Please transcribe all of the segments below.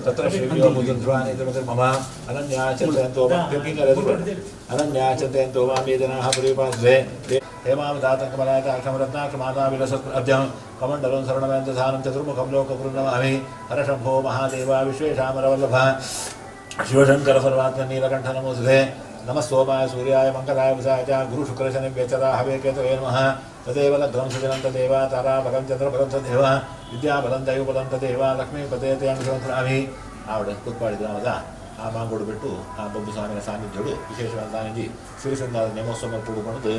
तत्र श्रीव्योमुद्ध्वानितिमतिर्मम अनन्या चिन्तयन्तो अनन्या चिन्तयन्तो मां ये जनाः पर्युपासते हेमां दातङ्कमलायताक्षमरत्नाक्षमाता विलसद्ब्जं कमण्डलं शरणवेन्दधानं चतुर्मुखं लोकगुरुं हरशम्भो महादेवा विश्वेशामरवल्लभ शिवशङ्कर सर्वात्मनीलकण्ठ नमोऽस्तुते। नमः सोमाय सूर्याय मङ्गलाय वसाय च गुरुशुक्रशनिभ्यश्च केतवे नमः। तदेव लग्नं सुजनं तदेव ताराबलं चन्द्रबलं तदेव ವಿದ್ಯಾಬಲಂ ದೈವಬಲಂ ತದೇವ ಲಕ್ಷ್ಮೀಪತೆ ತೇಂದ್ರಾಮಿ. ಆವಡ ಕುತ್ಪಾಡಿ ಗ್ರಾಮದ ಆ ಮಾಂಗೋಡು ಬಿಟ್ಟು ಆ ಬೊಬ್ಬು ಸ್ವಾಮಿನ ಸಾನ್ನಿಧ್ಯೋಡು ವಿಶೇಷವಾದ ದಾನಿಜಿ ಸಿರಿಸಂದಾದ ನೇಮೋತ್ಸವ ಕೂಡಿಕೊಂಡು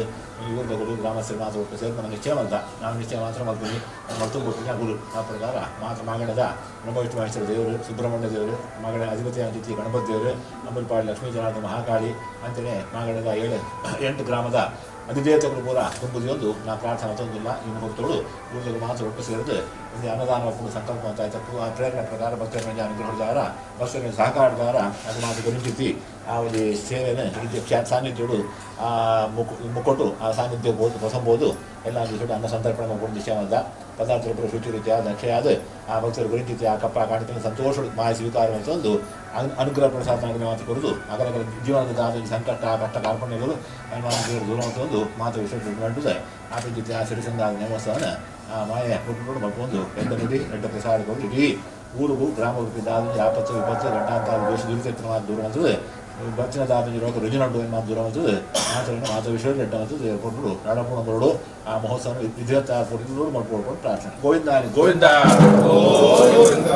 ಊರ್ದಗುರು ಗ್ರಾಮಸ್ಥರು ಮಾತ್ರ ಒಟ್ಟು ಸೇರ್ಕೊಂಡು ನಿಶ್ಚಯ ಮಲ್ತ ನಾವು ನಿಶ್ಚಯ ಮಾತ್ರ ಮಲ್ತೀನಿ ಮಲ್ತು ಕೊಟ್ಟಿನ ಗುರು ಆ ಪ್ರಕಾರ ಮಾತ್ರ ಮಾಗಣದ ಬ್ರಹ್ಮವಿಷ್ಣು ಮಹೇಶ್ವರ ದೇವರು ಸುಬ್ರಹ್ಮಣ್ಯ ದೇವರು ಮಾಗಣ ಅಧಿಪತಿ ಅಂತಿತಿ ಗಣಪತಿ ದೇವರು ಅಂಬಲ್ಪಾಡಿ ಲಕ್ಷ್ಮೀ ಜನಾರ್ದನ ಮಹಾಕಾಳಿ ಅಂತಲೇ ಮಾಗಣದ 7 8 ಗ್ರಾಮದ ಅಧಿದೇವತೆಗಳು ಪೂರ ತುಂಬುದಿಯೊಂದು ನಾ ಪ್ರಾರ್ಥನೆ ತಂದಿಲ್ಲ. ಈ ಮುಹೂರ್ತಗಳು ಊರ್ದಗಳು ಮಾತ್ರ ಒಟ್ಟು ಸೇರಿದು ಒಂದು ಅನ್ನದಾನ ಒಪ್ಪುವ ಸಂಕಲ್ಪ ಅಂತ ಆಯ್ತು. ಆ ಪ್ರೇರಣೆ ಪ್ರಕಾರ ಭಕ್ತರ ಅನುಗ್ರಹದಾರ ಭಕ್ತರ ಸಹಕಾರದಾರ ಅದು ಮಾತು ಗುರುತಿಸಿ ಆ ಒಂದು ಸೇವೆಯನ್ನು ಸಾನ್ನಿಧ್ಯೋಡು ಆ ಮುಕ್ಕೊಟ್ಟು ಆ ಸಾನ್ನಿಧ್ಯ ಬೋದು ಹೊಸಂಬೋದು ಎಲ್ಲ ದಿವಸ ಅನ್ನ ಸಂತರ್ಪಣೆ ಮಾಡ್ಕೊಂಡು ನಿಶ್ಚಯವಾದ ಪದಾರ್ಥ ಶುಚಿ ರುಚಿಯಾದ ಅಕ್ಷಯಾದ ಆ ಭಕ್ತರು ಗುರುತಿಸಿ ಆ ಕಪ್ಪ ಕಾಣಿಕೆ ಸಂತೋಷ ಮಾಯ ಸ್ವೀಕಾರ ಅಂತ ಒಂದು ಅನುಗ್ರಹ ಪ್ರಸಾದ ಮಾತು ಕೊಡುದು ಅಗಲಗಲ ಜೀವನದ ಆದ ಸಂಕಟ ಕಷ್ಟ ಕಾರ್ಪಣ್ಯಗಳು ದೂರ ಅಂತ ಒಂದು ಮಾತು ವಿಶೇಷ ಮಾಡುತ್ತದೆ. ಆ ಪಂಚಿತಿ ಆ ಸಿರಿಸಂದಾದ ನೇಮೋತ್ಸವನ ಆ ಮಾಯ ಹುಟ್ಟುಕೊಂಡು ಮಲ್ಕೊಂಡು ಎಡ್ಡ ನುಡಿ ಎಡ್ಡ ಪ್ರಸಾದ ಕೊಟ್ಟು ಇಡೀ ಊರಿಗೂ ಗ್ರಾಮ ದಾದ ಆಪತ್ತು ವಿಪತ್ತು ಗಂಟಾಂತ ದೇಶ ದುರಿತ ಮಾತು ದೂರ ಅಂತದೆ ಬಚ್ಚಿನ ದಾದ ರೋಗ ರುಜಿನಂಡು ಮಾತು ದೂರ ಅಂತದೆ ಆಚರಣೆ ಮಾತು ವಿಷಯ ಎಡ್ಡ ಅಂತದೆ ಕೊಟ್ಟರು ನಾಡಪೂರ್ಣ ಬರಡು ಆ ಮಹೋತ್ಸವ ವಿಧಿವತ್ತ ಕೊಟ್ಟು ಮಾಡ್ಕೊಂಡು ಪ್ರಾರ್ಥನೆ. ಗೋವಿಂದ ಗೋವಿಂದ ಗೋವಿಂದ.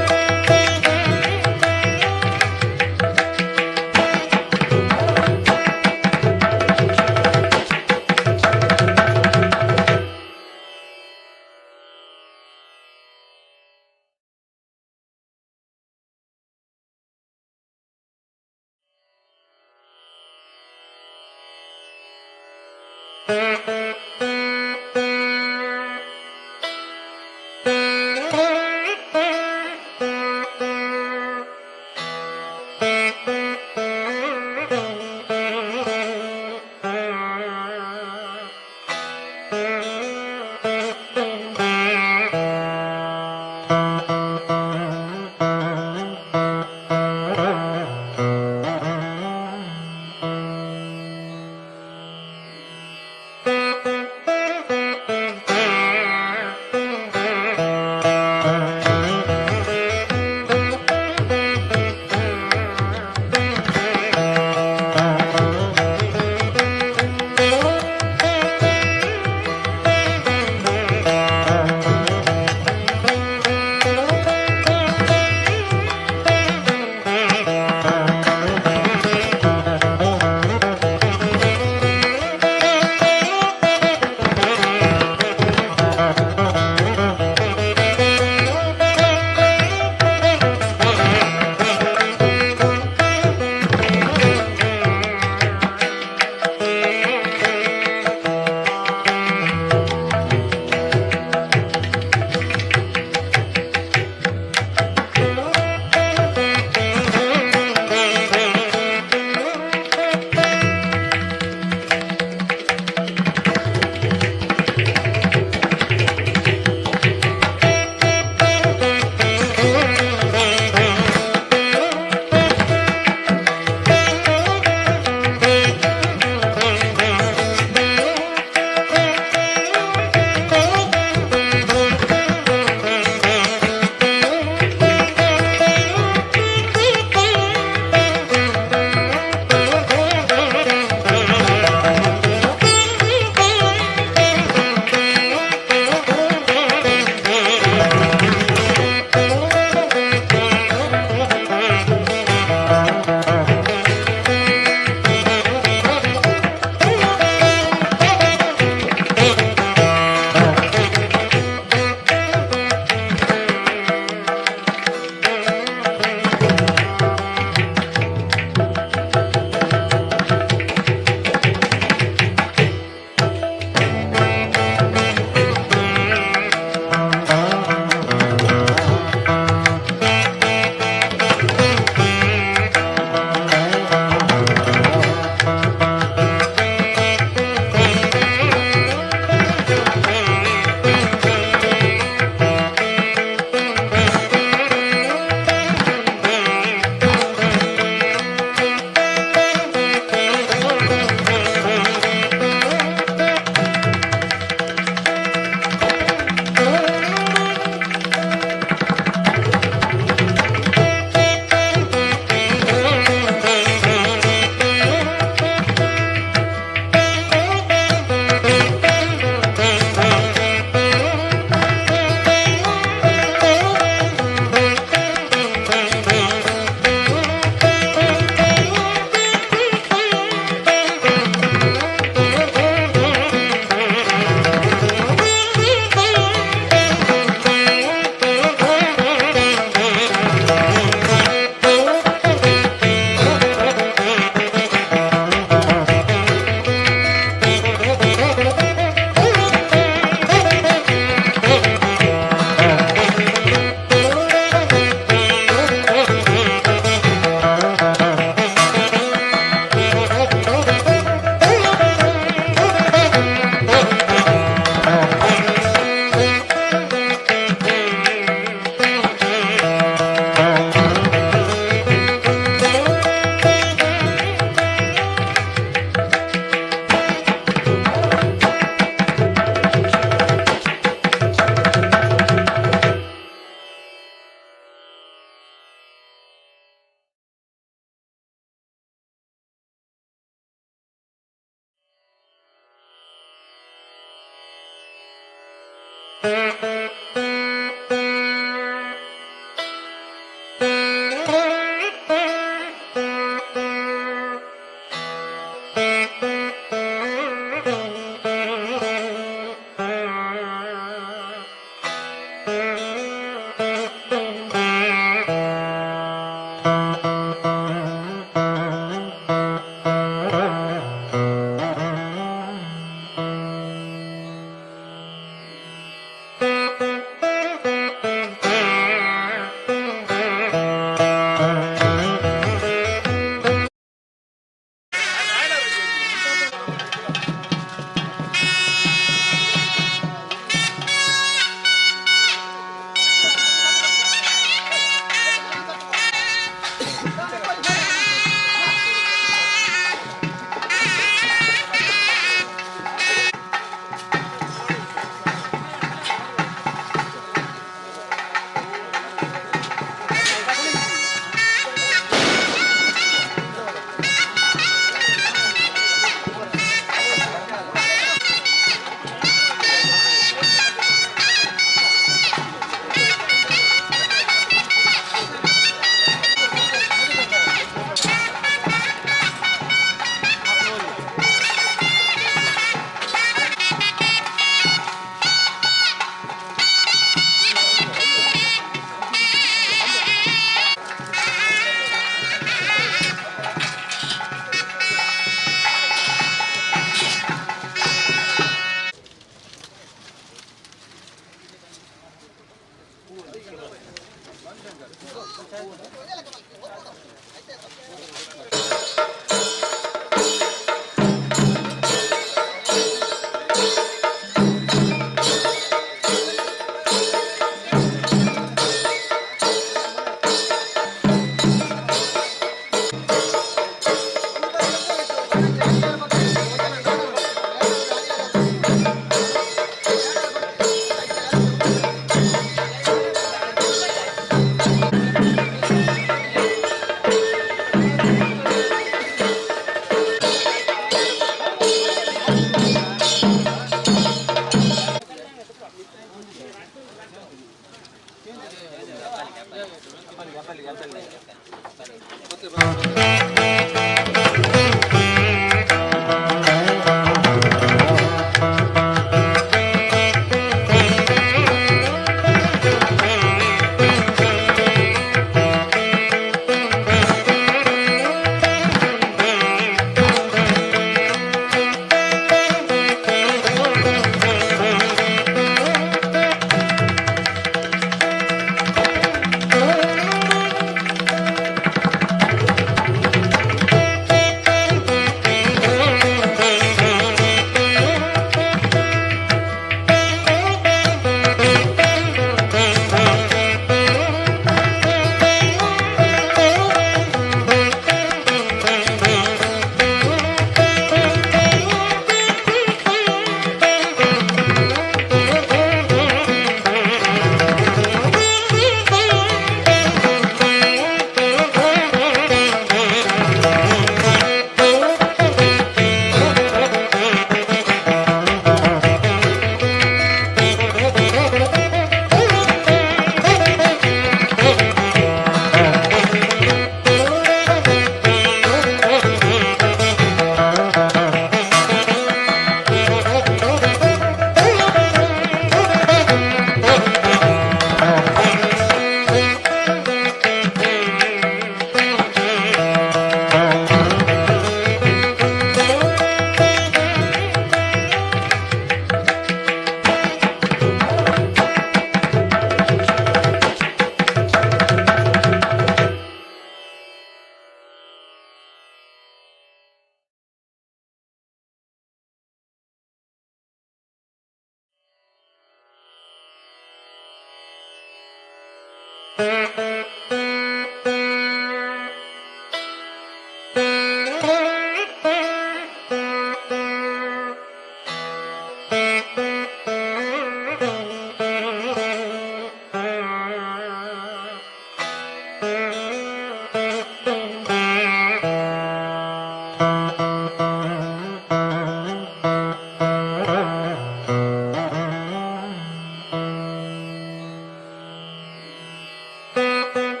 Thank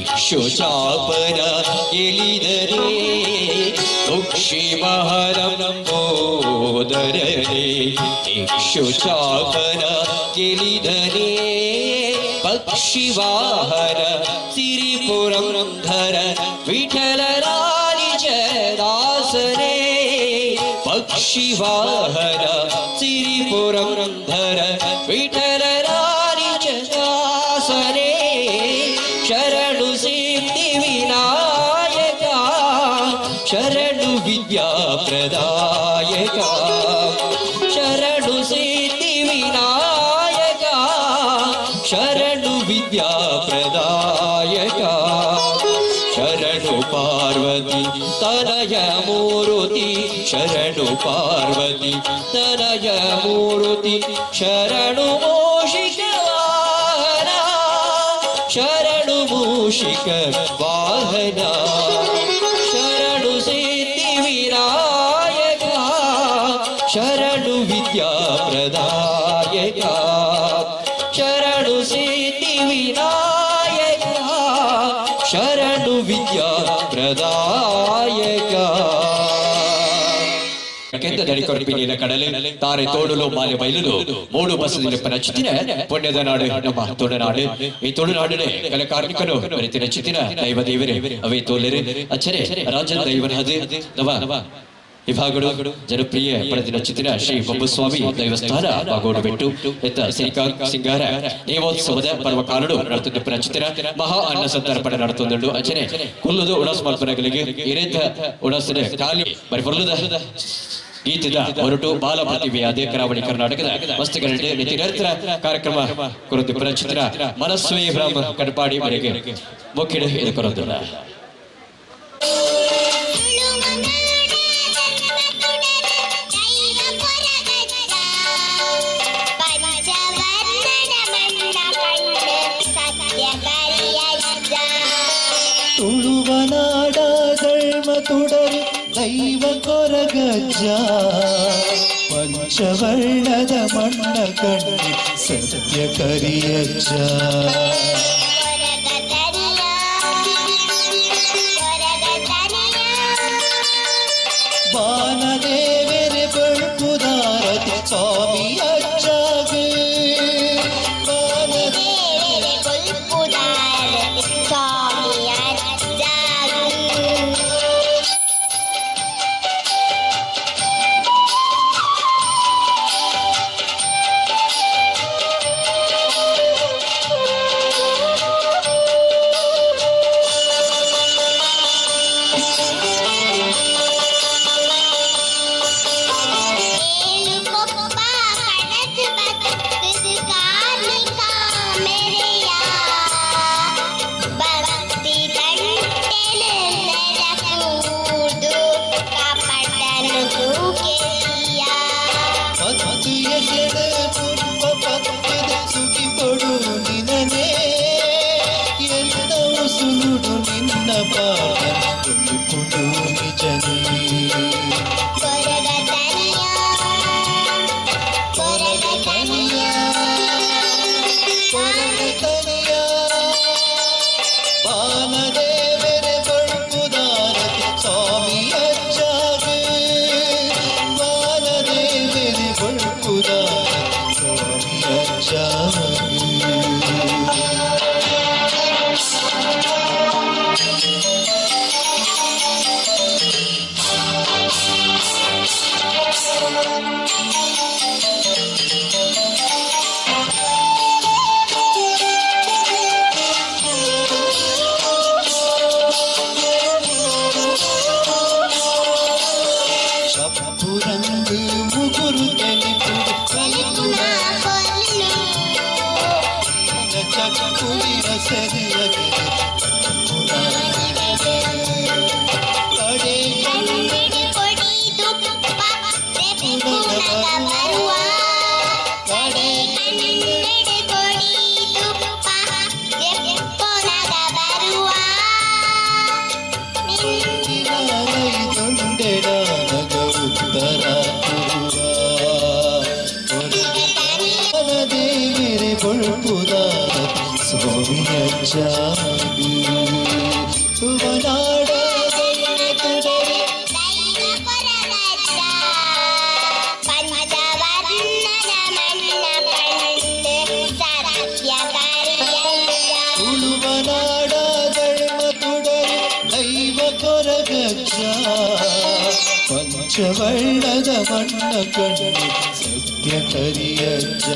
ಇಕ್ಷುಚಾಪನ ಗೆಲಿದರೆ ಕುಕ್ಷಿ ಮಹಲಂಬೋದರನೆ ಇಕ್ಷುಚಾಪನ ಗೆಲಿದರೆ ಪಕ್ಷಿವಾಹನ ಸಿರಿಪುರಂಧರ ವಿಠಲರಾನಿಜ ದಾಸರೇ ಪಕ್ಷಿವಾಹನ ಸಿರಿಪುರಂಧರ ವಿಠಲರಾನಿಜ ದಾಸರೇ ಶರಣು ಸಿದ್ಧಿ ವಿನಾಯಕ ಶರಣು ವಿದ್ಯಾ ಪ್ರದಾಯಕ ಶರಣು ಸಿದ್ಧಿ ವಿನಾಯಕ ಶರಣು ವಿದ್ಯಾ ಪ್ರದಾಯಕ ಶರಣು ಪಾರ್ವತಿ ತನಯ ಮೂರುತಿ ಶರಣು ಪಾರ್ವತಿ ತನಯ ಮೂರುತಿ ಶರಣು ಮೂಷಿಕ ವಾಹನ ಶರಣು ಮೂಷಿಕ ವಾಹನ ಶರಣು ಸಿದ್ಧಿ ವಿನಾಯಕ ಶರಣು ವಿದ್ಯಾ ಪ್ರದಾಯಕ ಶರಣು ಸಿದ್ಧಿ ವಿನಾಯಕ ಶರಣು ವಿದ್ಯಾ ಪ್ರದಾಯಕ. ಕೆಂದ ದಡಿಕೊರ್ಪಿನಿನ ಕಡಲೆ ತಾರೆ ತೋಡುಲು ಮಾಲೆ ಬೈಲುಲು ಮೂಡು ಬಸದಿನ ನಚಿತಿನ ಪುಣ್ಯದ ನಾಡು ನಮ್ಮ ತುಳುನಾಡು. ಈ ತುಳುನಾಡಿನ ಕಲೆ ಕಾರ್ಮಿಕನು ಬರಿತಿ ನಚಿತಿನ ದೈವ ದೇವರೇ ಅವೇ ತೋಲೆರೆ ಅಚ್ಚರೆ ರಾಜ ದೈವನ ಹದು ನವ ವಿಭಾಗಗಳು ಜನಪ್ರಿಯ ಪಡೆದಿನ ಚಿತ್ತಿನ ಶ್ರೀ ಬಬ್ಬುಸ್ವಾಮಿ ದೈವಸ್ಥಾನ ಬಾಗೋಡು ಬೆಟ್ಟು ಎತ್ತ ಸಿಂಗಾರ ನೇಮೋತ್ಸವದ ಪರ್ವಕಾಲಡು ನಡೆಯುತ್ತಿದ್ದ ಚಿತ್ತಿನ ಮಹಾ ಅನ್ನ ಸಂತರ್ಪಣೆ ನಡೆದುಂಡು. ಅಚನೆ ಕುಲ್ಲುದು ಉಣಸ್ ಮಲ್ಪನಗಳಿಗೆ ಇರೇತ ಉಣಸಿನ ಖಾಲಿ ಬರಿ ಪೊರ್ಲುದ ಗೀತದ ಹೊರಟು ಬಾಲ ಪ್ರತಿಭೆಯಾದ ಕರಾವಳಿ ಕರ್ನಾಟಕದ ಮಸ್ತಗರಡೆ ನಿತ್ಯ ಕಾರ್ಯಕ್ರಮ ಕುರಿತು ಚಿತ್ರ ಮನಸ್ವಿ ಬ್ರಹ್ಮ ಕಡಪಾಡಿ ಮರೆಗೆ ಮುಖ್ಯ ಇದು ಕೊರೊಂದುಲ್ಲ. ಪಂಚವರ್ಣನ ಮಣ್ಣ ಕಂಡು ಸತ್ಯ ಕರಿಯಜ್ಜ. ದೈವ ಕೊರಗಜ್ಜ ಪಂಚವರ್ಣದ ಮಣ್ಣ ಕಣ್ಣು ಸತ್ಯ ಕರಿಯಜ್ಜ ಬಾನದೇವೆರೆ ಬಳ್ಪುದಾರತಿ ಸ್ವಾಮಿ ಅಜ್ಜಾಗ ಬಾನದೇವೆರೆ ಬಳ್ಪುದಾರತಿ ಸ್ವಾಮಿ ಅಜ್ಜಾಗ. ಚಪ್ಪುರಂಗು ಮುಗುರು ತೆಲಿಪುಡು ಕಲಿಪುನ ಕೊಲ್ಲು ಚಕ್ಕುಲಿನ ಸೆರೆಯಗಿದೆ ಕಡೆ ಕಣ್ಣಿಡಿ ಕೊಡಿ ತುಪ್ಪ ತೆಪ್ಪುನಗ ಬರುವ ಕಡೆ ಕಣ್ಣಿಡಿ ಕೊಡಿ ತುಪ್ಪ ತೆಪ್ಪುನಗ ಬರುವ ದೊಂಡೆಡಾನಗ ಉತ್ತರ ಕುರುವ ದೇವಿರೆ ಬೊಳ್ಪುದಾರ ಸ್ವಾಮಿಯ ಜಾಗಿ ತುವನಾಡ ತುಡರೆ ದೈವ ಕೊರಗಜ್ಜ ಪಂಚವರ್ಣದ ಮಣ್ಣ ಪಣ್ಣು ಸತ್ಯ ಕರಿಯಯ್ಯ. ತುಳುವನಾಡ ಧರ್ಮ ತುಡರೆ ದೈವ ಕೊರಗಜ್ಜ ಪಂಚವರ್ಣದ ಮಣ್ಣ ಕಣ್ಣು ಸತ್ಯ ಕರಿಯಜ್ಜ.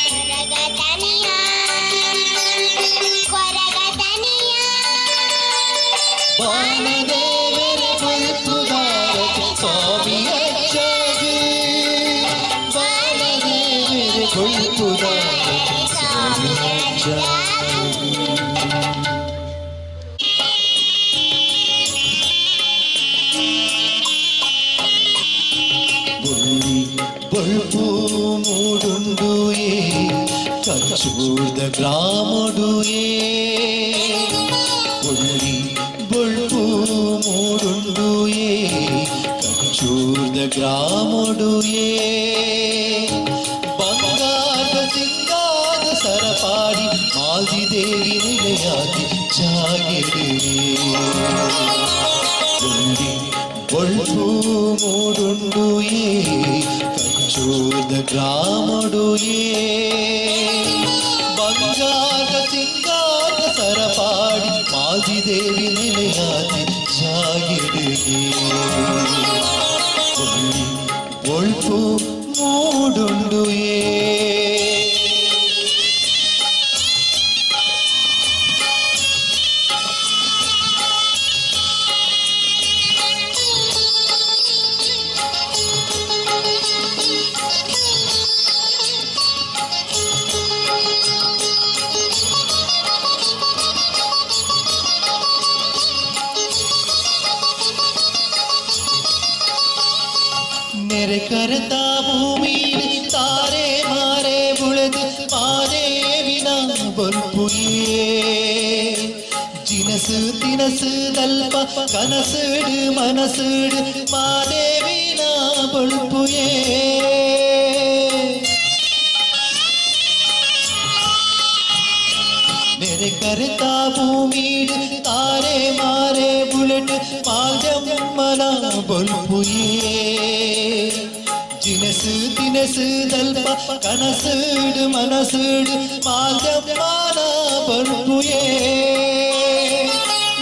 ಕೊರಗತನಿಯ ಕೊರಗತನಿಯ ಬಾಲದೇವರ ಬಲ್ಪುದಾರತಿ ಸ್ವಾಮಿಯ ಜಾಗಿ ಬಾಲದೇವರ ಬಲ್ಪುದಾರತಿ ಸ್ವಾಮಿಯ ಜಾಗಿ. ಬೊಳ್ಳಿ ಬೊಳ್ಪು ಮೂಡುಂಡು ಏ ಕಚ್ಚೂರ್ದ ಗ್ರಾಮಡು ಏ ಬೊಳ್ಳಿ ಬೊಳ್ಪು ಮೂಡುಂಡು ಏ ಕಚ್ಚೂರ್ದ ಗ್ರಾಮಡು ಏ ಬಂಗಾರದ ಸಿಂಗಾದ ಸರಪಾಡಿ ಮಾಲ್ದಿ ದೇವಿ ನಿಲಯಾತಿ ಜಾಗಿರು ಬೊಳ್ಳಿ ಬೊಳ್ಪು ಮೂಡುಂಡು ಏ ಕಚ್ಚೂರ್ದ ಗ್ರಾಮಡು ಏ ಬಂಗಾರದ ಸಿಂಗಾರ ಸರಪಾಡಿ ಮಾಲ್ದಿ ದೇವಿ ನಿಲಯಾತಿ ಜಾಗಿರು ಬೊಳ್ಳಿ ಬೊಳ್ಪು ಮೂಡುಂಡು ಏ. ನೆರೆ ಕರೆತ ಭೂಮಿಲಿ ತಾರೆ ಮಾರೆ ಬುಳೆದು ಮಾದೇವಿನ ಬಲ್ಪುಯೇ ಜಿನ ಜಿನಸು ತಿನಸು ದಲ್ಪ ಕನಸುಡು ಮನಸುಡು ಮಾದೇವಿನ ಬೊಳ್ಪುಯೇ. ನೆರೆ ಕರೆತ ಭೂಮಿಡು ತಾರೆ ಮಾರೆ ಬುಲೆಟ್ ಮಾಲ್ಯಮ್ಮನ ಬೊಲ್ಪುಯೇ. ಜಿನಸು ತಿನಸು ದಲ್ಪ ಕನಸುಡು ಮನಸುಡು ಮಾಲ್ಯಮ್ಮನ ಬೊಲ್ಪುಯೇ,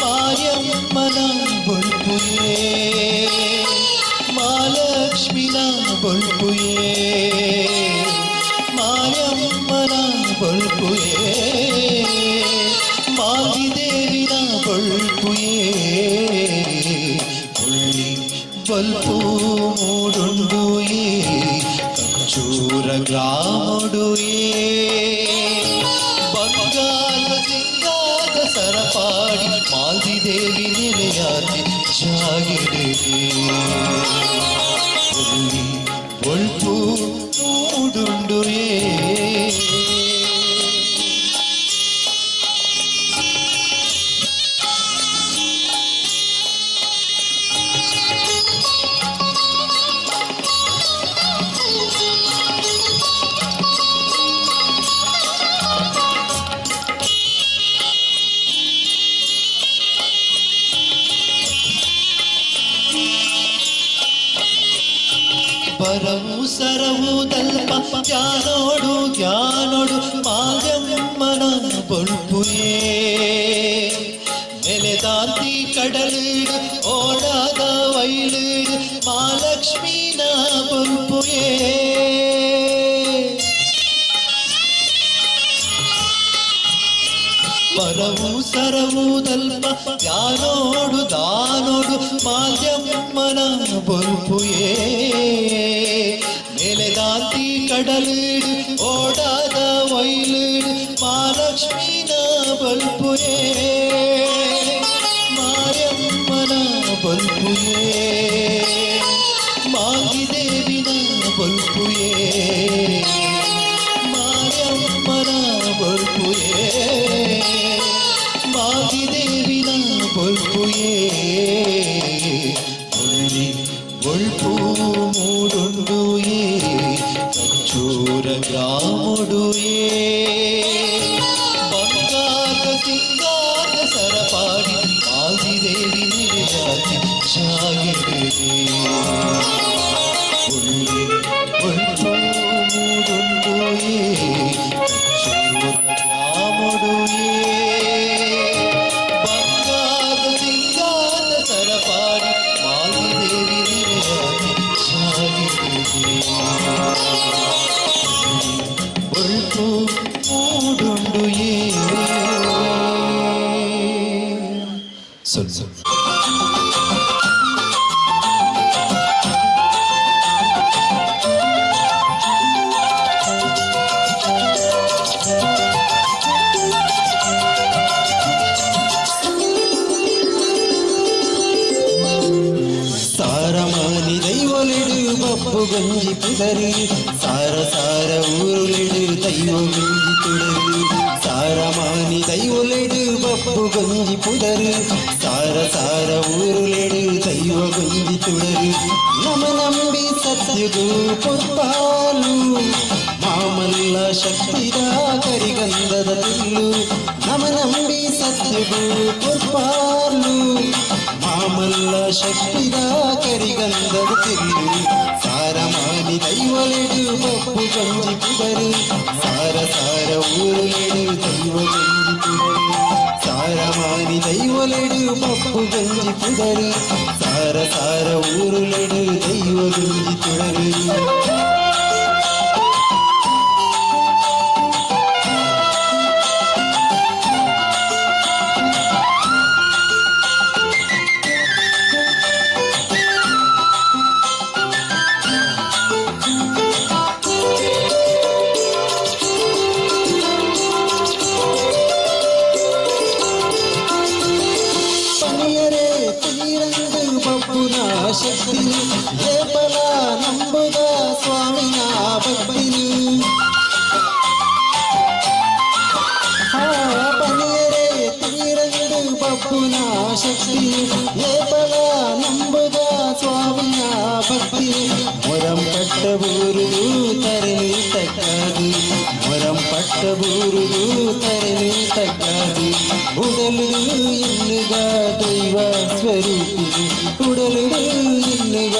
ಮಾಯಮ್ಮನ ಬೊಲ್ಪುಯೇ, ಮಹಾಲಕ್ಷ್ಮಿನ ಬೊಲ್ಪುಯೇ, ಮಾಯಮ್ಮನ ಬೊಲ್ಪುಯೇ, ಮಾಗಿದೇವಿನ ಬೊಲ್ಪುಯೇ. ಬೊಳ್ಳಿ ಬೊಲ್ಪು ಮೂಡುಂಡುಯೇ ಕಂಚೂರ ಗ್ರಾಮುಡುಯೇ. ಬಂಗಾರ ಸಿಂಗಾರ ಸರಪಾಡಿ ಮಾಲ್ದಿದೇವಿ ನೆಲೆಯಾತಿ ಜಾಗಿಡುವೆ. ಬೊಳ್ಳಿ ಬೊಲ್ಪು ಮೂಡುಂಡುಯೇ. ಬರವು ಸರವು ದಲ್ಪ ಜ್ಞಾನೋಡು ಜ್ಞಾನೋಡು ಮಾಲ್ಯಮ್ಮನ ಬೊಲ್ಪುಯೇ. ನೆಲೆದಾಂತಿ ಕಡಲಿಡು ಓಡಾದ ವೈಲಿಡು ಮಹಾಲಕ್ಷ್ಮಿನ ಬೊಲ್ಪುಯೇ. ಬರವು ಸರವು ದಲ್ಪ ಜ್ಞಾನೋಡು ದಾನೋಡು ಮಾಲ್ಯಮ್ಮನ ಬೊಲ್ಪುಯೇ. ನೆಲೆದಾಂತಿ ಕಡಲಿಡು ಓಡಾದ ವೈಲಿಡು ಮಹಾಲಕ್ಷ್ಮಿನ ಬೊಲ್ಪುಯೇ, ಮಾಯಮ್ಮನ ಬೊಲ್ಪುಯೇ, ಮಾಗಿದೇವಿನ ಬೊಲ್ಪುಯೇ, ಮಾಯಮ್ಮನ ಬೊಲ್ಪುಯೇ, ಮಾಗಿದೇವಿನ ಬೊಲ್ಪುಯೇ. ಬೊಳ್ಳಿ ಬೊಲ್ಪು ಮೂಡುಂಡುಯೇ ಕಂಚೂರ ಗ್ರಾಮುಡುಯೇ. ಬಂಗಾರ ಸಿಂಗಾರ ಸರಪಾಡಿ ಮಾಲ್ದಿದೇವಿ ನೆಲೆಯಾತಿ ಜಾಗಿಡುವೆ. ಬೊಳ್ಳಿ ಬೊಲ್ಪು ಮೂಡುಂಡುಯೇ ಕಂಚೂರ ಗ್ರಾಮುಡುಯೇ. ಬಂಗಾರ ಸಿಂಗಾರ ಸರಪಾಡಿ ಮಾಲ್ದಿದೇವಿ ನೆಲೆಯಾತಿ ಜಾಗಿಡುವೆ. ಬೊಲ್ಪು ಮೂಡುಂಡುಯೇ. ಸೊಲ್ಲು. ಸಾರಮಾನಿ ದೈವೊಲೆಡು ಬಪ್ಪು ಗಂಜಿ ಪುದರಿ, ಸಾರ ಸಾರ ಊರುಲೆಡು ದೈವ ಗಂಜಿ ತುಡರು. ಸಾರಮಾನಿ ದೈವೊಲೆಡು ಬಪ್ಪು ಗಂಜಿ ಪುದರು, ಸಾರ ಸಾರ ಊರುಲೆಡು ದೈವ ಗಂಜಿ ತುಡರು. ನಮ ನಂಬಿ ಸತ್ಯಗು ಪೊರ್ಪಾಲು ಮಾಮಲ್ಲ ಶಕ್ತಿದ ಕರಿಗಂಧದ ತಿಲ್ಲು. ನಮ ನಂಬಿ ಸತ್ಯಗು ಪೊರ್ಪಾಲು ಮಾಮಲ್ಲ ಶಕ್ತಿದ ಕರಿಗಂಧದ ತಿಲ್ಲು. ಸಾರಮಾನಿ ದೈವಲೆಡು ಬಪ್ಪು ಗಂಜಿ ಪುದರು, ಸಾರ ಸಾರ ಊರುಲೆಡು ದೈವ ಗಂಜಿ ತುಡರು. ಸಾರಮಾನಿ ದೈವಲೆಡು ಬಪ್ಪು ಗಂಜಿ ಪುದರು, ಸಾರ ಸಾರ ಊರುಲೆಡು ದೈವ ಗಂಜಿ ತುಡರು. ಪನಿಯರೇ ತೀರಂದು ಬಪ್ಪುನ ಶಕ್ತಿ, ಏಪಲ ನಂಬುದ ಸ್ವಾಮಿ. ಶಕ್ತಿ ಏಪಲ ನಂಬುದ ಸ್ವಾಮಿಯ ಭಕ್ತಿ ಮೊರಂ ಪಟ್ಟ ಬೂರುದು ತರಣಿ ತಕ್ಕದು ಮೊರಂ ಪಟ್ಟ ಬೂರುದು ತರಣಿ ತಕ್ಕದು ಉಡಲು ಎನ್ನುಗ ದೈವ ಸ್ವರೂಪಿಣಿ ಉಡಲು ಎನ್ನುಗ.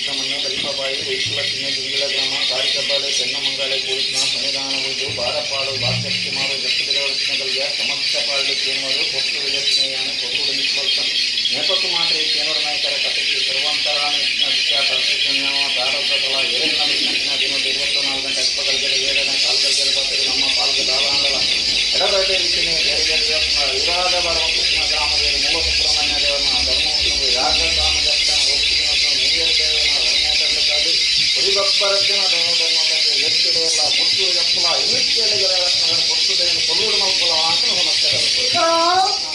ಚಿಕ್ಕಮ್ಮನ ಬಲಿಪಬಾಯಿ ವೈಕುಲ ಚಿನ್ನ ಜಿಂಗಿಲ ಗ್ರಾಮ ಕಾರಿಕಬ್ಬಾಲೆ ಚೆನ್ನಮಂಗಾಳೆ ಕೂಡಿನ ಸನ್ನಿಧಾನವುದು ಬಾರಪಾಡು ಭಾಸ್ಕರ್ ಜಪ್ಪುದಿರವರ್ಷಣಗಳಿಗೆ ಸಮಸ್ತ ಪಾಡು ಕೇಂದ್ರ ಪೊಟ್ಟು ವಿಜಯಸ್ನೇಯಾನ ಕೊಡುಗುಡು ನಿಸ್ವಲ್ತ ನೇಪಕ್ಕು ಮಾತ್ರ ಈ ಕೇಂದ್ರ ನಾಯಕರ ಕಥೆಗೆ ಸರ್ವಾಂತರಾನ ಪ್ರಾರಬ್ಧ ಫಲ ಏಳನ ದಿನ 24 ಗಂಟೆ ಅಲ್ಪಗಲ್ಗಡೆ ವೇದನೆ ಕಾಲ್ಗಲ್ಗಡೆ ಬರ್ತದೆ ನಮ್ಮ ಪಾಲ್ಗೆ ದಾವಾಂಗಲ ಎಡಬೆಡೆ ರೀತಿಯ ಬೇರೆ ಬೇರೆ ವಿರಾದ ಬರಮಕೃಷ್ಣ ಗ್ರಾಮದೇವರು ಮೂಲ ಸುಬ್ರಹ್ಮಣ್ಯ ದೇವರನ್ನ ಧರ್ಮವನ್ನು ಯಾಗ ಗ್ರಾಮ ದರ್ಶನ ಹೋಗ್ತೀನಿ ಮೂವರ ದೇವರನ್ನ ಧರ್ಮೋಟಕ್ಕಾಗಿ ಹುರಿಬಪ್ಪರಜ್ಜನ ದೈವ ಧರ್ಮೋಟಕ್ಕೆ ಎತ್ತಿಡೆಯಲ್ಲ ಮುಟ್ಟು ಎಪ್ಪಲ ಎನ್ನುತ್ತೇಳಿಗರ ಕೊಟ್ಟುದೇನು ಕೊಲ್ಲೂರು ಮಲ್ಪಲ ಅಂತ ನಮಸ್ಕಾರ.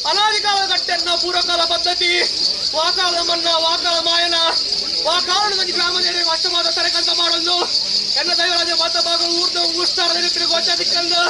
ಅನಾದಿಕಾಲ ಕಟ್ಟೆನ್ನ ಪೂರ್ವಕಾಲ ಪದ್ಧತಿ ವಾಕಾಲ ಮನ್ನ ವಾಕಾಲ ಮಾಯನ ವಾಕಾಲ ಗ್ರಾಮದ ಅಷ್ಟಮಾದ ತರಕಂತ ಮಾಡೊಂದು ಎನ್ನ ದೈವರಾಜ ಮಾತ ಭಾಗ ಊರ್ದ ಊಸ್ತಾರ ಗೋಚಾದಿಕ್ಕಂದು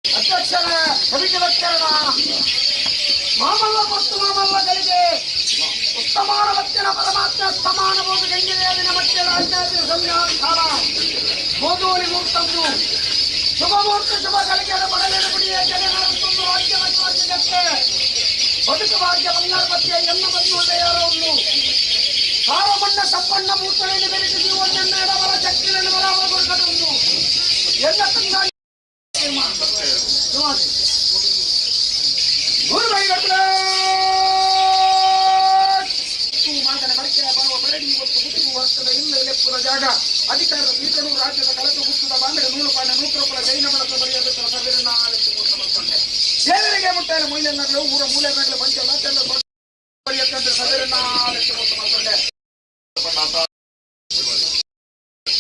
ಅಧ್ಯಕ್ಷರ ಕವಿಕಲಕ್ಕರಣ ಮಾಮಲ್ಲ ಮತ್ತು ಮಾಮಲ್ಲಗಳಿಗೆ ಉತ್ತಮಾನ ಮತ್ತಿನ ಪರಮಾತ್ಮ ಸಮಾನ ಬೋದು ಗಂಗೆದೇವಿನ ಮತ್ತಿನ ಅಜ್ಞಾತಿನ ಸಂಜ್ಞಾನ ಬೋಧೋಲಿ ಮೂರ್ತಂದು ಶುಭಮೂರ್ತ ಶುಭ ಗಳಿಗೆಯ ಮಡಲಿನ ಗುಡಿಯ ಜನಗಳ ರಾಜ್ಯ ರಾಜ್ಯಕ್ಕೆ ಬದುಕು ಭಾಗ್ಯ ಬಂಗಾರ ಪತ್ತಿಯ ಎನ್ನ ಬಂದು ಒಳ್ಳೆಯರವನ್ನು ಸಾರಮಣ್ಣ ಸಪ್ಪಣ್ಣ ಮೂರ್ತಳೆಯನ್ನು ಬೆರೆಸಿ ಒಂದೆನ್ನ ಎಡಬಲ ಚಕ್ಕಿలను ಬರಾಬರ ಕೊಡ್ಕದೊಂದು ಎಲ್ಲ ತಂದ ಜಾಗ ಅಧಿಕಾರದ ಪೀಠನು ರಾಜ್ಯದ ಕಳಕ ಗುತ್ತದ ಬಾಂಗಡ ನೂಲು ಪಾಣ ನೂಕರಪುರ ಜೈನ ಮಠದ ಬರೆಯಬೇಕರ ಸಭೆಯನ್ನು ಆಲಿಸಿ ಮೂರ್ತ ಮಾಡ್ಕೊಂಡೆ ದೇವರಿಗೆ ಮುಟ್ಟಾಯ ಮೊಯ್ಲೆನ್ನಗಳು ಊರ ಮೂಲೆ ಮೇಲೆ ಪಂಚಲ್ಲ ತೆಲ್ಲ ಬರೆಯಕ್ಕಂದ್ರೆ ಸಭೆಯನ್ನು ಆಲಿಸಿ ಮೂರ್ತ ಮಾಡ್ಕೊಂಡೆ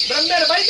ಬ್ರಹ್ಮೇರ ಬೈಕ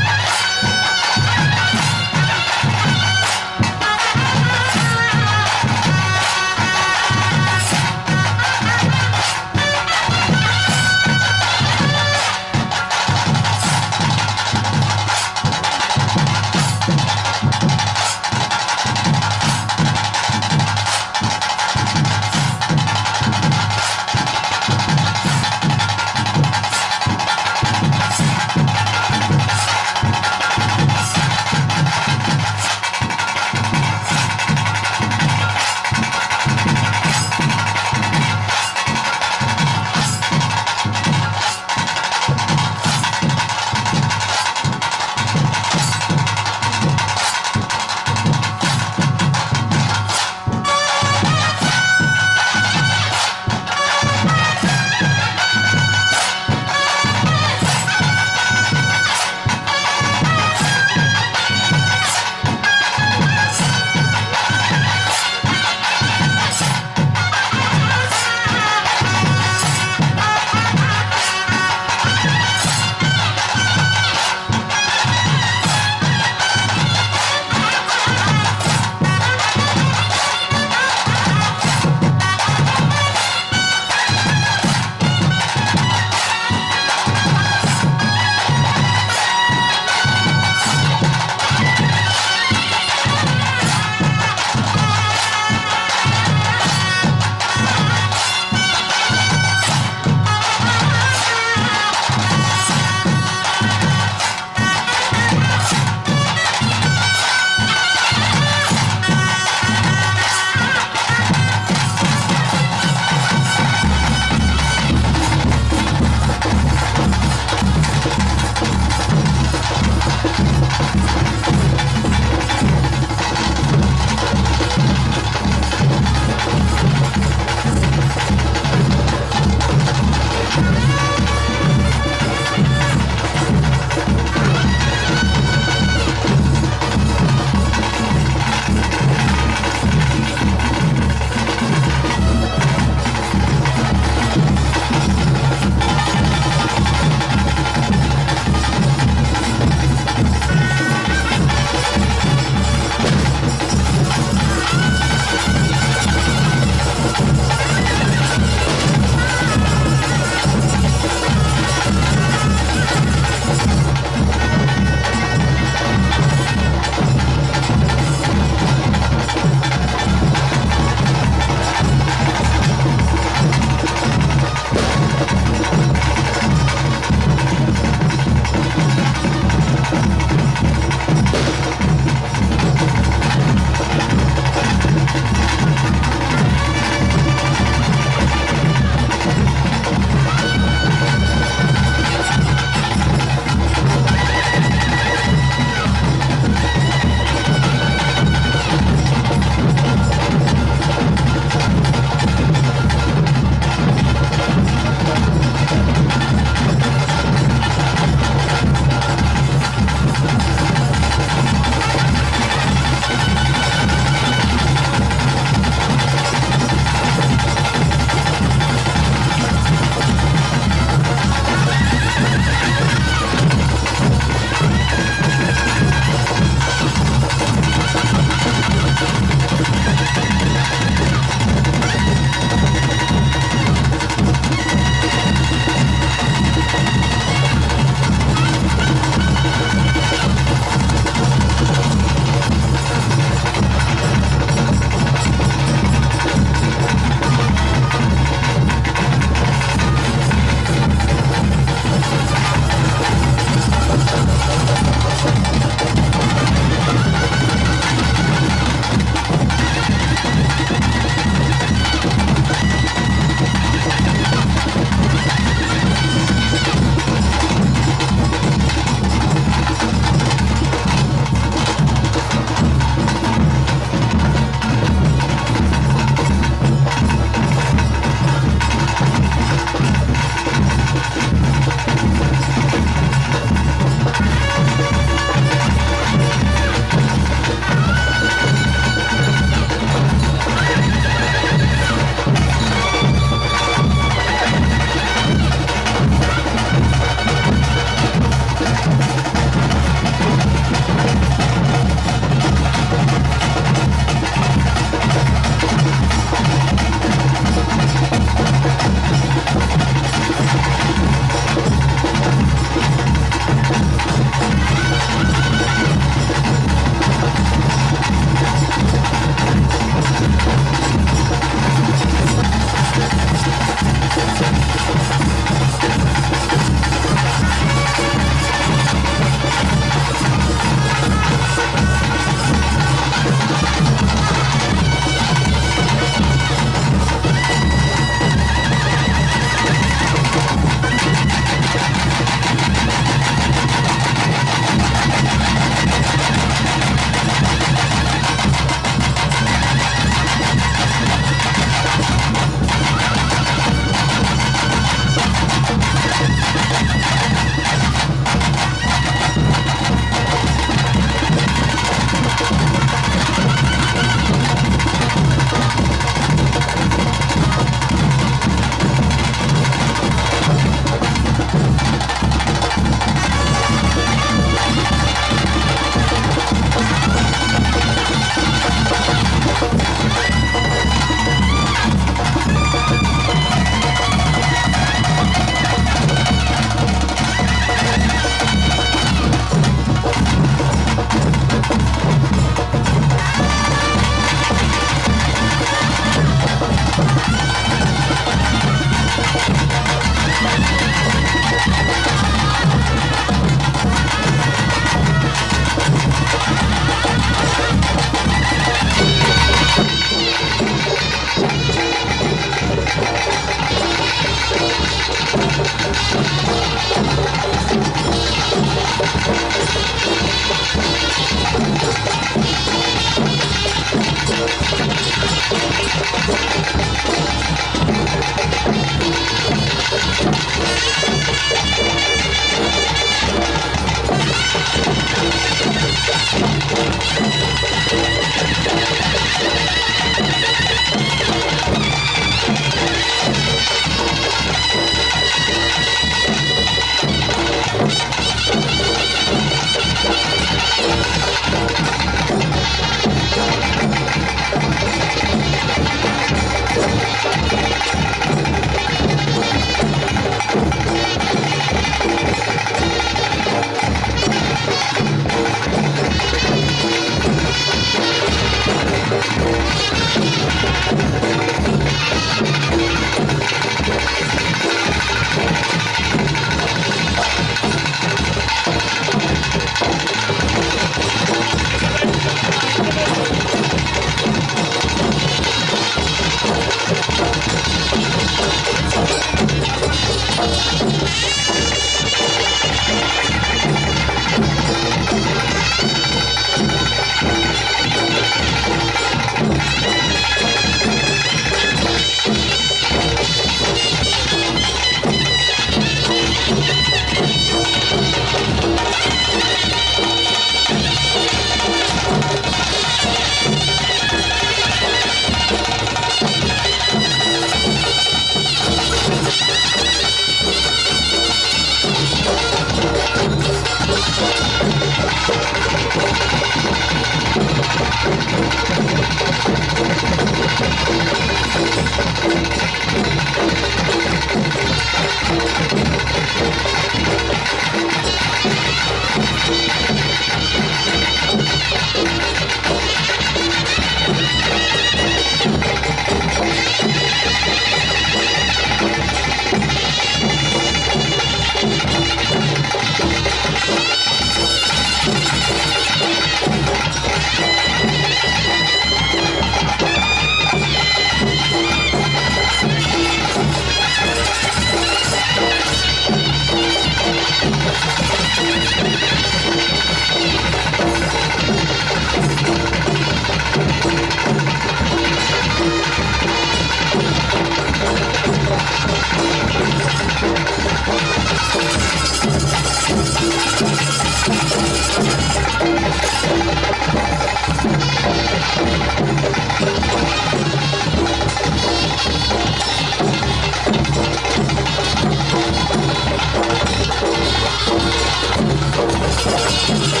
Thank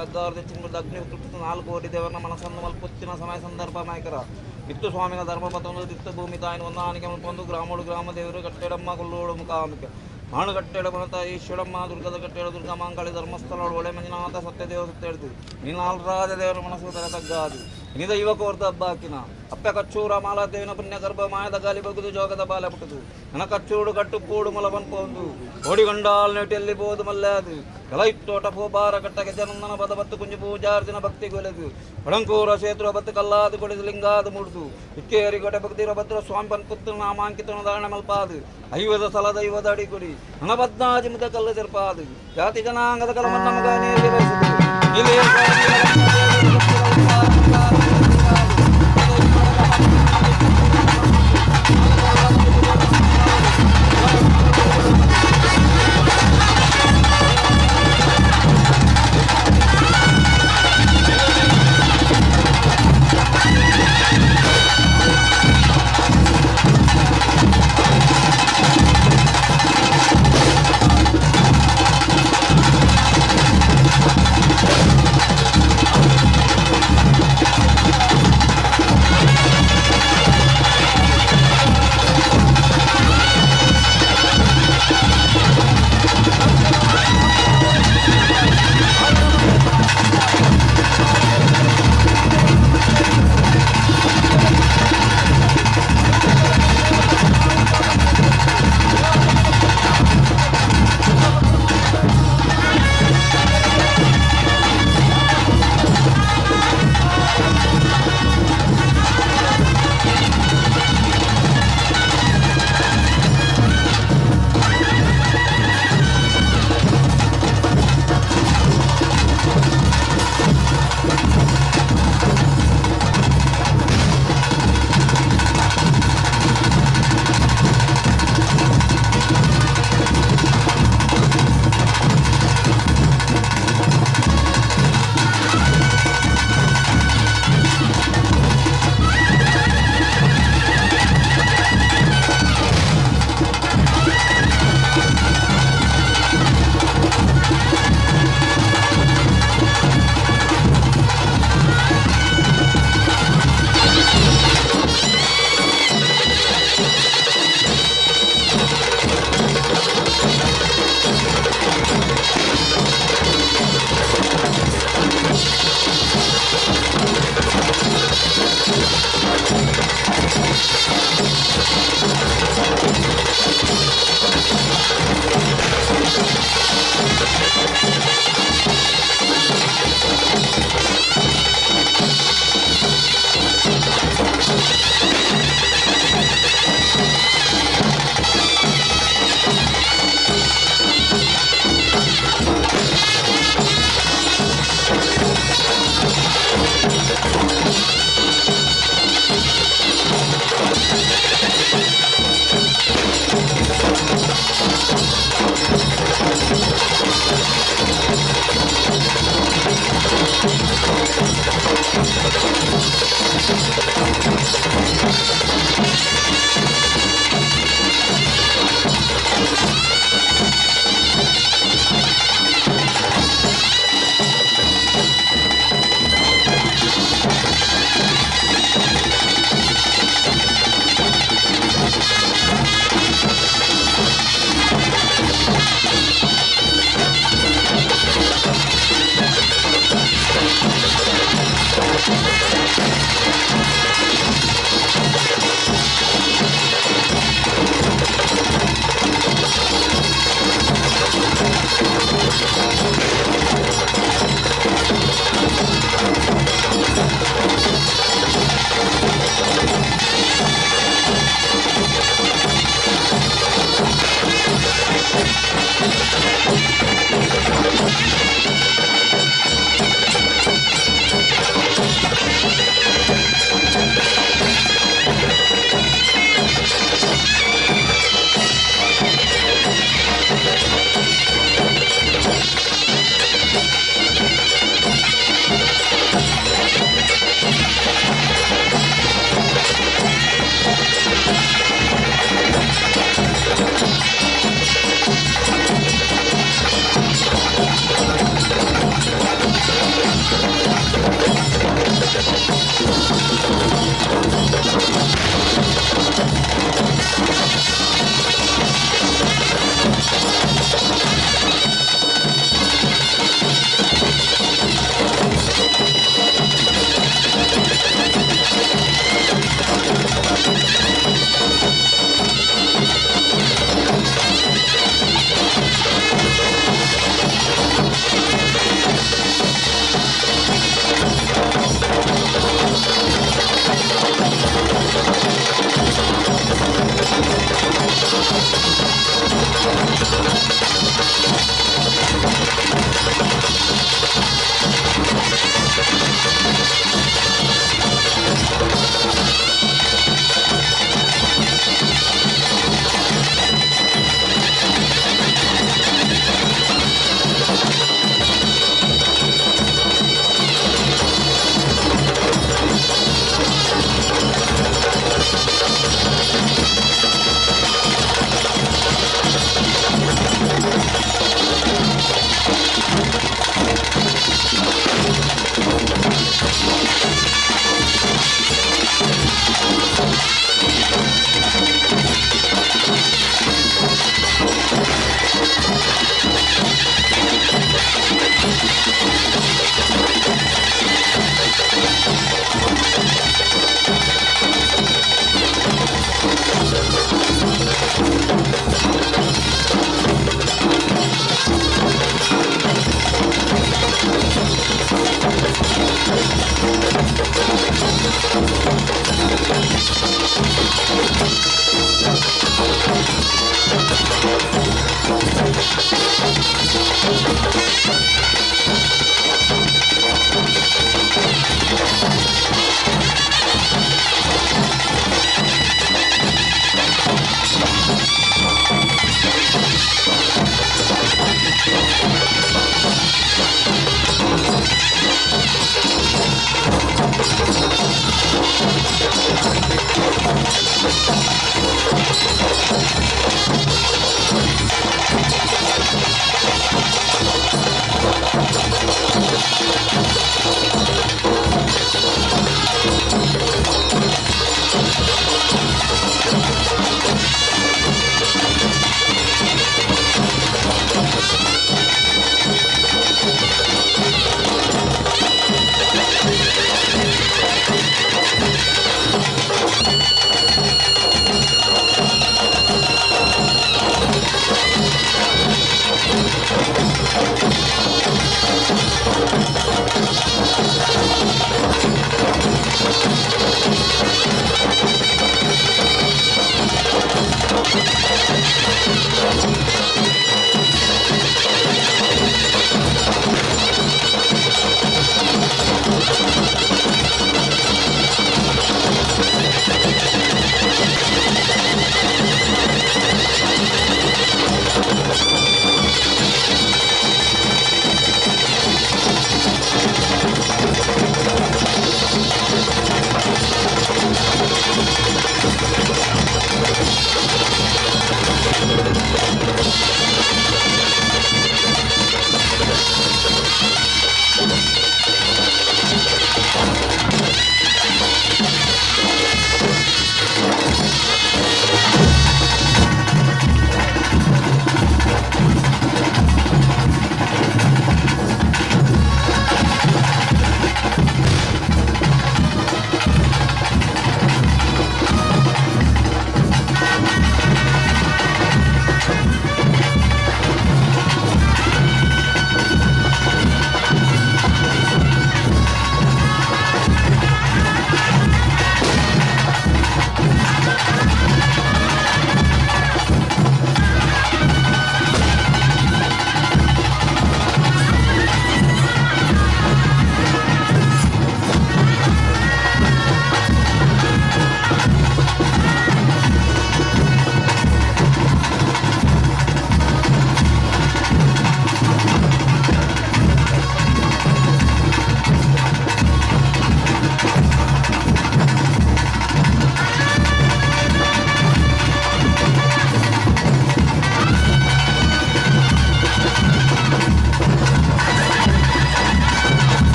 ಕಗ್ಗಾರದ ಚಿಂಬುದ ಅಗ್ನಿ ಕೃಪ್ತ ನಾಲ್ಕು ಕೋಟಿ ದೇವರನ ಮನಸ್ಸನ್ನು ಮಲ್ಪುತ್ತಿನ ಸಮಯ ಸಂದರ್ಭ ನಾಯಕರ ಇತ್ತು ಸ್ವಾಮಿನ ಧರ್ಮ ಪತೊಂದು ದಿತ್ತು ಭೂಮಿ ತಾಯಿನ ಒಂದಾನಿಕೆ ಮಲ್ಪೊಂದು ಗ್ರಾಮೋಡು ಗ್ರಾಮ ದೇವರು ಕಟ್ಟೆಡಮ್ಮ ಕೊಲ್ಲೋಡು ಮುಖಾಮಿಕೆ ಮಾಣು ಕಟ್ಟೆಡ ಮನತ ಈಶ್ವರಮ್ಮ ದುರ್ಗದ ಕಟ್ಟೆಡ ದುರ್ಗ ಮಾಂಕಾಳಿ ಧರ್ಮಸ್ಥಳ ಒಳೆ ಮಂಜುನಾಥ ಸತ್ಯದೇವ ಸತ್ಯ ನೀನಾಲ್ರಾಜ ದೇವರ ಮನಸ್ಸು ತರ ತಗ್ಗಾದು ನಿದ ಯುವಕೋರ್ದ ಹಬ್ಬಾಕಿನ ಅಪ್ಪ ಕಚ್ಚೂರ ಮಾಲಾದೇವಿನ ಪುಣ್ಯ ಗರ್ಭ ಮಾಯದ ಗಾಲಿ ಬಗುದು ಜೋಗದ ಬಾಲೆ ಪುಟ್ಟದು ನನ ಕಚ್ಚೂಡು ಕಟ್ಟು ಕೂಡು ಮೊಲ ಬನ್ಪೊಂದು ಓಡಿಗೊಂಡಾಲ್ ನೆಟೆಲ್ಲಿ ಬೋದು ಮಲ್ಲಾದು ಕಲೈತ್ತೋಟ ಪೋಬಾರ ಕಟ್ಟ ಗಜನಂದನ ಪದ ಬತ್ತು ಕುಂಜು ಪೂಜಾರ್ಜನ ಭಕ್ತಿ ಗೊಲೆದು ಬಡಂಕೂರ ಕ್ಷೇತ್ರ ಬತ್ತು ಕಲ್ಲಾದು ಕೊಡಿದು ಲಿಂಗಾದು ಮುಡ್ದು ಇಕ್ಕೇರಿ ಗೊಟೆ ಭಕ್ತಿರ ಭದ್ರ ಸ್ವಾಮಿ ಪನ್ಪುತ್ರ ನಾಮಾಂಕಿತನ ಧಾರಣ ಮಲ್ಪಾದು ಐವದ ಸಲದ ಐವದ ಅಡಿ ಕೊಡಿ ಹಣಬದ್ನಾಜಿ ಮುದ ಕಲ್ಲು ತಿರ್ಪಾದು ಜಾತಿ ಜನಾಂಗದ ಕಲಮನ್ನ ಮಗ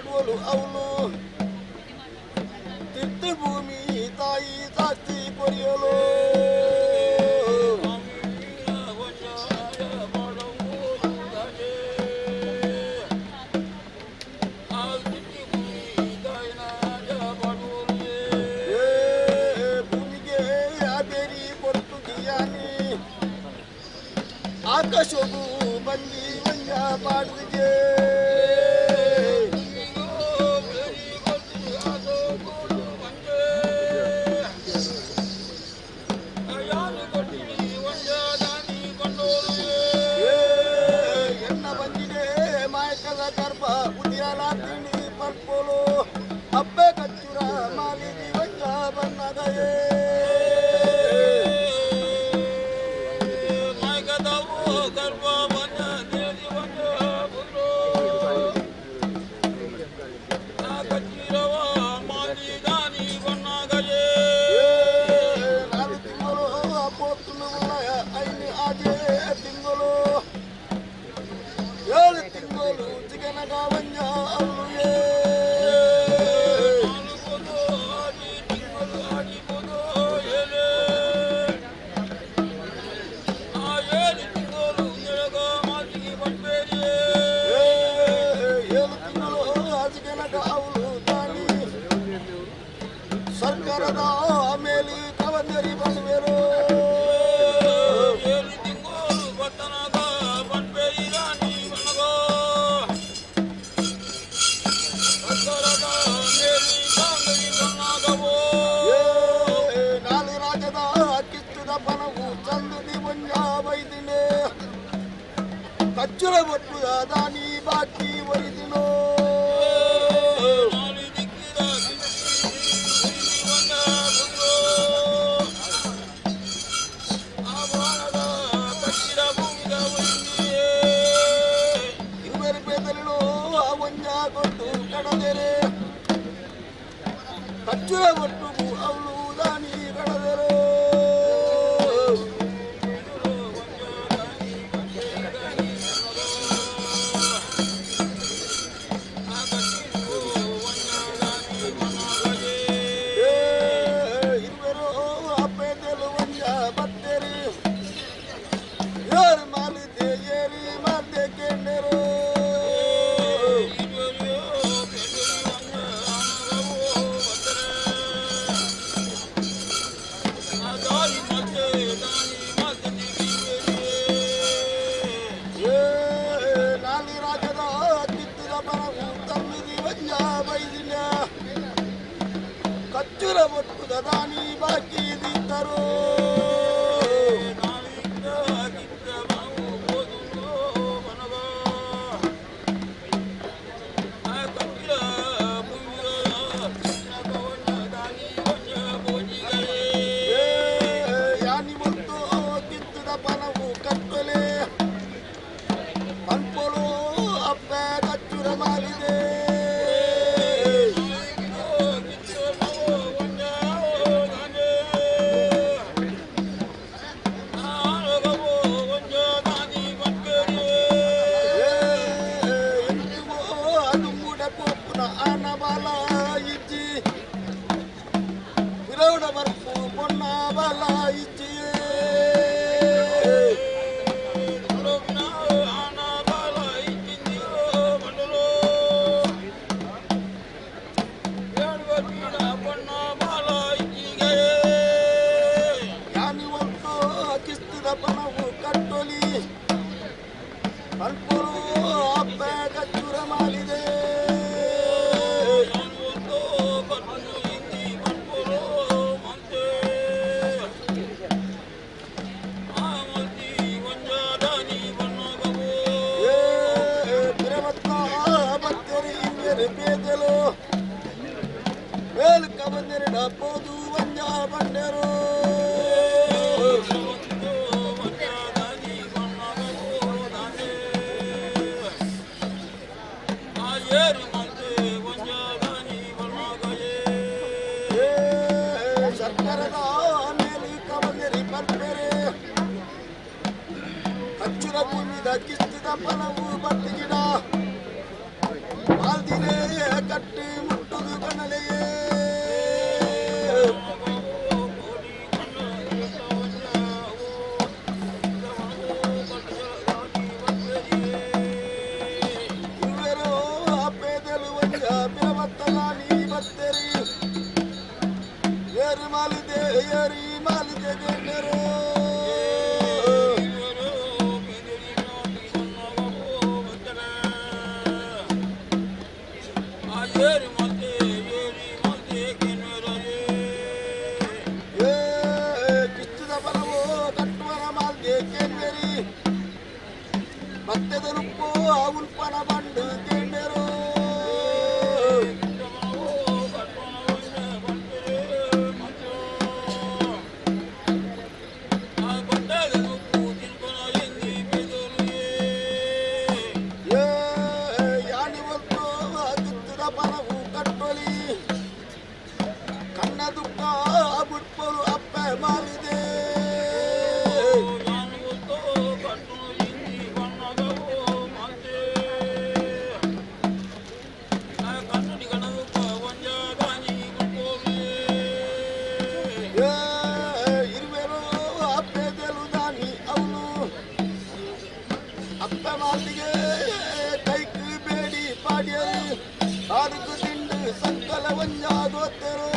ಪಾಡುವಲು ಅವಳು ತಿರ್ತು ಭೂಮಿ ತಾಯಿ ಸಾಕ್ಷಿ ಕೊರಿಯಲು ಭೂಮಿಗೆ ಬೇರಿ ಕೊಟ್ಟು ಗಿಯಾನಿ ಆಕಾಶವು ಬಂದಿ ಒಂಜ ಪಾಡುದಿಗೆ ಎನ್ನ ಬಂದಿದೆ ಮಾಯಕದ ಗರ್ಭ ಉದ್ಯಾಲ ತಿಣಿ ಪರ್ಪೋಲು ಅಬ್ಬೆ ಕಚ್ಚುರ ಮಾಲಿನಿ ವಂಜ ಬನ್ನಗಯೇ. ನಾಲ್ಕು ತಿಂಗಳು ಪೋತುಲು ಐನು ಆಜೆ ತಿಂಗಳು 7 ತಿಂಗಳು ಚಿಕನಗ ವಂಜ ಅವಳು. 7 ತಿಂಗಳು ಚಿಕನಗ ಅವಳು ತಾನಿ ಸರ್ಕಾರದ ಮೇಲೆ ಕವಂದರಿ ಬರುವೆರು. 7 ತಿಂಗಳು ಬತ್ತನಾಗ ಬನ್ಪೇರಿ ರಾಣಿ ಬನಗ ಸರ್ಕಾರದ ಮೇಲಿ ಕಾಂಗರಿ ಬನ್ನಾಗವೋ. ನಾಲು ರಾಜದ ಕಿತ್ತದ ಪನವು ಚಂದುದಿ ಒಂಜ ವೈದಿನೆ ಕಚ್ಚುರ ಒಟ್ಟು ದಾನಿ ಬಾಕಿ ಒಯ್ದಿನೋ. ನಾಲಿ ದಿಕ್ಕಿದ ಬಂದ ಆ ಬಾಣದ ಕಚ್ಚಿದ ಭೂಮಿದ ಒಯ್ದಿಯೇ. ಇರುವೆರು ಪೇದಲಿಳು ಆ ಒಂಜ ಕೊಟ್ಟು ಕಡದೆರೆ ಕಚ್ಚುರ ಒಟ್ಟು ಅವಳು ದಾನಿ ಕಡದೆರು. ಇರುವೆರು ಅಪ್ಪೇದಲು ಒಂಜ ಬತ್ತೇರಿ ಏರು ಮಾಲಿದೆ ಏರಿ ಮಾತೆ ಕೇಂಡರು. ಏ ನಾಲಿ ರಾಜದ ಕಿತ್ತದ ಮನವು ತಮ್ಮಿದಿ ಒಂಜ ಬೈದಿನ ಕಚ್ಚುರ ಒಟ್ಟುದ ದಾನಿ ಬಾಕಿ ದಿತ್ತರು. ಏ ಯಾನಿ ಒತ್ತು ಕಿತ್ತದ ಪನವು ಕತ್ತಲೆ ಪನ್ಪೊಲು ಅಪ್ಪೆ ಕಚ್ಚುರ ಮಾಲಿದೆ. ಏ ಎಂದಿಗೋ ಅದು ಮೂಡ ಪೋಪುನ ಆನ ಬಾಲ ಇಜ್ಜಿ ವಿರೌಡ ಬರ್ಪು ಪೊನ್ನ ಬಾಲ ಇಜ್ಜಿ. ಯಾನಿ ಒತ್ತು ಕಿಸ್ತಿದ ಪನವು ಕಟ್ಟೊಲಿ ಅಲ್ಪರು ಅಪ್ಪೆ ಕಚ್ಚುರ ಮಾಲಿದೆ. ಏ ಪಿರವತ್ತ ಬತ್ತರಿ ಇಂಗೆರೆ ಪೇದೆಲು ಮೇಲ್ ಕಬಂದೆರಡ ಪೋದು ವಂಜ ಬಂಡೆರು. ಏ ಸರ್ಕಾರದ ಮೇಲೆ ಕಬಂದೆರಿ ಪರ್ಪೆರೆ ಕಚ್ಚುರ ಭೂಮಿದ ಕಿಸ್ತಿದ ಫಲವು ಬತ್ತಿ ಗಿಡ. ಮಾಲ್ದಿನೇ ಕಟ್ಟಿ ಮುಟ್ಟುದು ಕಣಲೆಯೇ. ಇರುವೆರೋ ಅಪ್ಪೇದಲು ಒಂಜ ಬಿರಬತ್ತಲ ನೀ ಬತ್ತೆರಿ ಏರಿ ಮಾಲಿದೆ ಏರಿ ಮಾಲಿದೆ ಗೆಣ್ಣರು. ಏ ಕಿಚ್ಚದ ಬಲವೋ ಕಟ್ಟುವನ ಮಾಲ್ದೆ ಕೇಂದ್ರಿ ಭಕ್ತದನುಪ್ಪು ಆ ಉಲ್ಪನ ಬಂಡು ಕೇಂದ್ರರು. ಏ ಯಾನಿ ಒತ್ತು ಕಿತ್ತದ ಬಲವು ಕಟ್ಟೊಲಿ ಕಣ್ಣ ದುಃಖ ಬುಡ್ಪರು ಅಪ್ಪೆ ಮಾಲಿದೆ. ಏ ಇರುವೆರು ಅಪ್ಪೆದಲು ದಾನಿ ಅವನು ಅಪ್ಪ ಮಾತಿಗೆ ಕೈಕ್ ಬೇಡಿ ಪಾಡ್ಯರು ಆರುಕು ತಿಂಡು ಸಂಕಲ ಒಂಜಾಗೋತ್ತರು.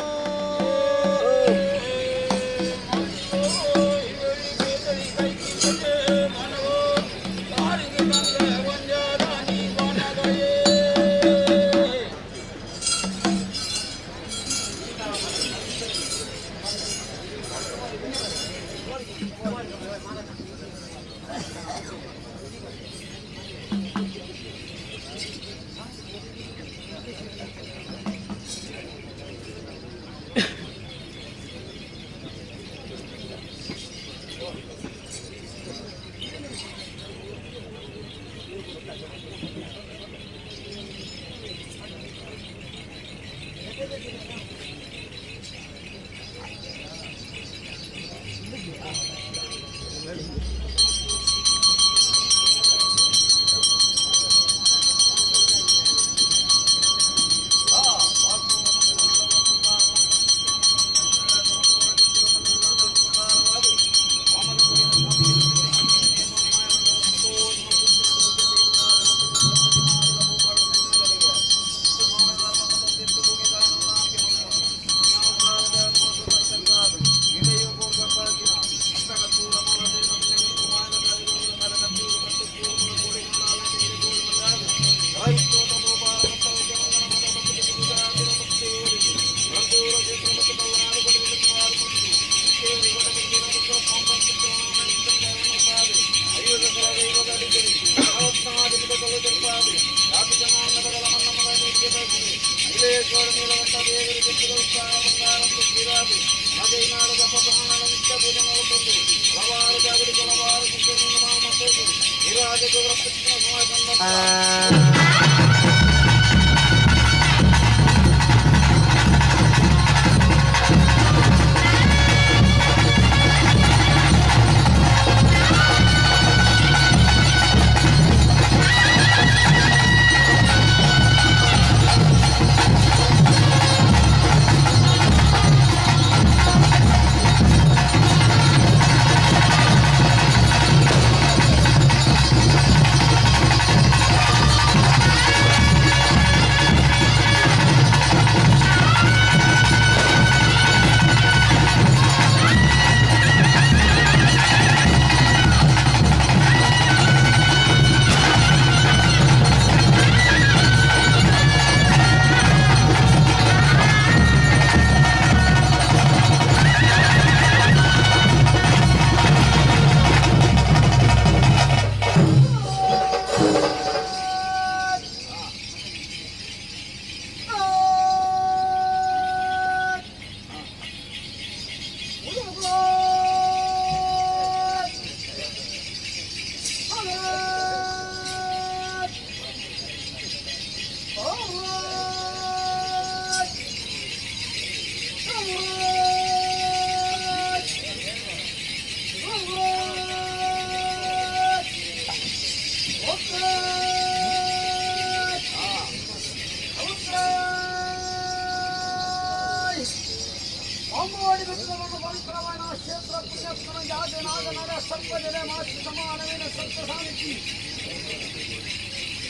ಅಂಬೋಡಿ ಬೆಟ್ಟದ ಪವಿತ್ರವಾದ ಕ್ಷೇತ್ರ ಪುಣ್ಯಸ್ಥನ ಜಾತೆ ನಾಗನರ ಸರ್ಪಜನೆ ಮಾಸಿ ಸಮಾನವೇನ ಸತ್ಯ ಸಾಮಿತಿ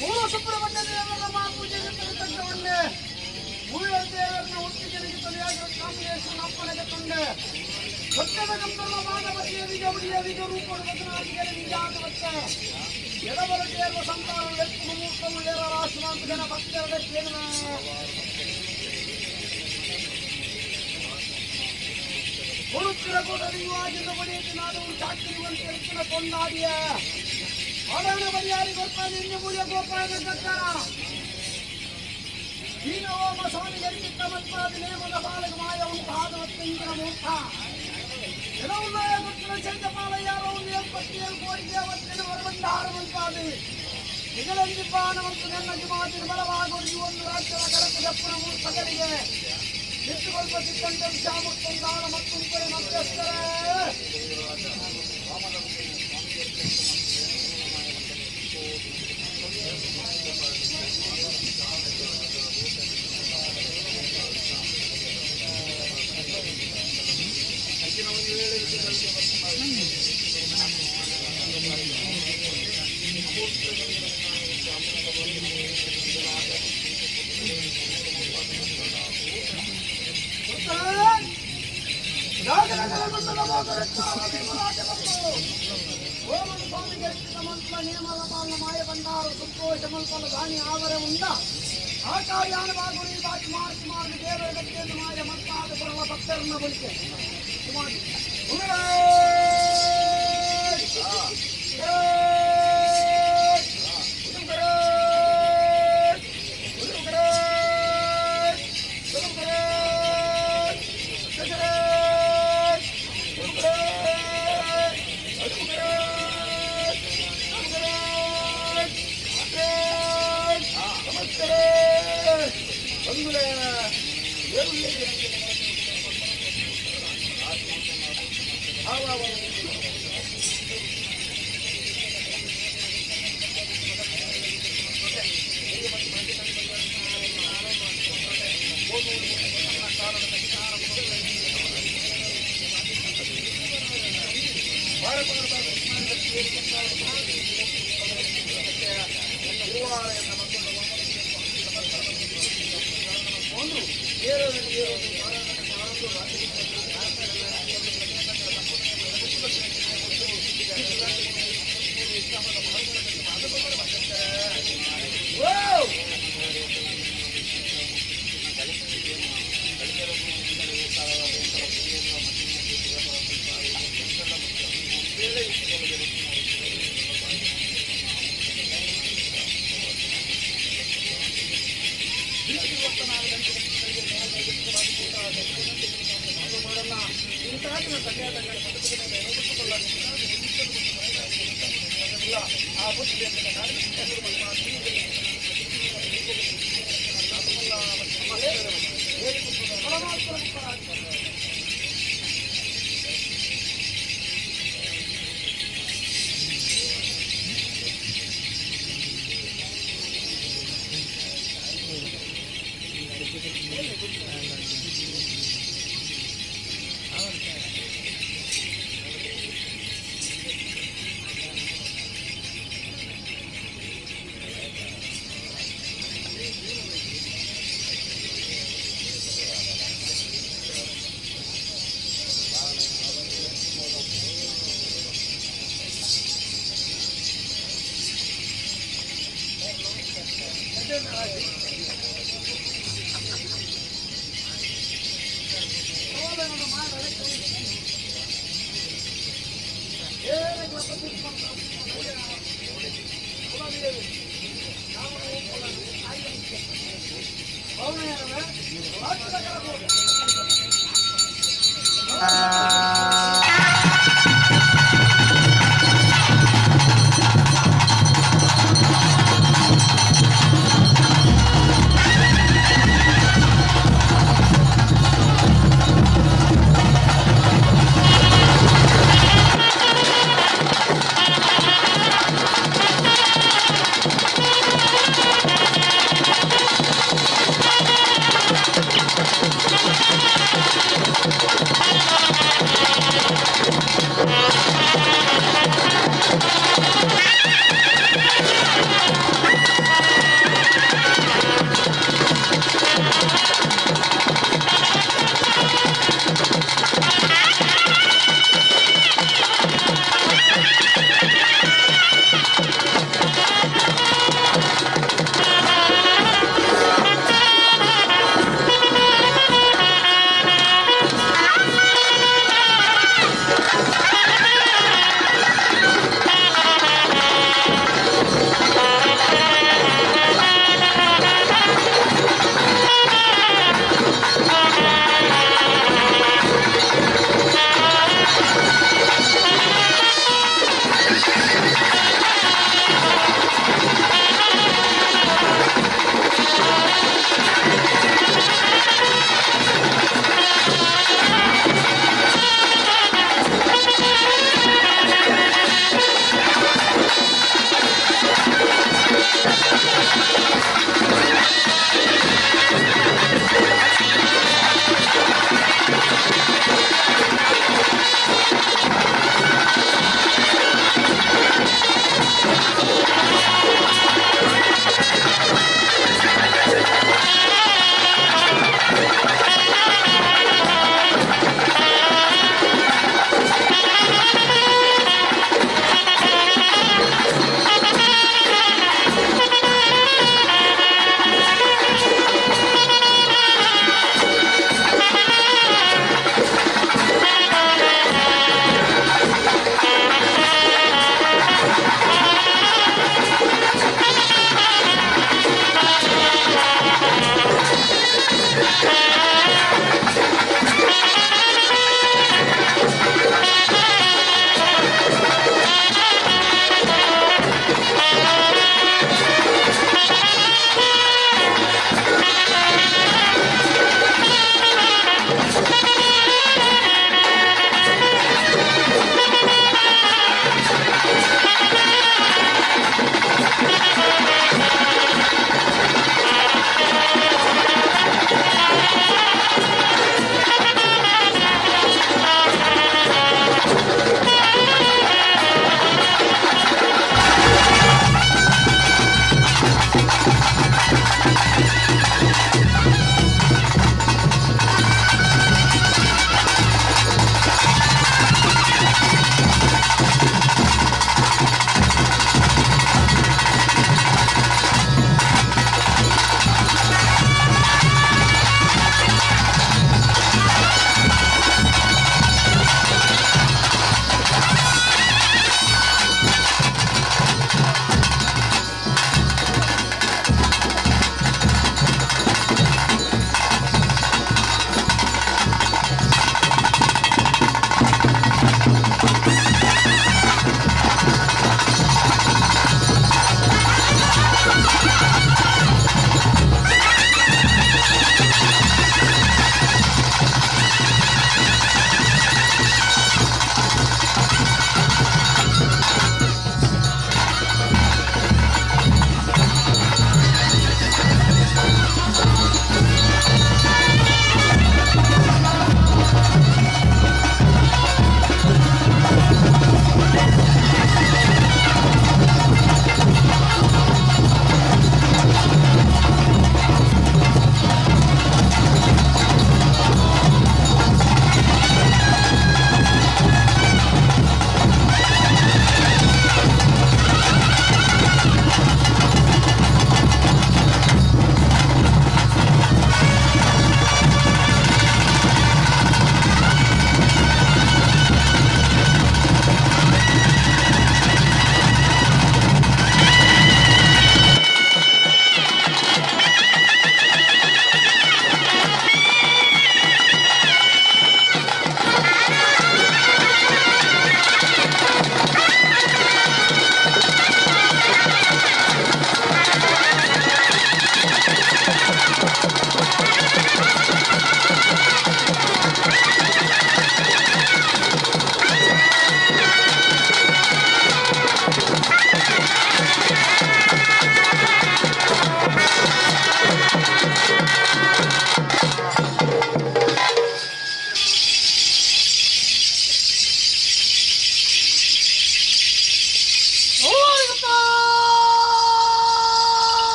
ಮೂಲ ಸುಬ್ರಹ್ಮಣ್ಯ ದೇವರ ಮಹಾಪೂಜೆಗೆ ತಕ್ಕವನ್ನೇ ಮುಳ್ಳ ದೇವರನ್ನ ಒಟ್ಟಿಗೆ ತಲೆಯಾಗಿರೋ ಕಾಂಬಿನೇಷನ್ ಅಪ್ಪನೆಗೆ ತೊಂಡೆ ಸತ್ಯದ ಗಂಧರ್ವ ಮಾಧವತಿಯ ವಿಜಯ ರೂಪದ ಬದಲಾಗಿಗೆ ನಿಜಾದ ಬತ್ತೆ ಎಡಬಲ ದೇವ ಸಂತಾನ ಲೆಪ್ಪು ಮುಹೂರ್ತವು ರಾಶಿಮಾಂತ ಜನ ಭಕ್ತರ ಕೇಳಿನ ಕೊಡುತ್ತಿರ ಕೊಡಲಿಯುವಾಗಿದ್ದ ಬಡಿಯತಿ ನಾಡು ಚಾಕ್ರಿವಂತೆ ಎತ್ತಿನ ಕೊಂಡಾಡಿಯ ಅಡಣ ಬರಿಯಾರಿ ಗೋಪಾಲ ಇನ್ನು ಮುಳಿಯ ಗೋಪಾಲ ಸರ್ಕಾರ ದೀನೋಮ ಸ್ವಾಮಿ ಗರಿಕಿತ್ತ ಮತ್ಪಾದ ನೇಮದ ಬಾಲಕ ಮಾಯ ಉಂಟಾದ ಮತ್ತಿಂದಿನ ಮೂರ್ಖ ಕೆಲವುಳ್ಳ ಗೊತ್ತಿನ ಚೈತಪಾಲ ಯಾರೋ ಒಂದು 77 ಕೋಟಿ ದೇವತೆಯನ್ನು ಹೊರಬಂಡಾರ ಮಲ್ಪಾದು ನಿಗಲಂದಿಬ್ಬಾನವಂತು ನನ್ನ ಜುಮಾತಿನ ಬಲವಾಗೊಡಿ ಒಂದು ರಾಜ್ಯದ ಕರಕು ದಪ್ಪನ ಮೂರ್ಖಗಳಿಗೆ ನಿಟ್ಟುಕೊಲ್ಪ ಸಿಕ್ಕಂತ ವಿಷಾಮುತ್ತೊಂದಾನ ಮತ್ತೊಂದು ಮಧ್ಯಸ್ಥರೇ.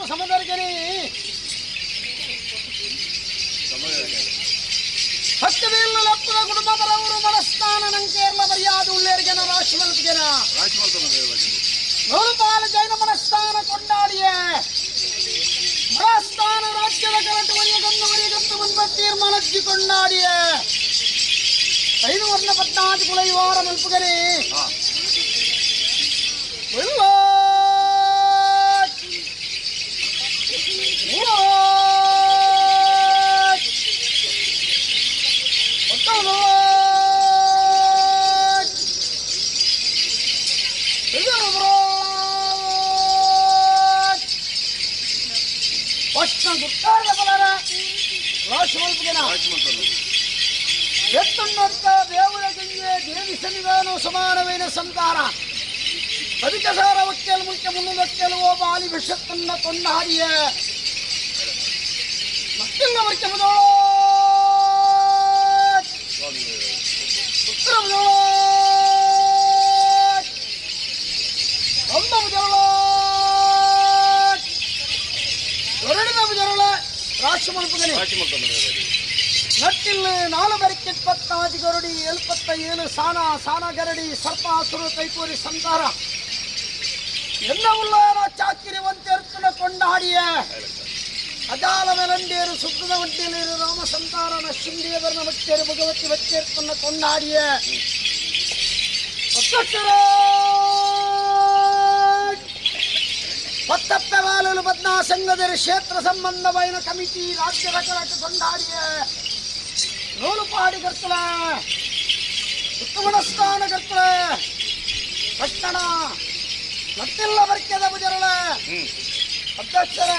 ಸಮದರ್ಗನೆ ಹಕ್ಕದಿಲ್ಲ ಲಪ್ಪದ ಕುಟುಂಬದವರು ಮನಸ್ಥಾನ ನಂಕೇರ್ಲ ಮರ್ಯಾದ ಉಳ್ಳೇರ್ಗೆನ ರಾಶಿ ಮಲ್ಪಿಗೆನ ನೂರುಪಾಲ ಜೈನ ಮನಸ್ಥಾನ ಕೊಂಡಾಡಿಯೇ ಮನಸ್ಥಾನ ರಾಜ್ಯದ ಕರಟು ವರಿಯಗನ್ನು ವರಿಯಗತ್ತು ಮುನ್ಬ ತೀರ್ಮಾನಜ್ಜಿ ಕೊಂಡಾಡಿಯೇ ಐದು ವರ್ಣ ಪದ್ನಾದಿ ಕುಲ ವಾರ ಮಲ್ಪುಗನೆ ఎత్తున్నొక్క దేవుల గింజే దేవి సన్నిధానం సమానమైన సంతాన అధికసార ఒక్కెలు ముఖ్య ముందు ఓ బాలి విషత్తున్న కొన్నాడియ మక్కిల్ల వర్గముదో ఉత్తరముదో వందముదో ಎರಡನೇ ರಾಶಿ ಮಲ್ಪಗನೆ ನಟ್ಟಿಲ್ಲು ನಾಲು ಬರಿಕೆ ಇಪ್ಪತ್ತಾಜಿ ಗರುಡಿ ಎಲ್ಪತ್ತ ಏಳು ಸಾನ ಸಾನ ಗರಡಿ ಸರ್ಪ ಹಸುರು ಕೈಪೂರಿ ಸಂತಾರ ಎಲ್ಲ ಉಳ್ಳಾರ ಚಾಕಿರಿ ಒಂತೆರ್ತುನ ಕೊಂಡಾಡಿಯ ಅಜಾಲ ಮೆಲಂಡೇರು ಸುದ್ದದ ಒಂಟೇಲೇರು ರಾಮ ಸಂತಾರನ ಶಿಂಡಿಯವರನ ಮಚ್ಚೇರು ಭಗವತಿ ವಚ್ಚೇರ್ತನ್ನ ಕೊಂಡಾಡಿಯ ಪತ್ತಪ್ಪೆ ಬಾಲಲು ಪದ್ಮಾ ಸಂಘದ ಕ್ಷೇತ್ರ ಸಂಬಂಧమైన ಕಮಿಟಿ ರಾಜ್ಯ ರಕರಕ ಕೊಂಡಾಡಿಯ ನೂಲುಪಾಡಿ ಕರ್ತಲ ಉತ್ತಮಣಸ್ಥಾನ ಕರ್ತಲ ಪಟ್ಟಣ ಮತ್ತೆಲ್ಲ ವರ್ಗದ ಪೂಜರಳ ಅಧ್ಯಕ್ಷರ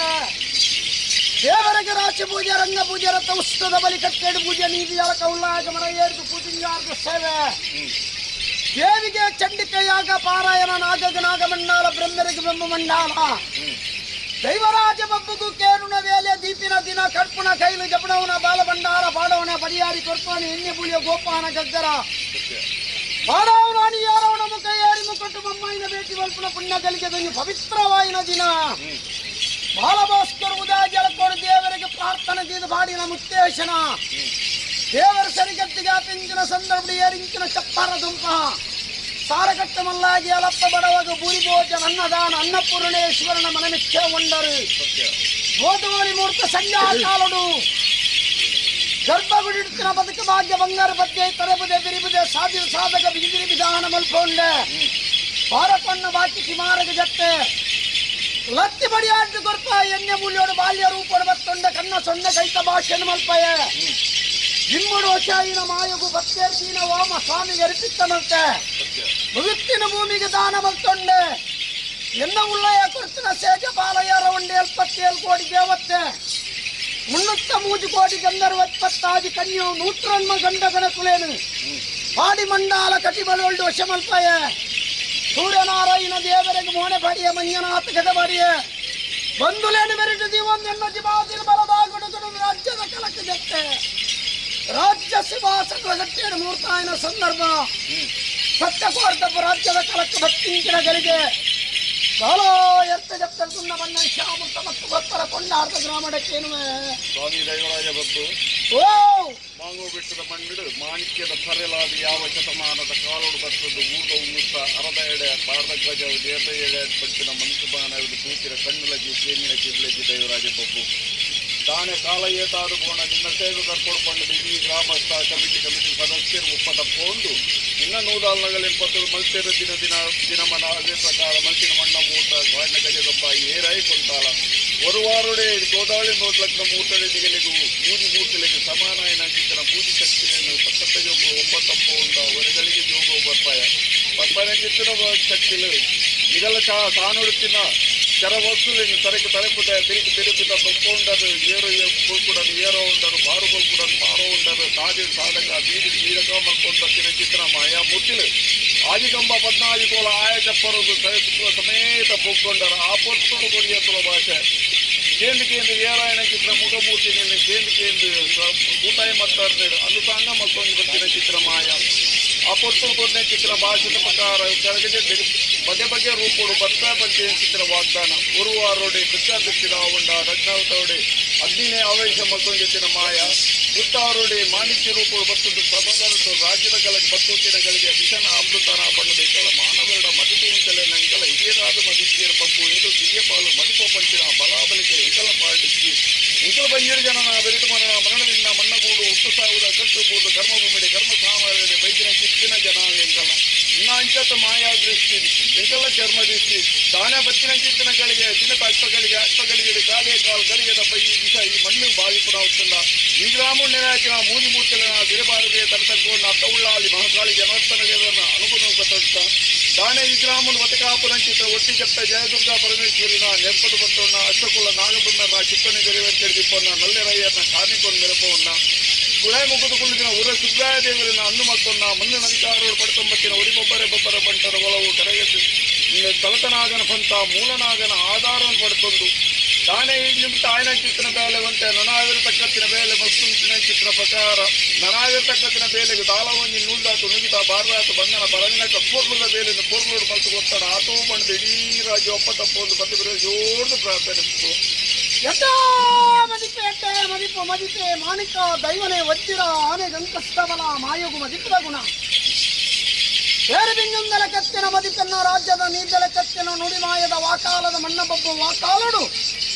ದೇವರಿಗೆ ರಾಶಿ ಪೂಜೆ ರಂಗ ಪೂಜೆ ರಥ ಉತ್ಸವದ ಬಲಿ ಕಟ್ಟೇಡು ಪೂಜೆ ನೀತಿ ಅಳಕ ಉಲ್ಲಾಗ ಮರ ಏರ್ದು ಪೂಜಿಂಗಾರ್ದು ಸೇವೆ ದೇವಿಗೆ ಚಂಡಿಕೆಯಾಗ ಪಾರಾಯಣ ನಾಗಗ ನಾಗಮಂಡಲ ಬ್ರಹ್ಮರಿಗೆ ಬ್ರಹ್ಮಮಂಡಲ ದೈವರಾಜ ಬಬ್ಬುಗು ಕೇರುಣ ವೇಲೆ ದೀಪಿನ ದಿನ ಕಡ್ಪುಣ ಕೈಲು ಜಪಣವನ ಬಾಲಭಂಡಾರ ಪಾಡವನ ಪಡಿಯಾರಿ ಕೊರ್ಪವನ ಎಣ್ಣೆ ಬುಳಿಯ ಗೋಪಾನ ಗಗ್ಗರ ಪಾಡವನ ಯಾರವನ ಮುಖ ಏರಿ ಮುಖಟ್ಟು ಬೊಮ್ಮಾಯಿನ ಭೇಟಿ ಮಲ್ಪುನ ಪುಣ್ಯ ಕಲಿಕೆದೊಂದು ಪವಿತ್ರವಾಯಿನ ದಿನ ಬಾಲಭಾಸ್ಕರ್ ಉದಯ ಜಲಕೋಡು ದೇವರಿಗೆ ಪ್ರಾರ್ಥನೆ ದೀದ ಬಾಡಿನ ಮುತ್ತೇಶನ ದೇವರ ಸರಿಗಟ್ಟಿಗೆ ಪಿಂಚಿನ ಸಂದರ್ಭ ಏರಿಂಚಿನ ಚಪ್ಪರ ದುಂಪ ಸಾರಕಟ್ಟ ಮಲ್ಲಾಗಿ ಅಲಪ್ಪ ಬಡವಾಗ ಭೂರಿ ಭೋಜನ ಅನ್ನದಾನ ಅನ್ನಪೂರ್ಣೇಶ್ವರನ ಮನಮಿಚ್ಛೆ ಉಂಡರು ಗೋಧೋಳಿ ಮೂರ್ತ ಸಂಜಾ ಕಾಲಡು ಗರ್ಭಗುಡಿಡ್ತಿನ ಬದುಕು ಭಾಗ್ಯ ಬಂಗಾರ ಪದ್ಯ ತರಬುದೆ ಬಿರಿಬುದೆ ಸಾಧಿ ಸಾಧಕ ಬಿಗಿದಿರಿ ವಿಧಾನ ಮಲ್ಪೊಂಡೆ ಬಾರಪಣ್ಣ ಬಾಕಿ ಕಿಮಾರಗ ಜತ್ತೆ ಲತ್ತಿ ಬಡಿಯಾಡ್ದು ಕೊರ್ಪ ಎಣ್ಣೆ ಮೂಲ್ಯೋಡು ಬಾಲ್ಯ ರೂಪಡು ಬತ್ತೊಂಡ ಕನ್ನ ಸೊನ್ನೆ ಕೈತ ಭಾಷೆಯನ್ನು ಮಲ್ಪಯ ಇಮ್ಮಡು ವಶಾಯಿನ ಮಾಯಗು ಬತ್ತೇರ್ತೀನ ವಾಮ ಸ್ವಾಮಿಗೆ ಅರ್ಪಿತ್ತನಂತೆ ಮುಗಿತ್ತಿನ ಭೂಮಿಗೆ ದಾನ ಮಲ್ತೊಂಡೆ ಎನ್ನ ಉಳ್ಳಯ ಕೊರ್ತಿನ ಸೇಜ ಬಾಲಯ್ಯರ ಒಂಡೆ ಎಲ್ಪತ್ತೇಳು ಕೋಟಿ ದೇವತ್ತೆ ಮುನ್ನೂತ್ತ ಮೂಜು ಕೋಟಿ ಗಂಧರ್ವ ಇಪ್ಪತ್ತಾದಿ ಕನ್ಯು ನೂತ್ರನ್ಮ ಗಂಡ ಗಣಕುಲೇನು ಪಾಡಿ ಮಂಡಾಲ ಕಟಿಬಲೊಲ್ಡು ವಶಮಲ್ಪಯ ಸೂರ್ಯನಾರಾಯಣ ದೇವರಿಗೆ ಮೋಣೆ ಪಾಡಿಯ ಮಂಜನಾಥ ಕದಬಾಡಿಯ ಬಂಧುಲೇನು ಮೆರಿಟು ದೀವೊಂದೆನ್ನ ಜಿಬಾದಿನ ಬಲದಾಗುಡುಗುಡು ರಾಜ್ಯದ ಕಲಕ ಜತ್ತೆ ರಾಜ್ಯ ಸಿಂಹಾಸನದ ಗಟ್ಟಿಯನ್ನು ಮೂರ್ತಾಯನ ಸಂದರ್ಭ ಸತ್ಯಕೋರ್ದಪ್ಪ ರಾಜ್ಯದ ಕಲಕ ಭಕ್ತಿಂಚಿನ ಗಳಿಗೆ ಬಾಲೋ ಎತ್ತ ಜಪ್ತಲ್ಕುನ್ನ ಬಣ್ಣ ಶ್ಯಾಮುತ್ತ ಮತ್ತು ಗೊತ್ತರ ಕೊಂಡಾರ್ದ ಗ್ರಾಮಡಕ್ಕೇನುವೆ ಸ್ವಾಮಿ ದೈವರಾಜ ಬಬ್ಬು ಓ ಮಾಂಗು ಬೆಟ್ಟದ ಮಣ್ಣಿಡು ಮಾಣಿಕ್ಯದ ಪರೆಲಾದ ಯಾವ ಶತಮಾನದ ಕಾಲೋಡು ಬರ್ತದ್ದು ಊಟ ಉಂಗುತ್ತ ಅರದ ಎಡೆ ಬಾರದ ಗಜವು ದೇರ್ದ ಎಡೆ ಪಟ್ಟಿನ ಮನಸ್ಸು ಬಾಣವಿದು ತೂಕಿರ ಕಣ್ಣುಲಗಿ ಕೇನಿನ ಕಿರ್ಲಗಿ ದೈವರಾಜ ಬಬ್ಬು ತಾನೇ ಕಾಲ ಏತಾದು ಬೋಣ ನಿನ್ನ ಸೇವೆ ಕರ್ಕೊಡು ಪಂಡದು ಇಡೀ ಗ್ರಾಮಸ್ಥ ಕಮಿಟಿ ಕಮಿಟಿ ಸದಸ್ಯರು ಒಪ್ಪ ತಪ್ಪೊಂದು ನಿನ್ನ ನೂದಾಲ್ನಗಲ್ ಎಂಪತ್ತು ಮಲ್ತೆರ ದಿನ ದಿನ ದಿನಮನ ಅದೇ ಪ್ರಕಾರ ಮಲ್ತಿನ ಮಣ್ಣ ಮೂಟ ಗಾಡಿನ ಗಜದಪ್ಪ ಏರೈ ಕೊಂತಾಳ ಒರುವಾರುಡೆ ಗೋದಾಳಿ ನೋಡ್ಲಕ್ನ ಮೂಟಡೆ ದಿಗಲಿಗೂ ಮೂಜಿ ಮೂಟಲೆಗೆ ಸಮಾನಾಯನ ಚಿತ್ತನ ಪೂಜಿ ಶಕ್ತಿಯನ್ನು ಪತ್ತತ್ತ ಜೋಗು ಒಪ್ಪತ್ತಪ್ಪ ಉಂಡ ಹೊರಗಳಿಗೆ ಜೋಗು ಬರ್ಪಾಯ ಬರ್ಪಾಯನ ಚಿತ್ತನ ಶಕ್ತಿಲು ನಿಗಲ ಚಾ ತಾನುಡುತ್ತಿನ ಚರ ವಸ್ತುలను ತರಕು ತರಪುದ ತಿರುಗಿ ತಿರುಗುತ್ತ ತೊಕ್ಕೊಂಡರು ಏರು ಕೊಲ್ಕುಡನು ಏರೋ ಉಂಡರು ಬಾರು ಕೊಲ್ಕುಡನು ಪಾರೋ ಉಂಡರು ಸಾದಿ ಸಾಧಕ ಬೀದಿ ಬೀರಕ ಮಲ್ಕೊಂಡ ತಿನ ಚಿತ್ರ ಮಾಯ ಮುಟ್ಟಿಲು ಆದಿಗಂಬ ಪದ್ನಾಜಿ ಕೋಲ ಆಯ ಚಪ್ಪರು ಸಮೇತ ಪೊಕ್ಕೊಂಡರು ಆ ಪೊರ್ತುಡು ಕೊರಿಯತ್ತುಲ ಭಾಷೆ ಕೇಂದ್ರ ಕೇಂದ್ರ ಏರಾಯಣ ಚಿತ್ರ ಮುಖಮೂರ್ತಿ ನಿನ್ನ ಕೇಂದ್ರ ಕೇಂದ್ರ ಕೂಟಾಯಿ ಮತ್ತಾರ್ನೇಡು ಅನುಸಾಂಗ ಮತ್ತೊಂದು ಬರ್ತಿನ ಚಿತ್ರ ಮಾಯ ಆ ಪೊಟ್ಟು ಕೊಡ್ನೆ ಚಿತ್ರ ಭಾಷೆದ ಪ್ರಕಾರ ಕೆಳಗಡೆ ಬಗೆ ಬಗೆ ರೂಪುಡು ಬತ್ತ ಪಂಚೆ ಚಿತ್ರ ವಾಗ್ದಾನ ಉರುವಾರೋಡಿ ಕೃಷ್ಣ ಉಂಡ ರತ್ನಾವತೋಡಿ ಅಗ್ನಿನೇ ಆವೇಶ ಮತ್ತೊಂದು ಮಾಯ ಉತ್ತಾರೋಡಿ ಮಾಣಿಕ್ಯ ರೂಪುಡು ಬತ್ತದ್ದು ಸಬದರತು ರಾಜ್ಯದ ಗಳಿಗೆ ಬತ್ತುತ್ತಿನಗಳಿಗೆ ವಿಷನ ಅಮೃತನ ಬಣ್ಣದ ಇಕಲ ಮಾನವರ ಮದಿಪುಂತಲೆ ನಂಕಲ ಹಿರಿಯರಾದ ಮದಿಸಿಯರ ಪಪ್ಪು ಎಂದು ಕಿರಿಯ ಪಾಲು ಮದಿಪ ಪಂಚಿನ ಬಲಾಬಲಿಕೆ ಎಂಕಲ ಪಾಡಿಸಿ ಎಂಕಲ ಬಂಜಿರು ಜನನ ಬೆರಿತು ಮರಣ ಮರಣದಿಂದ ಮಣ್ಣಗೂಡು ಹುಟ್ಟು ಸಾಗುದ ಕಟ್ಟುಬೂದು ಕರ್ಮಭೂಮಿಡೆ ಕರ್ಮ ಸಾಮರಡೆ ಬೈದಿನ ಕಿತ್ತಿನ ಜನ ಎಂಕಲ ಇನ್ನ ಅಂಚತ ಮಾಯಾ ದೃಷ್ಟಿ ಎಂಕಲ ಚರ್ಮ ದೃಷ್ಟಿ ದಾನ ಬತ್ತಿನ ಚಿತ್ತಿನ ಗಳಿಗೆ ದಿನದ ಅಲ್ಪಗಳಿಗೆ ಅಲ್ಪಗಳಿಗೆ ಕಾಲೇ ಕಾಲು ಗಳಿಗೆ ದಪ್ಪ ಈ ವಿಷ ಈ ಮಣ್ಣು ಬಾವಿಪುನ ಈ ಗ್ರಾಮ ನೆನಾಚಿನ ಮೂಜಿ ಮೂರ್ತಿನ ತಿರುಬಾರದೆ ತರತಕ್ಕೊಂಡು ಅತ್ತ ಉಳ್ಳಾಲಿ ಮಹಾಕಾಳಿ ಜನಾರ್ದನ ಅನುಗುಣ ಬತ್ತಂತ ದಾನೆ ಈ ಗ್ರಾಮದ ಬತಕಾಪುರಂಚಿತ ಒಟ್ಟಿ ಚಟ್ಟ ಜಯದುರ್ಗಾ ಪರಮೇಶ್ವರಿನ ನೆರ್ಪದ ಬತ್ತೊಣ್ಣ ಅಷ್ಟಕುಲ ನಾಗಬೊಮ್ಮನ ಚಿಕ್ಕನೆ ಜರಿವಂತೆಡಿದಿಪ್ಪನ್ನ ನಲ್ಲೆರಯ್ಯನ ಕಾರ್ಣಿಕೊಂಡ ಮೆರಪವನ್ನ ಗುಳಾಯಿ ಮುಖದ ಕುಳ್ಳಿನ ಉರ ಸುಬ್ರಾಯ ದೇವರಿನ ಅನ್ನು ಮತ್ತೊನ್ನ ಮಣ್ಣಿನ ಅಧಿಕಾರರು ಪಡ್ಕೊಂಬತ್ತಿನ ಒರಿ ಬೊಬ್ಬರೆ ಬೊಬ್ಬರ ಬಂಟರ ಒಲವು ಕರೆಗೆ ತಲತನಾಗನ ಪಂತ ಮೂಲನಾಗನ ಆಧಾರವನ್ನು ಪಡ್ಕೊಂಡು ದಾನೆ ನಿಮಿತ್ತ ಆಯನ ಚಿತ್ರನ ಬೇಲೆ ಒಂತೆ ನನಾವಿರತಕ್ಕತ್ತಿನ ಬೇಲೆ ಮಸ್ತುಂತಿನ ಚಿತ್ರ ಪ್ರಕಾರ ನನಾವಿರತಕ್ಕತ್ತಿನ ಬೇಲೆಗೆ ದಾಳವಂಜಿ ನೂಲ್ದಾತು ನುಗಿತ ಬಾರದಾತು ಬಂಧನ ಬರವಿನ ಪೂರ್ಣದ ಬೇಲೆಯನ್ನು ಪೂರ್ಣೋಡು ಮಲ್ತು ಗೊತ್ತಡ ಆತೋ ಬಣ್ಣದ ಇಡೀ ರಾಜ್ಯ ಒಪ್ಪ ತಪ್ಪೊಂದು ಪತಿ ಜೋರ್ದು ಪ್ರಾರ್ಥನೆ ಮದಿಪೆ ಎಟ್ಟೆ ಮದಿಪು ಮದಿಪೆ ಮಾಣಿಕ ದೈವನೆ ವಜ್ರ ಆನೆ ಗಂಕಸ್ತಬಲ ಮಾಯಗು ಮದಿಪದ ಗುಣ ಬೇರೆ ಕತ್ತಿನ ಮದಿಪೆನ್ನ ರಾಜ್ಯದ ನೀರ್ದಲ ಕತ್ತಿನ ನುಡಿಮಾಯದ ವಾಕಾಲದ ಮಣ್ಣ ಬಬ್ಬು ವಾಕಾಲಡು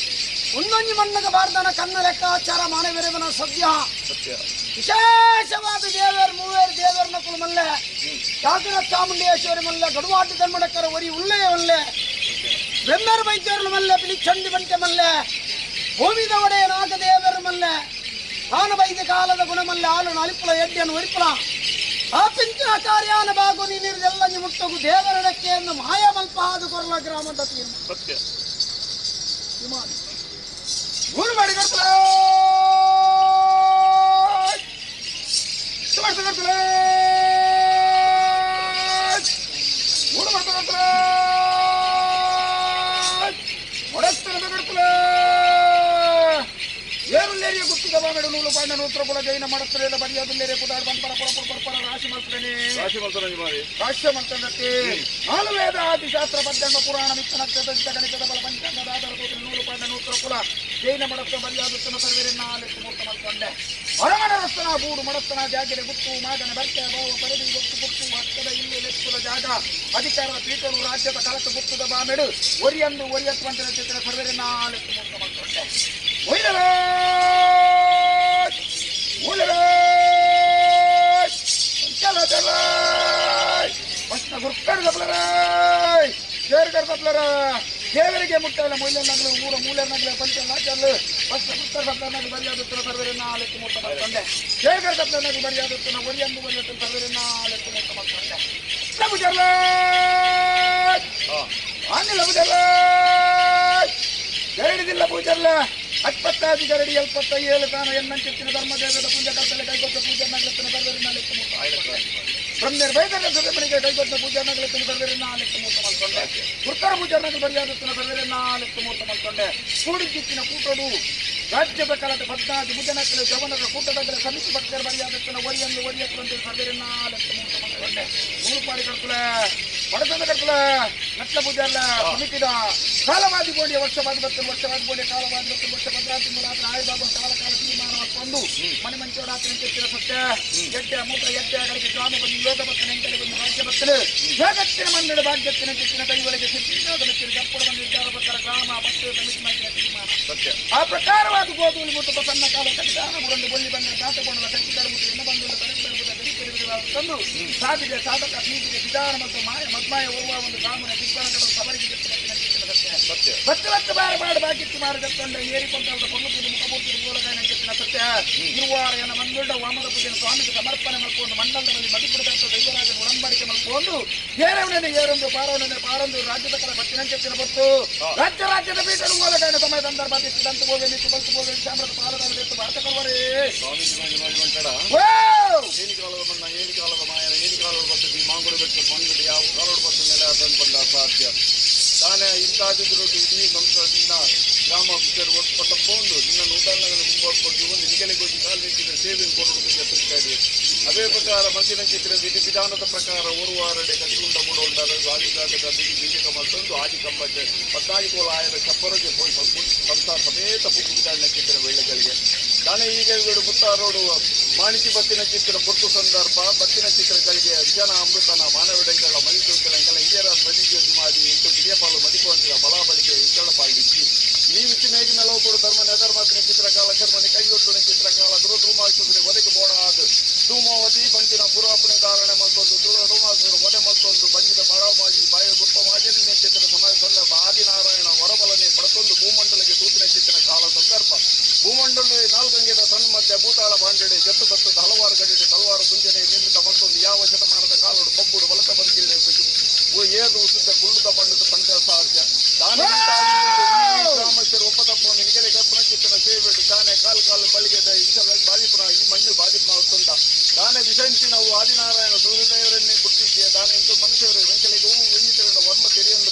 ಒಂದೊಂದು ಮಣ್ಣಗ ಬಾರ್ದನ ಕನ್ನ ಲೆಕ್ಕಾಚಾರ ಮಾನವಿರವನ ಸದ್ಯ ವಿಶೇಷವಾದ ದೇವರ್ ಮೂವೇರು ದೇವರನ ಕುಲಮಲ್ಲೆ ಕಾಕರ ಚಾಮುಂಡೇಶ್ವರಿ ಮಲ್ಲೆ ಗಡುವಾಟಿ ಧರ್ಮಡಕ್ಕರ ಒರಿ ಉಳ್ಳೆ ಒಲ್ಲೆ ಬೆಮ್ಮರ ವೈದ್ಯರು ಮಲ್ಲೆ ಬಿಳಿ ಚಂಡಿ ಬಂಟೆ ಮಲ್ಲೆ ಭೂಮಿದ ಒಡೆಯ ನಾಗದೇವರು ಮಲ್ಲೆ ಆನ ವೈದ್ಯ ಕಾಲದ ಗುಣಮಲ್ಲೆ ಆಲು ನಲಿಪುಲ ಎಡ್ಡೆಯನ್ನು ಒರಿಪುಲ ಆ ಪಿಂಚಿನ ಕಾರ್ಯಾನ ಬಾಗು ನೀರಿದೆಲ್ಲ ಮುಟ್ಟಗು ದೇವರಡಕ್ಕೆ ಎಂದು ಮಾಯ ಮಲ್ಪ ಆದು ಕೊರಲ ಗ್ರಾಮದ ತೀರ್ಮಾನ ಸತ್ಯ ಮೂರು ಮಾಡಿ ಕರ್ತಲೆ ಕರ್ತಲೆ ಮೂರು ಮಾಡ್ತಾರೆ ಒಡಸ್ತನ ಕರ್ತಲೆ ಏರುಲ್ಲೇರಿಯ ಗುತ್ತಿದ ಬಾಗಡು ನೂಲು ಪಾಂಡ ನೂತ್ರ ಕುಲ ಜೈನ ಮಾಡಸ್ತಲೆ ಬರಿಯಾದುಲ್ಲೇರಿಯ ಕುದಾಡ್ ಬಂಪರ ಪುರ ಪುರ ಪರ ರಾಶಿ ಮಾಡ್ತೇನೆ ರಾಶಿ ಮಲ್ತನ ಮಾರಿ ಭಾಷ್ಯ ಮಂತ್ರನಕ್ಕೆ ನಾಲು ವೇದ ಆದಿ ಶಾಸ್ತ್ರ ಪದ್ಯಂಗ ಪುರಾಣ ಮಿತ್ತ ನಕ್ಷತ್ರ ಗಣಿತದ ಬಲ ಪಂಚಾಂಗದ ಆಧಾರ ತೋತ್ರ ನೂಲು ಪಾಂಡ ನೂತ್ರ ಕುಲ ಜೈನ ಮಡಸ್ತ ಮರ್ಯಾದುತ್ತನ ಸರ್ವೇರನ್ನ ಆಲೆತ್ತು ಮೂರ್ತ ಮಲ್ಕೊಂಡೆ ಹೊರಮಣ ರಸ್ತನ ಬೂಡು ಮಡಸ್ತನ ಜಾಗಿರೆ ಗುತ್ತು ಮಾಗನ ಬರ್ಕೆ ಭಾವ ಪರಿಧಿ ಗೊತ್ತು ಗುತ್ತು ಹಕ್ಕದ ಇಲ್ಲಿ ಲೆಕ್ಕುಲ ಜಾಗ ಅಧಿಕಾರದ ಪೀಠನು ರಾಜ್ಯದ ಕಳಕ ಗುತ್ತದ ಬಾಮೆಡು ಒರಿಯಂದು ಒರಿಯತ್ವಂತಿನ ಚಿತ್ರ ಸರ್ವೇರನ್ನ ಆಲೆತ್ತು ಮೂರ್ತ ಮಲ್ಕೊಂಡೆ ಒಯ್ದಲೇ ದೇವರಿಗೆ ಮುಟ್ಟಲ್ಲ ಮೊಯ್ಲನ್ನಾಗಲು ಊರ ಮೂಲೆನಾಗಲು ಪಂಚ ನಾಚಲ್ಲು ಫಸ್ಟ್ ಗುರ್ಕರ್ ಸಪ್ಲನಾಗಲು ಬರಿಯಾದುತ್ತನ ಸರ್ವರನ್ನ ಆಲೆತ್ತು ಮೂರ್ತ ಮಾಡ್ಕೊಂಡೆ ಶೇರ್ಗರ್ ಸಪ್ಲನಾಗಲು ಬರಿಯಾದುತ್ತನ ಒರಿಯಂದು ಒರಿಯತ್ತು ಸರ್ವರನ್ನ ಆಲೆತ್ತು ಮೂರ್ತ ಮಾಡ್ಕೊಂಡೆ ಲಬುಜರ್ಲ ಆನೆ ಲಬುಜರ್ಲ ಗರಡಿದಿಲ್ಲ ಪೂಜರ್ಲ ಅತ್ಪತ್ತಾದಿ ಗರಡಿ ಎಲ್ಪತ್ತ ಏಳು ತಾನು ಎನ್ನಂಚಿತ್ತಿನ ಧರ್ಮದೇವದ ಪೂಜೆ ಕರ್ತಲೆ ಕೈಗೊತ್ತ ಪೂಜೆ ನಗಲತ್ತಿನ ಸರ್ವರನ್ನ ಆಲೆತ್ತು ಮೂರ್ತ ಬ್ರಹ್ಮೇರ್ ಬೈದರ ಸುರಮಣಿಗೆ ಕೈಗೊತ್ತ ಪೂಜೆ ನಗಲತ್ತಿನ ಸರ್ವರನ್ನ ಆಲೆತ್ತು ಮೂರ್ತ ಮಾಡ್ಕೊಂಡೆ ಗುರ್ಕರ ಪೂಜೆ ನಗಲು ಬರಿಯಾದುತ್ತಿನ ಸರ್ವರನ್ನ ಆಲೆತ್ತು ಮೂರ್ತ ಮಾಡ್ಕೊಂಡೆ ಕೂಡಿದ್ದಿತ್ತಿನ ಕೂಟಡು ರಾಜ್ಯದ ಕಲದ ಪದ್ನಾದಿ ಭುಜನಕ್ಕಲು ಜವನರ ಕೂಟದ ಸಮಿತಿ ಭಕ್ತರ ಬರಿಯಾದುತ್ತಿನ ಒರಿಯನ್ನು ಒರಿಯತ್ತು ಸರ್ವರನ್ನ ಆಲೆತ್ತು ಮೂರ್ತ ಮಾಡ್ಕೊಂಡೆ ನೂರುಪಾಡಿ ಕರ್ತಲೆ ಬಡತನ ಕರ್ತಲೆ ನಟ್ಲ ಪೂಜೆ ಅಲ್ಲ ಸಮಿತಿದ ಕಾಲವಾದಿ ಗೋಡಿಯ ವರ್ಷವಾದಿ ಬರ್ತದೆ ವರ್ಷವಾದಿ ಗೋಡಿಯ ಕಾಲವಾದಿ ಬರ್ತದೆ ವರ್ಷ ಭದ್ರಾ ತಿಂಗಳಾದ್ರೆ ಆಯುರ್ಭಾಗ ಕಾಲ ಕಾಲ ತೀರ್ಮಾನ ಕೊಂಡು ಮನೆ ಮಂಚೋಡಾತನ ಕೆತ್ತಿನ ಸತ್ಯ ಎಡ್ಡೆ ಮೂತ್ರ ಎಡ್ಡೆ ಗಳಿಗೆ ಗ್ರಾಮ ಬಂದು ಯೋಗ ಬರ್ತನೆ ಎಂಟಲೆ ಬಂದು ರಾಜ್ಯ ಬರ್ತದೆ ಜಗತ್ತಿನ ಮನ್ನಡ ಭಾಗ್ಯತ್ತಿನ ಚಿತ್ತಿನ ಕೈವಳಿಗೆ ಸಿದ್ಧಿಯಾದ ಮೆಚ್ಚಿನ ಕಪ್ಪಡ ಬಂದು ವಿಚಾರ ಪ್ರಕಾರ ಗ್ರಾಮ ಬತ್ತು ಸಮಿತಿ ಮಾಡಿದ ತೀರ್ಮಾನ ಸತ್ಯ ಆ ಪ್ರಕಾರವಾದ ಗೋಧೂಲಿ ಮುಟ್ಟು ಸಣ್ಣ ಕಾಲ ಕಟ್ಟಿದಾನ ಮುರಂದು ಬೊಳ್ಳಿ ಬಂದ ದಾಟಕೊಂಡ ಕಟ್ಟಿ ಕಡಮುಟ್ಟು ಎನ್ನ ಬಂದು ತಂದು ಸಾಧಿಗೆ ಸಾಧಕ ಬೀದಿಗೆ ವಿಧಾನ ಮತ್ತು ಮಾಯ ಮದ್ಮಾಯ ಓರ್ವ ಒಂದು ಕಾಮನ ದಿಗ್ಬನ ಕಡಲು ಸಬರಿಗೆ ಸತ್ಯ ಸತ್ಯ ಬತ್ತು ಬತ್ತು ಬಾರ ಬಾಡು ಬಾಕಿತ್ತು ಮಾರು ಜತ್ತೊಂಡ ಏರಿಕೊಂಡ ಕೊಲ್ಲುವುದು ಮುಖಮೂರ್ತಿ ಮೂಲಗಾಯ ನಂಗೆತ್ತಿನ ಸತ್ಯ ಗುರುವಾರ ಮಂದುಳ್ಳ ವಾಮದ ಪೂಜೆನ ಸ್ವಾಮಿಗೆ ಸಮರ್ಪಣೆ ಮಾಡ್ಕೊಂಡು ಮಂಡಲದಲ್ಲಿ ಮದಿಪುಡದಂತ ದೈವರಾಜನ ಒಡಂಬಡಿಕೆ ಮಾಡ್ಕೊಂಡು ಏರವನೇ ಏರೊಂದು ಪಾರವನೇ ಪಾರೊಂದು ರಾಜ್ಯದ ಕಲ ಬತ್ತಿನಂచెತ್ತಿನ ಬತ್ತು ರಾಜ್ಯ ರಾಜ್ಯದ ಪೀಠನು ಮೂಲಗಾಯನ ಸಮಯ ಸಂದರ್ಭ ತಿತ್ತು ಬೋವೆ ನಿತ್ತು ಬಲ್ತು ಬೋವೆ ಚಾಮ್ರದ ಪಾಲದಲ್ಲಿ ಎತ್ತು ಭಾರತ ಕಲ್ವರೇ ಸ್ವಾಮೀಜಿ ಮಾಡಿ ಮಾಡಿ ಅಂటాడా ಓ ఏని కాಲದ ಮಣ್ಣ ಏನಿ ಕಾಲದ ಮಾಯನ ಏನಿ ಕಾಲೋಡು ಬರ್ತದೆ ಈ ಮಾಂಗುಡು ಬೆಟ್ಟ ಮಂಗುಡು ಯಾವ ಕಾಲೋಡು ಬರ್ತದೆ ನೆಲೆ ಆತಂದು ಬಂದ ಸಾಧ್ಯ ತಾನೇ ಇಂತಾದಿದ್ರು ಇಡೀ ಸಂಸ್ಥೆಯಿಂದ ಗ್ರಾಮ ಆಫೀಸರ್ ಒಟ್ಟು ತಪ್ಪೊಂದು ನಿನ್ನ ನೂತನ ಮುಂಬಾಡ್ಕೊಂಡು ಒಂದು ನಿಗಲಿಗೆ ಹೋಗಿ ಕಾಲು ನಿಂತಿದ್ರೆ ಸೇವೆಯನ್ನು ಕೊಡೋದು ಎತ್ತರಿಸ್ತಾ ಅದೇ ಪ್ರಕಾರ ಮಲ್ತಿನ ಚಿತ್ರ ವಿಧಿ ವಿಧಾನದ ಪ್ರಕಾರ ಒಂದು ವಾರಡೆ ಕಟಿಗುಂಡ ಮೂಡೊಂಡರ ಗಾಳಿ ಬಿಗಿ ಬೀಜಕ ಮಲ್ತೊಂದು ಆಜಿ ಕಂಬಕ್ಕೆ ಪತ್ತಾಜಿ ಕೋಲ ಆಯದ ಚಪ್ಪರಗೆ ಪೋಯಿ ಸಂಸಾರ ಸಮೇತ ಪುಕ್ಕು ವಿಧಾನ ಚಿತ್ರ ವೇಳೆಗಳಿಗೆ ದಾನೆ ಈಗ ಇವರು ಮುತ್ತಾರೋಡು ಮಾಣಿಕಿ ಬತ್ತಿನ ಚಿತ್ರ ಪೊಟ್ಟು ಸಂದರ್ಭ ಬತ್ತಿನ ಚಿತ್ರಗಳಿಗೆ ವಿಜನ ಅಮೃತನ ಮಾನವಿಡಂಗಳ ಮಲಿತುಂಕಲ ಹಿರಿಯರ ಬದಿಗೆ ಮಾದಿ ಇಂಟು ಗಿರಿಯಪಾಲು ಮದಿಪುವಂತಿನ ಬಲಾಬಲಿಗೆ ಇಂಕಳ ಪಾಲ್ಡಿಕ್ಕಿ ಈ ವಿಚ್ಚು ಮೇಗಿ ಮೆಲವು ಧರ್ಮ ನೆಧರ್ಮಾತಿನ ಚಿತ್ರಕಾಲ ಕರ್ಮನಿ ಕೈಯೊಟ್ಟು ಚಿತ್ರಕಾಲ ದುರಧೂಮಾಸುರಿ ಒದಗಿ ಬೋಡ ಆದು ಧೂಮಾವತಿ ಪಂಚಿನ ಪುರಾಪಣೆ ಧಾರಣೆ ಮಲ್ತೊಂದು ದುರಧೂಮಾಸುರು ಒದೆ ಮಲ್ತೊಂದು ಬಂಜಿದ ಬಡವಾಗಿ ಬಾಯ ಗುಪ್ತ ಮಾಜನಿನ ಚಿತ್ರ ಸಮಯ ಸಂದರ್ಭ ಆದಿನಾರಾಯಣ ವರಬಲನೆ ಪಡತೊಂದು ಭೂಮಂಡಲಕ್ಕೆ ತೂತಿನ ಚಿತ್ರ ಕಾಲ ಸಂದರ್ಭ ಭೂಮಂಡಲ ನಾಲ್ಕಂಗೆದ ತನ್ನ ಮಧ್ಯೆ ಭೂತಾಳ ಬಾಂಡೆಡೆ ಜತ್ತು ಬತ್ತದ ಹಲವಾರು ಗಡಿಡೆ ತಲವಾರು ಮುಂಜಾನೆ ನಿರ್ಮಿತ ಮತ್ತೊಂದು ಯಾವ ಶತಮಾನದ ಕಾಲೋಡು ಬಬ್ಬುಡು ಬಲತ ಬದುಕಿದೆ ಏದು ಉಸುದ್ದ ಕುಳ್ಳುದ ಪಣ್ಣದ ಪಂಚ ಸಾಧ್ಯ ದಾನೆ ಗ್ರಾಮಸ್ಥರು ಒಪ್ಪತಪ್ಪು ನಿನಗೆ ಕಲ್ಪನ ಚಿತ್ತನ ಸೇವೆಡು ದಾನೆ ಕಾಲು ಕಾಲು ಬಳಿಗೆದ ಇಂಥ ಬಾಧಿಪುನ ಈ ಮಣ್ಣು ಬಾಧಿಪುನ ಹೊತ್ತುಂಡ ದಾನೆ ವಿಷಂತಿ ನಾವು ಆದಿನಾರಾಯಣ ಸೂರ್ಯದೇವರನ್ನೇ ಪುಟ್ಟಿದ್ದೆ ದಾನೆ ಇಂತು ಮನುಷ್ಯರು ವೆಂಕಲಿಗೆ ಹೂವು ವೆಂಜಿತರನ್ನ ವರ್ಮ ತೆರೆಯೊಂದು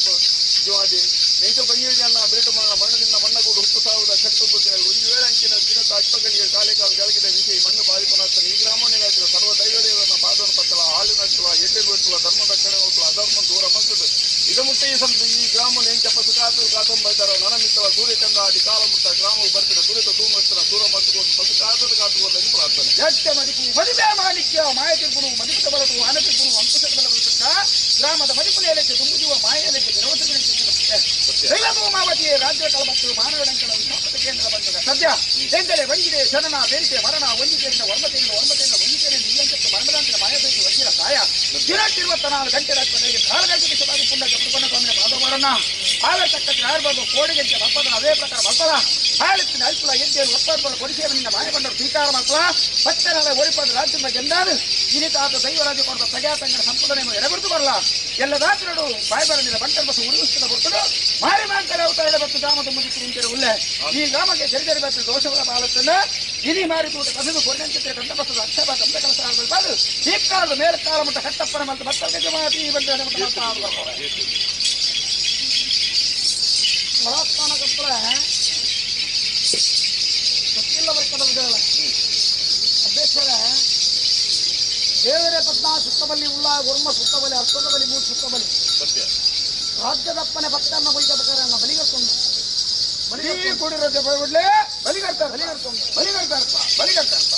ಜೀವಾದಿ ವೆಂಕ ಬಯ್ಯನ್ನ ಬೇಟು ಮಣ್ಣ ಮಣ್ಣದಿಂದ ಮಣ್ಣಗೂಡು ಹುಟ್ಟು ಸಾವುದ ಕಟ್ಟು ಬುದ್ಧಿನ ಒಂದು ವೇಳೆ ಅಂಚಿನ ದಿನದ ಅಜ್ಪಗಳಿಗೆ ಕಾಲೆ ಕಾಲು ಗಳಿಗೆ ವಿಷಯ ಮಣ್ಣು ಬಾಧಿಪುನಾಗ್ತಾನೆ ಈ ಗ್ರಾಮಣ್ಯ ಸರ್ವ ದೈವದೇವರನ್ನ ಪಾದವನ್ನು ಪತ್ತಲ ಹಾಳು ನಡೆಸುವ ಎಡ್ಡೆ ಬಿಟ್ಟುವ ಧರ್ಮ ರಕ್ಷಣೆ ಹೋಗುವ ಅಧರ್ಮ ದೂರ ಮಕ್ಕಳು ಇದು ಮುಟ್ಟ ಈ ಸಂತ ಈ ಗ್ರಾಮ ನೆಂಚಪ್ಪ ಸುಖಾತು ಕಾತಂಬೈದಾರ ನನಮಿತ್ತಲ ಸೂರ್ಯಚಂದ್ರ ಆದಿ ಕಾಲ ಮುಟ್ಟ ಗ್ರಾಮವು ಬರ್ತಿನ ಸುರಿತ ಧೂಮರ್ತನ ದೂರ ಮತ್ತುಕೊಂಡು ಪಸು ಕಾತದ ಕಾತುಕೊಂಡು ಪ್ರಾರ್ಥನೆ ಎಡ್ಡೆ ಮದಿಪು ಮದಿಪೆ ಮಾಣಿಕ್ಯ ಮಾಯತಿರ್ಪುನು ಮದಿಪುತ ಬಲತು ಆನತಿರ್ಪುನು ಅಂಕುಶದ ಬಲತು ಗ್ರಾಮದ ಮದಿಪು ನೇಲಕ್ಕೆ ತುಂಬುಜುವ ಮಾಯಲೆಕ್ಕೆ ದೈವಭೂಮಾವತಿ ರಾಜ್ಯ ಕಲಬತ್ತು ಮಾನವಡಂಕಲ ವಿಶ್ವಾಪತ ಕೇಂದ್ರ ಬಂದದ ಸದ್ಯ ಎಂದರೆ ವಂಜಿದೆ ಶರಣ ಬೇರಿಕೆ ಮರಣ ಒಂಜಿತೇರಿನ ವರ್ಮತೇರಿನ ವರ್ಮತೇರಿನ ಒಂಜಿತೇರಿನ ನಿಯಂತ್ರಕ್ಕೆ ಮರಣದಾಂತಿನ ಮಾಯಸೈತಿ ವಜ್ರ ಕಾಯ ದಿನಟ್ಟಿರುವತ್ತ 4 ಗಂಟೆ ರಾತ್ರಿ ಕಾಲಗಂಟೆಗೆ ಶತಾದಿ ಪುಂಡ ಜಪುಕೊಂಡ ಸ್ವಾಮಿನ ಪಾದವರನ್ನ ಆವರ್ತಕ್ಕ ಯಾರ್ಬಾರ್ದು ಕೋಡಿಗಂಟೆ ಬಪ್ಪದನ ಅದೇ ಪ್ರಕಾರ ಬಪ್ಪದ ಹಾಳತ್ತಿನ ಅಲ್ಪಲ ಎದ್ದೇನು ಒಪ್ಪರ್ಬಲ ಕೊಡಿಸೇವನಿಂದ ಮಾಯಬಂಡರು ಸ್ವೀಕಾರ ಮಕ್ಕಳ ಪಟ್ಟಣದ ಒರಿಪದ ರಾಜ್ಯದ ಗೆಂದಾನು ಇನಿತಾತ ದೈವರಾಜ ಕೊಡದ ಪ್ರಜಾತಂಗನ ಸಂಪದನೆ ಎಡಗುರ್ತು ಬರಲ್ಲ ಎಲ್ಲ ದಾತರು ಬಾಯ್ಬರನಿಲ್ಲ ಬಂಟರ್ ಬಸ್ಸು ಉರುವಿಸ್ತದ ಕೊಡ್ತದು ಮಾರಿ ಮಾಂತರ ಅವತಾರ ಬತ್ತು ಗ್ರಾಮದ ಮುಂದಿತ್ತು ನಿಂತಿರೋ ಉಲ್ಲೆ ಈ ಗ್ರಾಮಕ್ಕೆ ಜರಿ ಬತ್ತು ದೋಷಗಳ ಬಾಲತ್ತನ್ನ ಇನಿ ಮಾರಿ ತೂಟ ಕಸದು ಕೊಡಂಚಿತ್ರ ಕಂಡ ಬಸದ ಅಕ್ಷರ ತಂದ ಕೆಲಸ ಆಗಬಾರ್ದು ಈ ಕಾಲದ ಮೇಲೆ ಕಾಲ ಮಟ್ಟ ಕಟ್ಟಪ್ಪನ ಮತ್ತು ಭಕ್ತರಿಗೆ ಜಮಾತಿ ಬಂದ ಬಲಾತ್ಕಾರಕಪ್ಪಳ ಗೊತ್ತಿಲ್ಲ ಬರ್ಕದ ಅಧ್ಯಕ್ಷರೇ ದೇವರೇ ಪದ್ಮ ಸುತ್ತಬಲ್ಲಿ ಉಳ್ಳ ಗುರ್ಮ ಸುತ್ತಬಲಿ ಅರ್ಥದ ಬಲಿ ಮೂರು ಸುತ್ತಬಲಿ ಸತ್ಯ ರಾಜ್ಯದಪ್ಪನೆ ಭಕ್ತನ್ನ ಬೈದ ಬಲಿಗರ್ತೊಂದು ಬಲಿ ಕೂಡಿರೋದೆ ಬಿಡ್ಲೆ ಬಲಿಗರ್ತಾರೆ ಬಲಿಗರ್ತಾರೆ ಬಲಿಗರ್ತಾರಪ್ಪ ಬಲಿಗರ್ತಾರಪ್ಪ.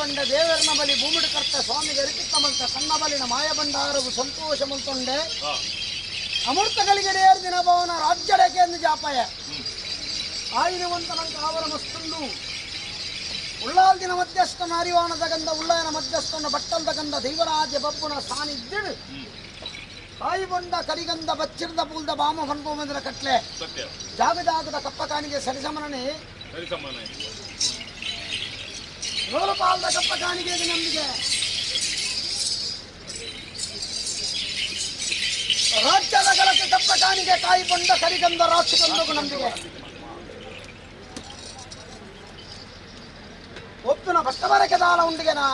ಬಂಡ ದೇವರನ ಬಲಿ ಭೂಮಿಡು ಕರ್ತ ಸ್ವಾಮಿಗೆ ಅರಿಪಿತ್ತ ಮಲ್ತ ಸಣ್ಣ ಬಲಿನ ಮಾಯ ಭಂಡಾರವು ಸಂತೋಷ ಮಲ್ತೊಂಡೆ. ಅಮೃತ ಗಳಿಗೆ ದಿನ ಭವನ ರಾಜ್ಯಡಕೆ ಎಂದು ಜಾಪಾಯ ಆಯುಧವಂತನಂತ ಆವರ ಮಸ್ತುಂಡು. ಉಳ್ಳಾಲ್ದಿನ ಮಧ್ಯಸ್ಥನ ಅರಿವಾಣದ ಗಂಧ, ಉಳ್ಳಾಯನ ಮಧ್ಯಸ್ಥನ ಬಟ್ಟಲ್ದ ಗಂಧ, ದೈವರಾಜ ಬಬ್ಬುನ ಸಾನ್ನಿಧ್ಯಡು ತಾಯಿ ಬೊಂಡ ಕರಿಗಂಧ ಬಚ್ಚಿರ್ದ ಪೂಲ್ದ ಬಾಮ ಹೊನ್ಬೋಮೆಂದ್ರ ಕಟ್ಲೆ. ಸತ್ಯ. ಜಾಗ ಜಾಗದ ಕಪ್ಪ ಕಾಣಿಗೆ ಸರಿಸಮನನೆ. ಸರಿ ಸಮಾನ. ನೂರು ಪಾಲ್ದ ಕಪ್ಪ ಕಾಣಿಗೆ ನಂಬಿಕೆ. ರಾಜ್ಯದ ಗಳಕ್ಕೆ ಕಪ್ಪ ಕಾಣಿಗೆ ಕಾಯಿ ಬೊಂಡ ಕರಿಗಂಧ ರಾಕ್ಷಸಂದಗೂ ನಂಬಿಕೆ. ಒಪ್ಪಿನ ಭಕ್ತವರಕ್ಕೆ ದಾಲ ಉಂಡಿಗೆನಾ?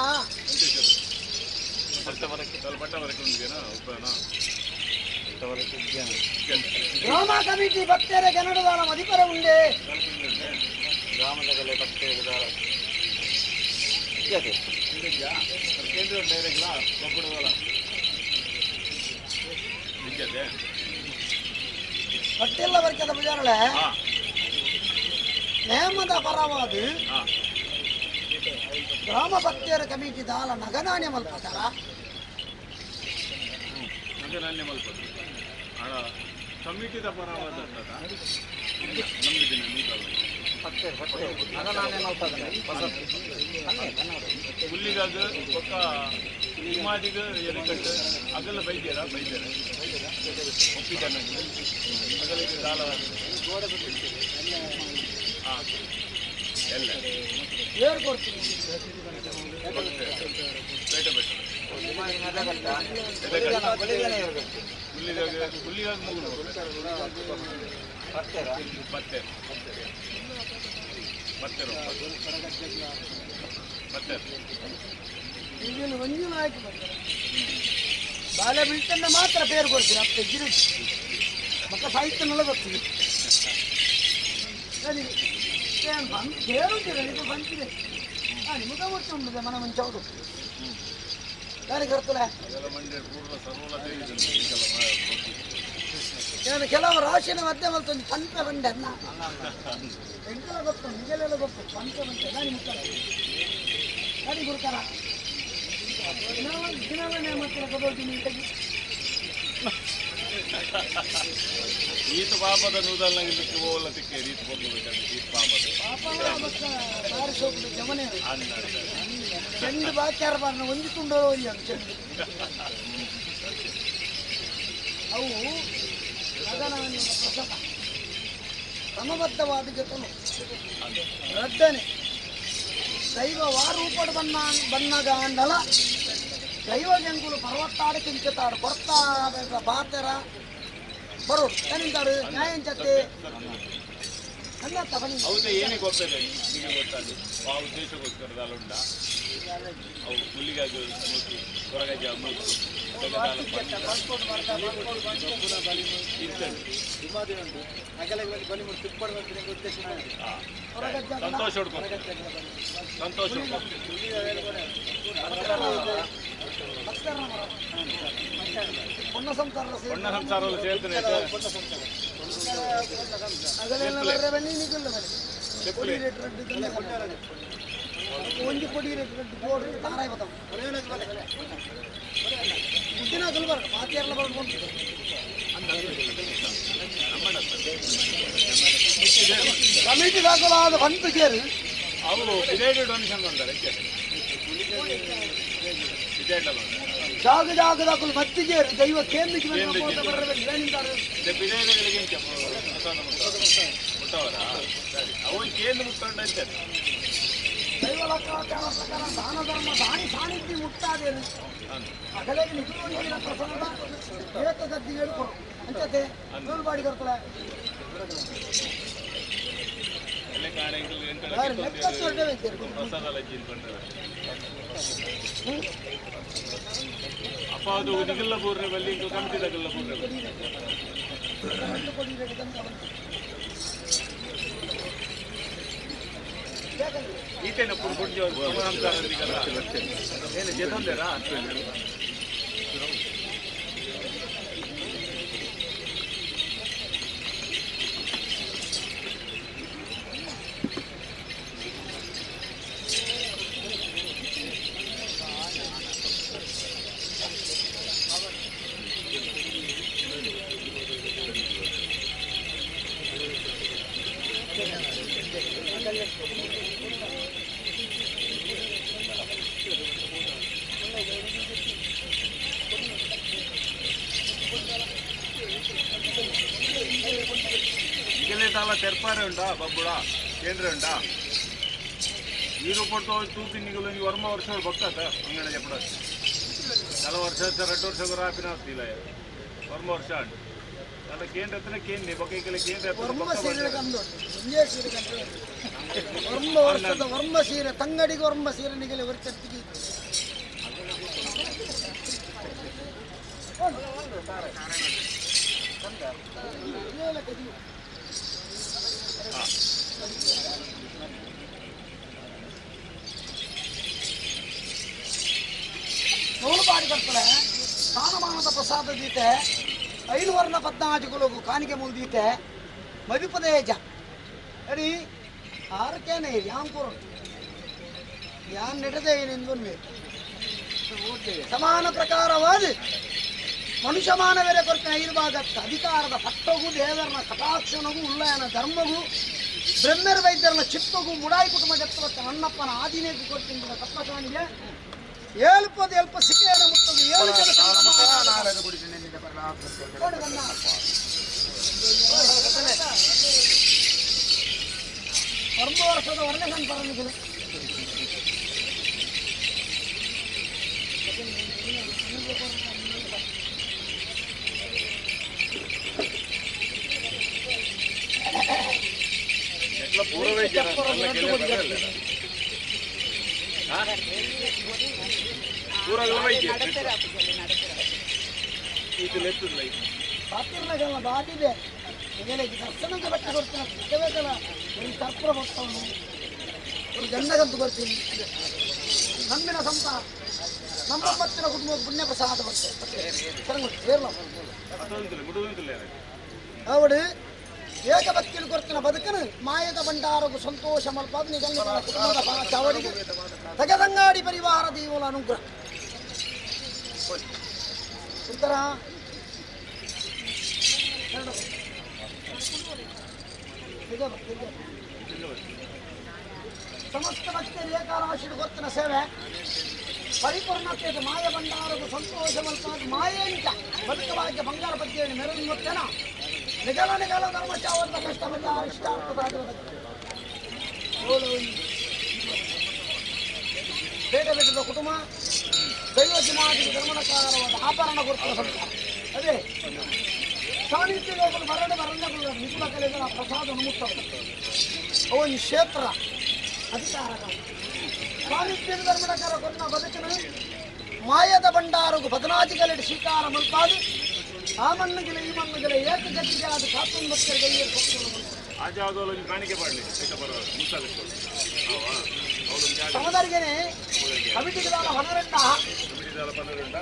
ಬಟ್ಟವರಕ್ಕೆ ಉಂಡಿಗೆನಾ ಉಪ್ಪನ? ಗ್ರಾಮ ಕಮಿಟಿ ಭಕ್ತರ ಕೆನಡದಾಲ ಮದಿಪರ ಉಂಡೆ. ಗ್ರಾಮದ ಭಕ್ತರು. ಕೇಂದ್ರ ಡೈರೆಕ್ಟ್ಲಾ ಒಬ್ಬಡದಲ್ಲ ನಿಜತೆ. ಪಟ್ಟಿಲ್ಲ ವರ್ಗದ ಪೂಜಾರಳೆ ನೇಮದ ಪರವಾದ ಗ್ರಾಮ ಭಕ್ತಿಯರ ಕಮಿಟಿ ದಾಲ ನಗನಾಣ್ಯ ಮಲ್ಪತಾರ. ನಗನಾಣ್ಯ ಮಲ್ಪದು ಆಡ ಕಮಿಟಿದ ಪರವಾದ ನಂಬಿದ್ದೀನಿ ನೂತಲ್ಲ. ಹುಲ್ಲಿಗಾಗ ಬೊಕ್ಕ ಹಿಮಾದಿಗ ಎಲೆಕಟ್ಟು ಅಗಲ ಬೈದ್ಯರ ಬೈದ್ಯರ ಒಪ್ಪಿದ್ದಾನೆ ಅಗಲಿಗೆ ದಾಲ ಹಾಂ ಎಲ್ಲ. ಏರ್ ಕೊಡ್ತೀನಿ. ಬೇಟ ಬೇಟ ಹುಲ್ಲಿಗಾಗ ಹುಲ್ಲಿಗಾಗ ಮುಗುಲು ಬತ್ತೆ ಬತ್ತೆ ಬತ್ತೆ. ಈಗಿನ ಒಂಜಿನ ಆಯ್ತು ಬರ್ತಾರೆ. ಬಾಳೆ ಬೀಳ್ತಂದ ಮಾತ್ರ ಪೇರು ಕೊಡ್ತೀನಿ ಅತ್ತೆ ಗಿರಿ ಮಕ್ಕ ಸಾಹಿತ್ಯನೆಲ್ಲ ಗೊತ್ತಿದೆ. ಸರಿ ಏನು ಬಂದು ಕೇಳುತ್ತೀರ ಇದು ಬಂತಿದೆ. ಹಾಂ, ನಿಮಗೆ ಗೊತ್ತುಂಟು ಮನ ಮುಂಚೌಡು ಯಾರಿಗೆ ಬರ್ತದೆ. ಅದೆಲ್ಲ ಮಂಡ್ಯ ಪೂರ್ಣ ಸರ್ವಲ. ನಾನು ಕೆಲವು ರಾಶಿನ ಮಧ್ಯೆ ಮಲ್ತೊಂದು ಪಂಪೆ ಬಂಡೆ ಅನ್ನ ಎಂತೆಲ್ಲ ಗೊತ್ತು, ನಿಜಲೆಲ್ಲ ಗೊತ್ತು. ಪಂಪೆ ಬಂಡೆ ನಾನು ಮುಕ್ಕಲ್ಲ ಗಾಡಿ ಗುರುತರ ದಿನವನ್ನೇ ಮತ್ತೆ ಕೊಡೋದು ನೀಟಾಗಿ. ಈತ ಪಾಪದ ನೂದಲ್ನಾಗ ಇದಕ್ಕೆ ಹೋಗಲ್ಲ ತಿಕ್ಕೆ ರೀತ್ ಹೋಗ್ಬೇಕಾದ್ರೆ ಈತ ಪಾಪದ. ಪಾಪ ಬಾರಿ ಸೋಪು ಜಮನೆ. ಅನ್ನ. ಚೆಂಡು ಬಾಕ್ಯಾರ ಬಾರ್ನ ಒಂಜಿ ತುಂಡು ಒಯ್ಯೋದು ಚೆಂಡು. ಅವು ನಗನವನ್ನ ಪ್ರಸಾದ ಕ್ರಮಬದ್ಧವಾದ ಜೊತೆನು ರಡ್ಡನೆ ದೈವ ವಾರೂಪಡು ಬನ್ನ ಬನ್ನಗ ಅಂಡಲ ದೈವ ಜಂಗುಲು ಪರ್ವತ್ತಾಡು ಕಿಂಚತಾಡು ಕೊರ್ತಾ ಬಾತೆರ ಬರು ಏನಿಂತಾಡು ನ್ಯಾಯ ಚತ್ತೆ ಅನ್ನ ತಗೊಂಡು. ಹೌದೇ, ಏನೇ ಗೊತ್ತಿದೆ ನಿಮಗೆ ಗೊತ್ತಾದ ಆ ಉದ್ದೇಶಕ್ಕೋಸ್ಕರ ದಾಲ ಉಂಡ ಅವು ಹುಲ್ಲಿಗಾಗಿ ಮೂತಿ ಕೊರಗಜ್ಜ ಮೂತಿ. ಸಂತೋಷ ಹುಡ್ಕೊ ಸಂತೋಷ ಹುಡ್ಕೊ. ಪೊನ್ನ ಸಂಸಾರ. ಪೊಣ್ಣ ಸಂಸಾರ ಸೇರ್ತನೆ. ಅದೆಲ್ಲ ಬರ್ರೆ ಬನ್ನಿ ನಿಗುಲ್ಲ ಬನ್ನಿ ಕೊಡಿ ರೇಟ್ ರೆಡ್ಡು ತಂದೆ ಒಂಜಿ ಕೊಡಿ ರೇಟ್ ರೆಡ್ಡು ಬೋರ್ಡ್ ತಾರಾಯ್ ಬತ್ತಾವ ದಿನ ಗುಲ್ಬರ್ಗ ಮಾತಿಯರ್ಲ ಬರ್ಕೊಂಡು ಕಮಿಟಿ ದಾಖಲಾದ ಬಂತು ಕೇರು. ಅವರು ವಿಜಯ್ ಡೊನೇಷನ್ ಬಂದಾರೆ ವಿಜಯ್. ಜಾಗ ಜಾಗದಾಕಲು ಮತ್ತಿಗೇರು ದೈವ ಕೇಂದ್ರಕ್ಕೆ ಏನಿದ್ದಾರೆ. ವಿಜಯಗಳಿಗೆ ಮುಟ್ಟವರ ಸರಿ ಅವು ಕೇಂದ್ರ ಮುಟ್ಟಂಡ ಇದ್ದಾರೆ. ದೈವ ಲೆಕ್ಕಾಚಾರ ಪ್ರಕಾರ ದಾನ ಧರ್ಮ ದಾನಿ ಸಾನ್ನಿಧ್ಯ ಮುಟ್ಟಾದೇನು ಅಗಲೇಗೆ ನಿಗುಲು ಪ್ರಸಾದ ಏಕ ಗದ್ದಿ ಹೇಳ್ಕೊಡು ಅಂಚತೆ ನೂಲು ಬಾಡಿ ಕರ್ತಲೆ. ಎಲ್ಲ ಕಾಣೆ. ಲೆಕ್ಕ ದೊಡ್ಡ. ಪ್ರಸಾದ ಲಜ್ಜಿಲ್ ಬಂದ್ರೆ ಅಪ್ಪ ಅದು ನಿಗಲ್ಲ ಪೂರ್ಣೆ ಬಲ್ಲಿ ಕಮಿಟಿದಾಗಲ್ಲ ಪೂರ್ಣೆ ಬಲ್ಲಿ. ಕೊಡಿ ರೇಟ್ ತಂದು ಬಂತು. ಈತೇನ ಪುರ್ ಪುಂಜಿ ಏನು ಜೆತೊಂದೇರಾ? ಇಗಲೇ ತೆರ್ಪಾರೆ ಉಂಟಾ ಬಬ್ಬುಡ ಕೇಂದ್ರ ಉಂಟಾ ನೀರು ಕೊಟ್ಟು ತೂಪಿ ನಿಗಲು ನೀವು ವರ್ಮ ವರ್ಷ ಬಕ್ಕತ್ತ ಅಂಗಡಿ ಜಪಡ ಕೆಲ ವರ್ಷ ಎರಡು ವರ್ಷ ರಾಪಿನ ಆಗ್ತಿಲ್ಲ ವರ್ಮ ವರ್ಷ ಉಂಟು ಅಲ್ಲ ಕೇಂದ್ರ ಹತ್ರ ಕೇಂದ್ರ ಬೊಕ್ಕ ಈಗಲೇ ಕೇಂದ್ರ ವರ್ಮ ಸೀರೆ ಕಂದು ಒಂದೇ ಸೀರೆ ಕಂಡು ವರ್ಮ ವರ್ಷದ ವರ್ಮ ಸೀರೆ ತಂಗಡಿಗೆ ವರ್ಮ ಸೀರೆ ನಿಗಲಿ ಹೊರಚತ್ತಿಗೆ. ನೂಲು ಬಾಡಿ ಕಟ್ಪಳೆ ಸ್ಥಾನಮಾನದ ಪ್ರಸಾದ ದೀತೆ ಐದು ವರ್ಣ ಪದ್ನಾಜುಗಳು ಕಾಣಿಕೆ ಮುಲ್ದೀತೆ ಮದಿಪದೇಜ ಅಡಿ ಆರಕೇನೆ ಯಾನ್ ಕೊರು ಯಾನ್ ನೆಟದೆ ನಿಂದು ಸಮಾನ ಪ್ರಕಾರವಾದ ಮನುಷ್ಯ ಮಾನವರೇ ಕೊರ್ತಿನ ಐದು ಭಾಗಕ್ಕ ಅಧಿಕಾರದ ಪಟ್ಟಗೂ ದೇವರನ ಕಟಾಕ್ಷನಗೂ ಉಳ್ಳಯನ ಧರ್ಮಗೂ ಬ್ರಹ್ಮರ ವೈದ್ಯರನ ಚಿತ್ತಗೂ ಮುಡಾಯಿ ಕುಟುಂಬ ಜತ್ತವತ್ತ ಅಣ್ಣಪ್ಪನ ಆದಿನೇಗೆ ಕೊಡ್ತೀನಿ ಕಪ್ಪಕಾಣಿಗೆ ಏಳ್ಪದ ಎಲ್ಪ ಸಿಕ್ಕೇನ ಮುಟ್ಟದು ಏಳು ಜನ ಒಂದು ವರ್ಷದ ವರ್ಣ ಸಂಪರ್ಣಿಗಳು. ಎಟ್ಲ ಪೂರ್ವವೇ ಪಾತಿರ್ನಗಲ್ನ ಬಾದಿದೆ ಇಗೆಲೆಗೆ ದರ್ಶನಕ್ಕೆ ಬಟ್ಟೆ ಕೊಡ್ತೀನಿ ಸಿಕ್ಕಬೇಕಲ್ಲ ಒಂದು ಕರ್ಪೂರ ಕೊಡ್ತಾವನು ಒಂದು ಗಂಡಗಂತು ಕೊಡ್ತೀನಿ ನಂಬಿನ ಸಂತ ನಮ್ಮ ಪತ್ತಿನ ಕುಟುಂಬ ಪುಣ್ಯ ಪ್ರಸಾದ ಬರ್ತೇವೆ. ಅವಡು ಏಕಭಕ್ತಿಯಲ್ಲಿ ಕೊರ್ತಿನ ಬದುಕನು ಮಾಯದ ಭಂಡಾರಗು ಸಂತೋಷ ಮಲ್ಪಾದ ನಿಗಲ್ಲ ಕುಟುಂಬದ ಚಾವಡಿಗೆ ತಗದಂಗಾಡಿ ಪರಿವಾರ ದೀವಲ ಅನುಗ್ರಹ ಉತ್ತರ ಸಮಸ್ತ ಭಕ್ತರು ಏಕಾರಾಶಿಡು ಗೊತ್ತಿನ ಸೇವೆ ಪರಿಪೂರ್ಣತೆ ಮಾಯ ಭಂಡಾರಗು ಸಂತೋಷ ಮಲ್ಪಾದ ಮಾಯಂಚ ಬದುಕ ಭಾಗ್ಯ ಬಂಗಾರ ಪದ್ಯ ಮೆರವಣಿಗೆ ಗೊತ್ತೇನ ನಿಗಲ ನಿಗಲ ಧರ್ಮ ಚಾವರದ ಕಷ್ಟ ಬಂದ ಇಷ್ಟಾರ್ಥದ ಬೇಟ ಬೇಟದ ಕುಟುಂಬ ದೈವ ದಿನಾದಿ ಧರ್ಮಣಕಾರವಾದ ಆಭರಣ ಗುರುತರ ಸಂತ ಅದೇ ಸಾನ್ನಿಧ್ಯ ಲೋಕದ ಮರಣ ಮರಣ ನಿಪುಣ ಕಲೆಗಳ ಪ್ರಸಾದ ಮುಕ್ತ ಅವು ಈ ಕ್ಷೇತ್ರ ಅಧಿಕಾರ ಸಾನ್ನಿಧ್ಯದ ಧರ್ಮಣಕಾರ ಕೊನ್ನ ಬದುಕಿನ ಮಾಯದ ಭಂಡಾರಗು ಬದನಾಜಿಗಲೆಡ್ ಸ್ವೀಕಾರ ಮಲ್ಪಾದು ಆ ಮಣ್ಣುಗಿಲ ಈ ಮಣ್ಣುಗಿಲ ಏಕಗತಿಗೆ ಅದು ಕಾತುನ್ ಭಕ್ತರಿಗೆ ಕಾಣಿಕೆ ಮಾಡಲಿ ಸಮದರಿಗೆನೆ ಕಮಿಟಿಗೆ ಹೊನರೆಂಡ ಪನ್ನರೆಂಡ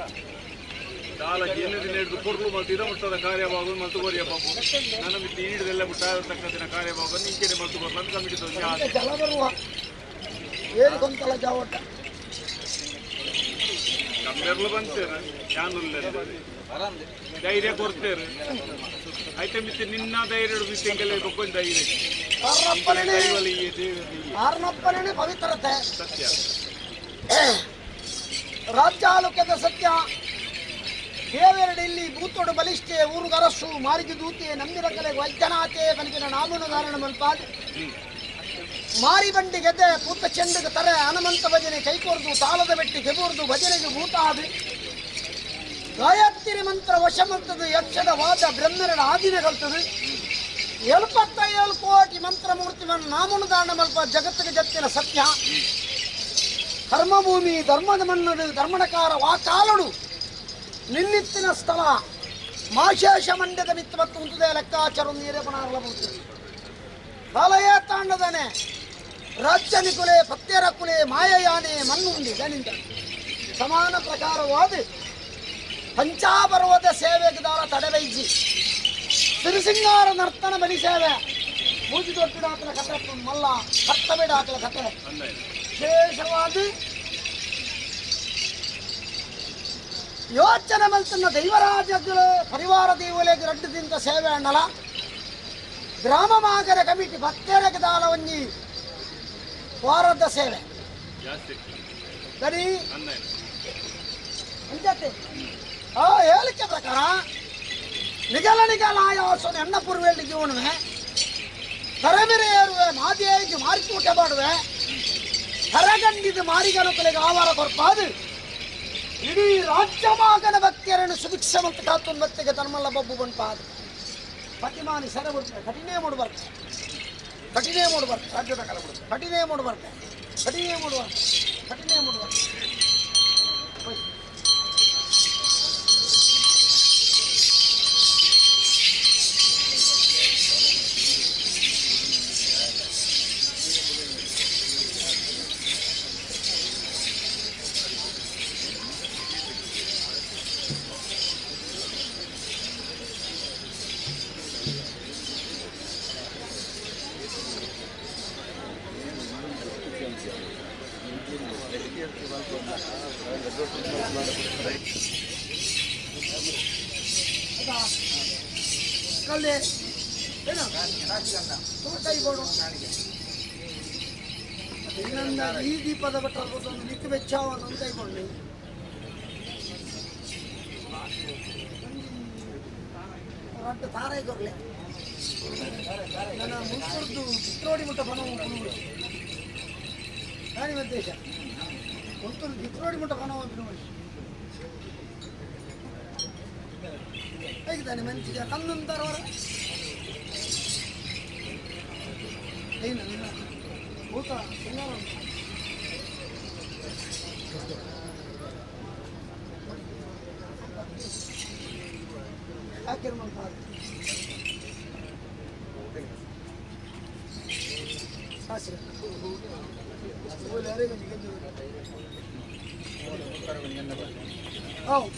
ದಾಲ ಏನಿದೆ ಹಿಡಿದು ಕೊರ್ಲು ಮತ್ತು ಇದ ಮುಟ್ಟದ ಕಾರ್ಯಭಾಗ ಮತ್ತು ಕೊರಿಯ ಬಾಬು ನನ್ನ ಮಿತಿ ಈಡಿದೆಲ್ಲ ಮುಟ್ಟ ತಕ್ಕದಿನ ಕಾರ್ಯಭಾಗ ನಿಂಕೆನೆ ಮಲ್ತು ಕೊರ್ಲು ಅಂತ ಕಮಿಟಿ ಜಲ ಬರುವ ಏನು ಕೊಂತಲ ಜಾವಟ ಕಂಬೆರ್ಲು ಬಂತೇರು ಯಾನುಲ್ಲ ಧೈರ್ಯ ಕೊಡ್ತೇರು ಐತೆ ಮಿತಿ ನಿನ್ನ ಧೈರ್ಯ ಮಿತಿ ಎಂಗೆಲ್ಲ ಬೊಕ್ಕೊಂದು ಧೈರ್ಯ. ಆರ್ನಪ್ಪನೇ ಪವಿತ್ರತೆ. ಸತ್ಯ. ರಾಜ್ಯಾಲೋಕ್ಯದ ಸತ್ಯ. ದೇವೆರಡು ಇಲ್ಲಿ ಭೂತೋಡು ಬಲಿಷ್ಠೆ ಊರುಗರಸು ಮಾರಿಗೆ ದೂತೆ ನಂಬಿರ ಕಲೆ ವೈದ್ಯನಾಥೆ ಬನಿಗಿನ ನಾಮನು ಧಾರಣ ಮಲ್ಪಾದ. ಮಾರಿ ಬಂಡಿ ಗೆದ್ದೆ ಪೂತ ಚೆಂಡಗ ತರೆ ಹನುಮಂತ ಭಜನೆ ಕೈಕೋರ್ದು ತಾಳದ ಬೆಟ್ಟಿ ಕೆಬೂರ್ದು ಭಜನೆಗೆ ಭೂತಾದು. ಗಾಯತ್ರಿ ಮಂತ್ರ ವಶಮಂತದ ಯಕ್ಷದ ವಾದ ಬ್ರಹ್ಮರ ಆದಿನ ಕಲ್ತದು. 77 ಕೋಟಿ ಮಂತ್ರಮೂರ್ತಿ ನಾಮನು ದಾನ ಮಲ್ಪ ಜಗತ್ತಿಗೆ ಜತ್ತಿನ ಸತ್ಯ. ಕರ್ಮಭೂಮಿ ಧರ್ಮದ ಮನ್ನಡು ಧರ್ಮಣಕಾರ ವಾಕಾಲಡು ನಿನ್ನಿತ್ತಿನ ಸ್ಥಳ ಮಾಶೇಷ ಮಂಡ್ಯದ ಮಿತ್ತ ಮತ್ತು ಉಂಟುದೇ ಲೆಕ್ಕಾಚಾರ ನೀರೇ ಪಣಾರಲಬಹುದು. ಕಾಲಯ ತಾಂಡದನೆ ರಾಜ್ಯ ನಿಕುಲೆ ಪತ್ಯರ ಕುಲೆ ಮಾಯಯಾನೆ ಮಣ್ಣುಂಡಿ ಗಣಿತ ಸಮಾನ ಪ್ರಕಾರವಾದ ಪಂಚಾಪರ್ವದ ಸೇವೆಗೆ ದಾರ ತಡೆವೈಜಿ ಸಿರಿಸಿಂಗಾರ ನರ್ತನ ಬಲಿ ಸೇವೆ ಮೂಜಿ ದೊಡ್ಡಾತನ ಕಥೆ ಮಲ್ಲ ಕರ್ತಬೇಡಾತನ ಕಥೆ ವಿಶೇಷವಾದ ಯೋಚನೆ ಮಲ್ತನ್ನ ದೈವರಾಜಗಳು ಪರಿವಾರ ದೇವಲೆಗೆ ರಡ್ಡು ದಿಂತ ಸೇವೆ ಅಣ್ಣಲ. ಗ್ರಾಮ ಮಾಗರ ಕಮಿಟಿ ಭಕ್ತರಗೆ ದಾಲ ಒಂಜಿ ವಾರದ ಸೇವೆ ಸರಿ ಅಂಜತೆ ಆ ಹೇಳಿಕೆ ಪ್ರಕಾರ ನಿಗಲ ನಿಗಲ ಆಯಾಸನ ಎಣ್ಣ ಪೂರ್ವೇಳಿ ಜೀವನವೇ ತರಮೆರೆ ಏರುವೆ ಮಾದಿಯಾಗಿ ಮಾರಿಕೂಟ ಮಾಡುವೆ ಕರಗಂಡಿದ ಮಾರಿಗನುಕುಲೆಗೆ ಆವಾರ ಕೊರ್ಪಾದು ಇಡೀ ರಾಜ್ಯಮಾಗನ ಭಕ್ತಿಯರನ್ನು ಸುಭಿಕ್ಷ ಮತ್ತು ಕಾತುನ್ ಬತ್ತಿಗೆ ತನ್ಮಲ್ಲ ಬಬ್ಬು ಬನ್ಪಾದು ಪತಿಮಾನಿ ಸರ ಬಿಡ್ತಾರೆ ಕಠಿಣೇ ಮೂಡು ಬರ್ತಾರೆ ಕಠಿಣೇ ಮೂಡು ಬರ್ತಾರೆ ರಾಜ್ಯದ ಕಾಲ ಕಠಿಣೇ ಮೂಡು ಬರ್ತಾರೆ ಕಠಿಣೇ ಮೂಡು ಬರ್ತಾರೆ ಕಠಿಣೇ ಮೂಡು ಬರ್ತಾರೆ. ಕಲ್ಲೆ ಏನು ಕೈ ಬೋಡು ಇನ್ನೊಂದು ಈ ದೀಪದ ಭಟ್ರ ಒಂದು ನಿಕ್ಕು ಬೆಚ್ಚಾವನ್ನು ಅಂತ ಕೈಗೊಂಡು ರಡ್ಡು ತಾರೈ ಕೊರ್ಲೆ ನನ್ನ ಮುಲ್ಕುರ್ದು ಚಿತ್ರೋಡಿ ಮುಟ್ಟ ಬಣ ನಾನಿ ಮದ್ದೇಶ ಮುಲ್ತುರ್ದು ಚಿತ್ರೋಡಿ ಮುಟ್ಟ ಬಣ ಬಿಡುವಳಿ ಹೇಗಿದ್ದಾನೆ ಮಂಚಿಗೆ ಕಣ್ಣಂತಾರವರ ಏನು ನಿನ್ನ ಭೂತ ಸಿಂಗಾರ ಹಾಕಿರುವಂತ ಹೌದು.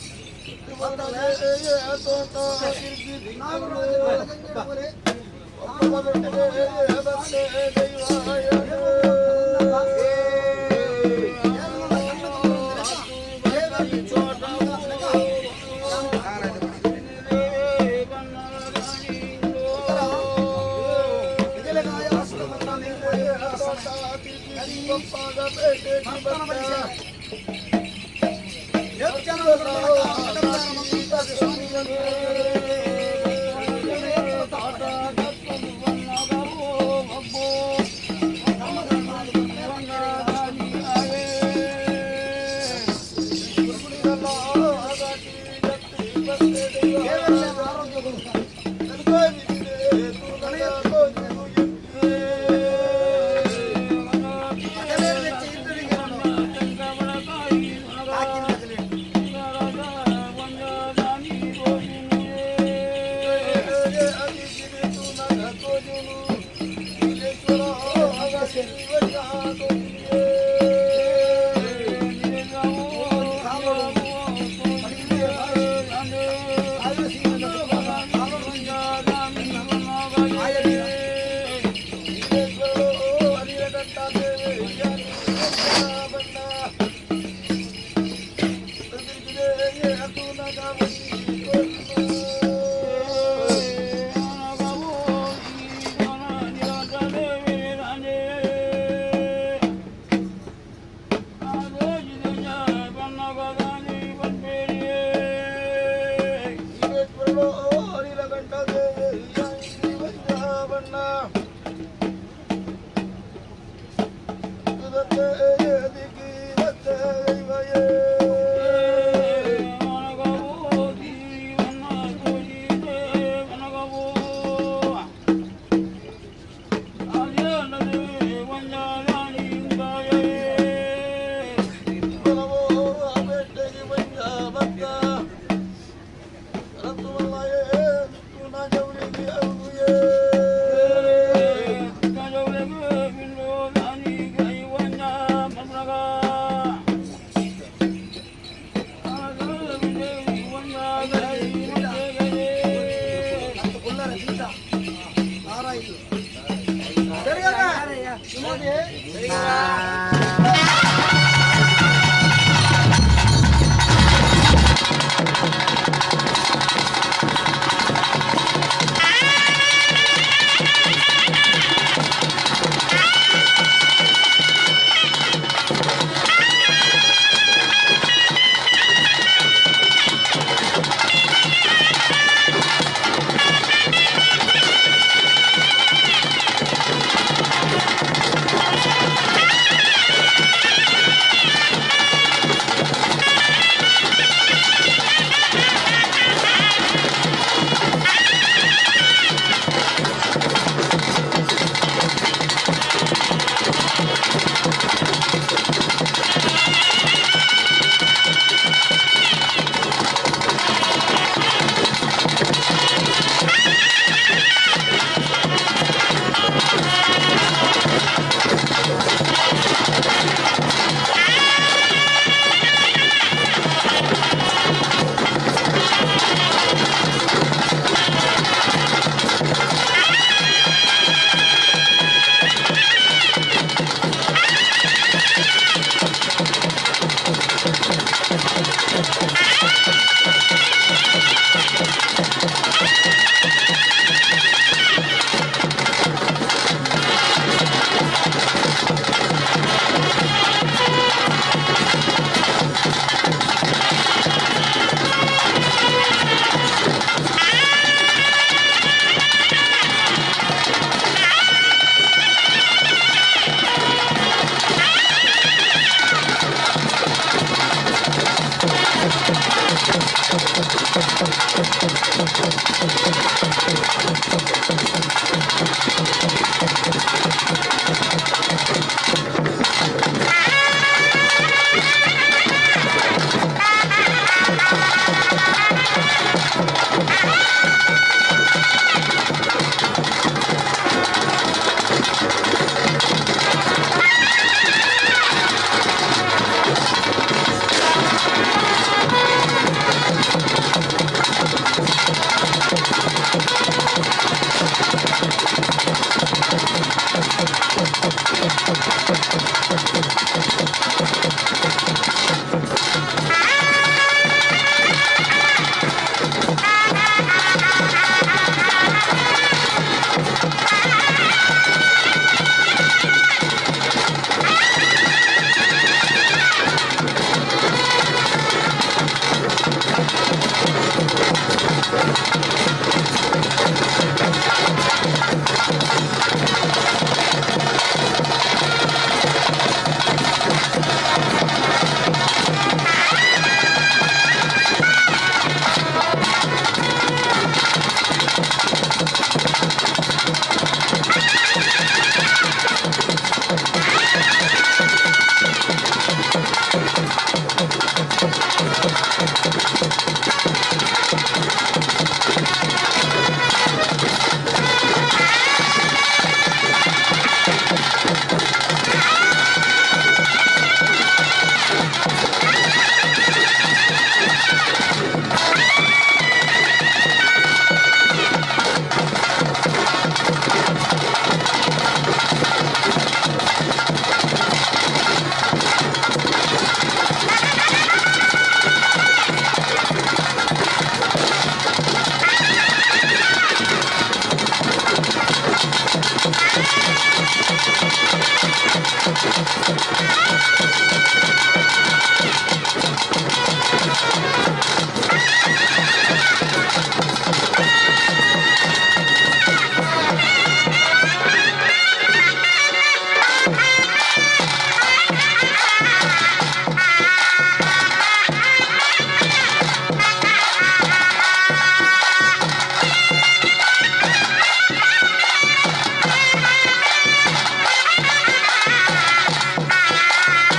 ಆ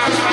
Thank you.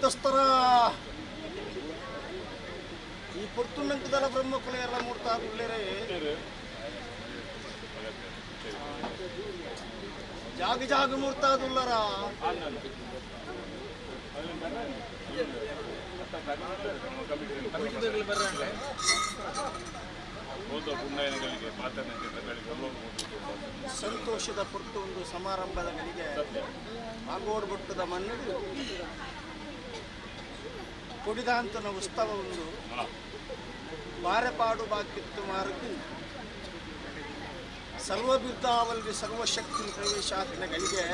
ಮಧ್ಯಸ್ಥರ ಈ ಪೊರ್ತುನ್ನಂಕದಲ ಬ್ರಹ್ಮಕುಲ ಎಲ್ಲ ಮೂರ್ತ ಉಳ್ಳೇರೆ ಜಾಗ ಜಾಗ ಮೂರ್ತಾದುಲ್ಲರ ಸಂತೋಷದ ಪೊರ್ತು ಒಂದು ಸಮಾರಂಭದ ಗಳಿಗೆ ಮಾಗೋಡ್ಬಟ್ಟದ ಮಣ್ಣು ಕೊಡಿದಾಂತನ ಉತ್ಸವ ಒಂದು ಬಾರೆಪಾಡು ಬಾಕಿತ್ತು ಮಾರಕು ಸರ್ವಬಿರ್ದಾವಲ್ಗೆ ಸರ್ವಶಕ್ತಿ ಪ್ರವೇಶಾತ್ನ ಗಳಿಗೆ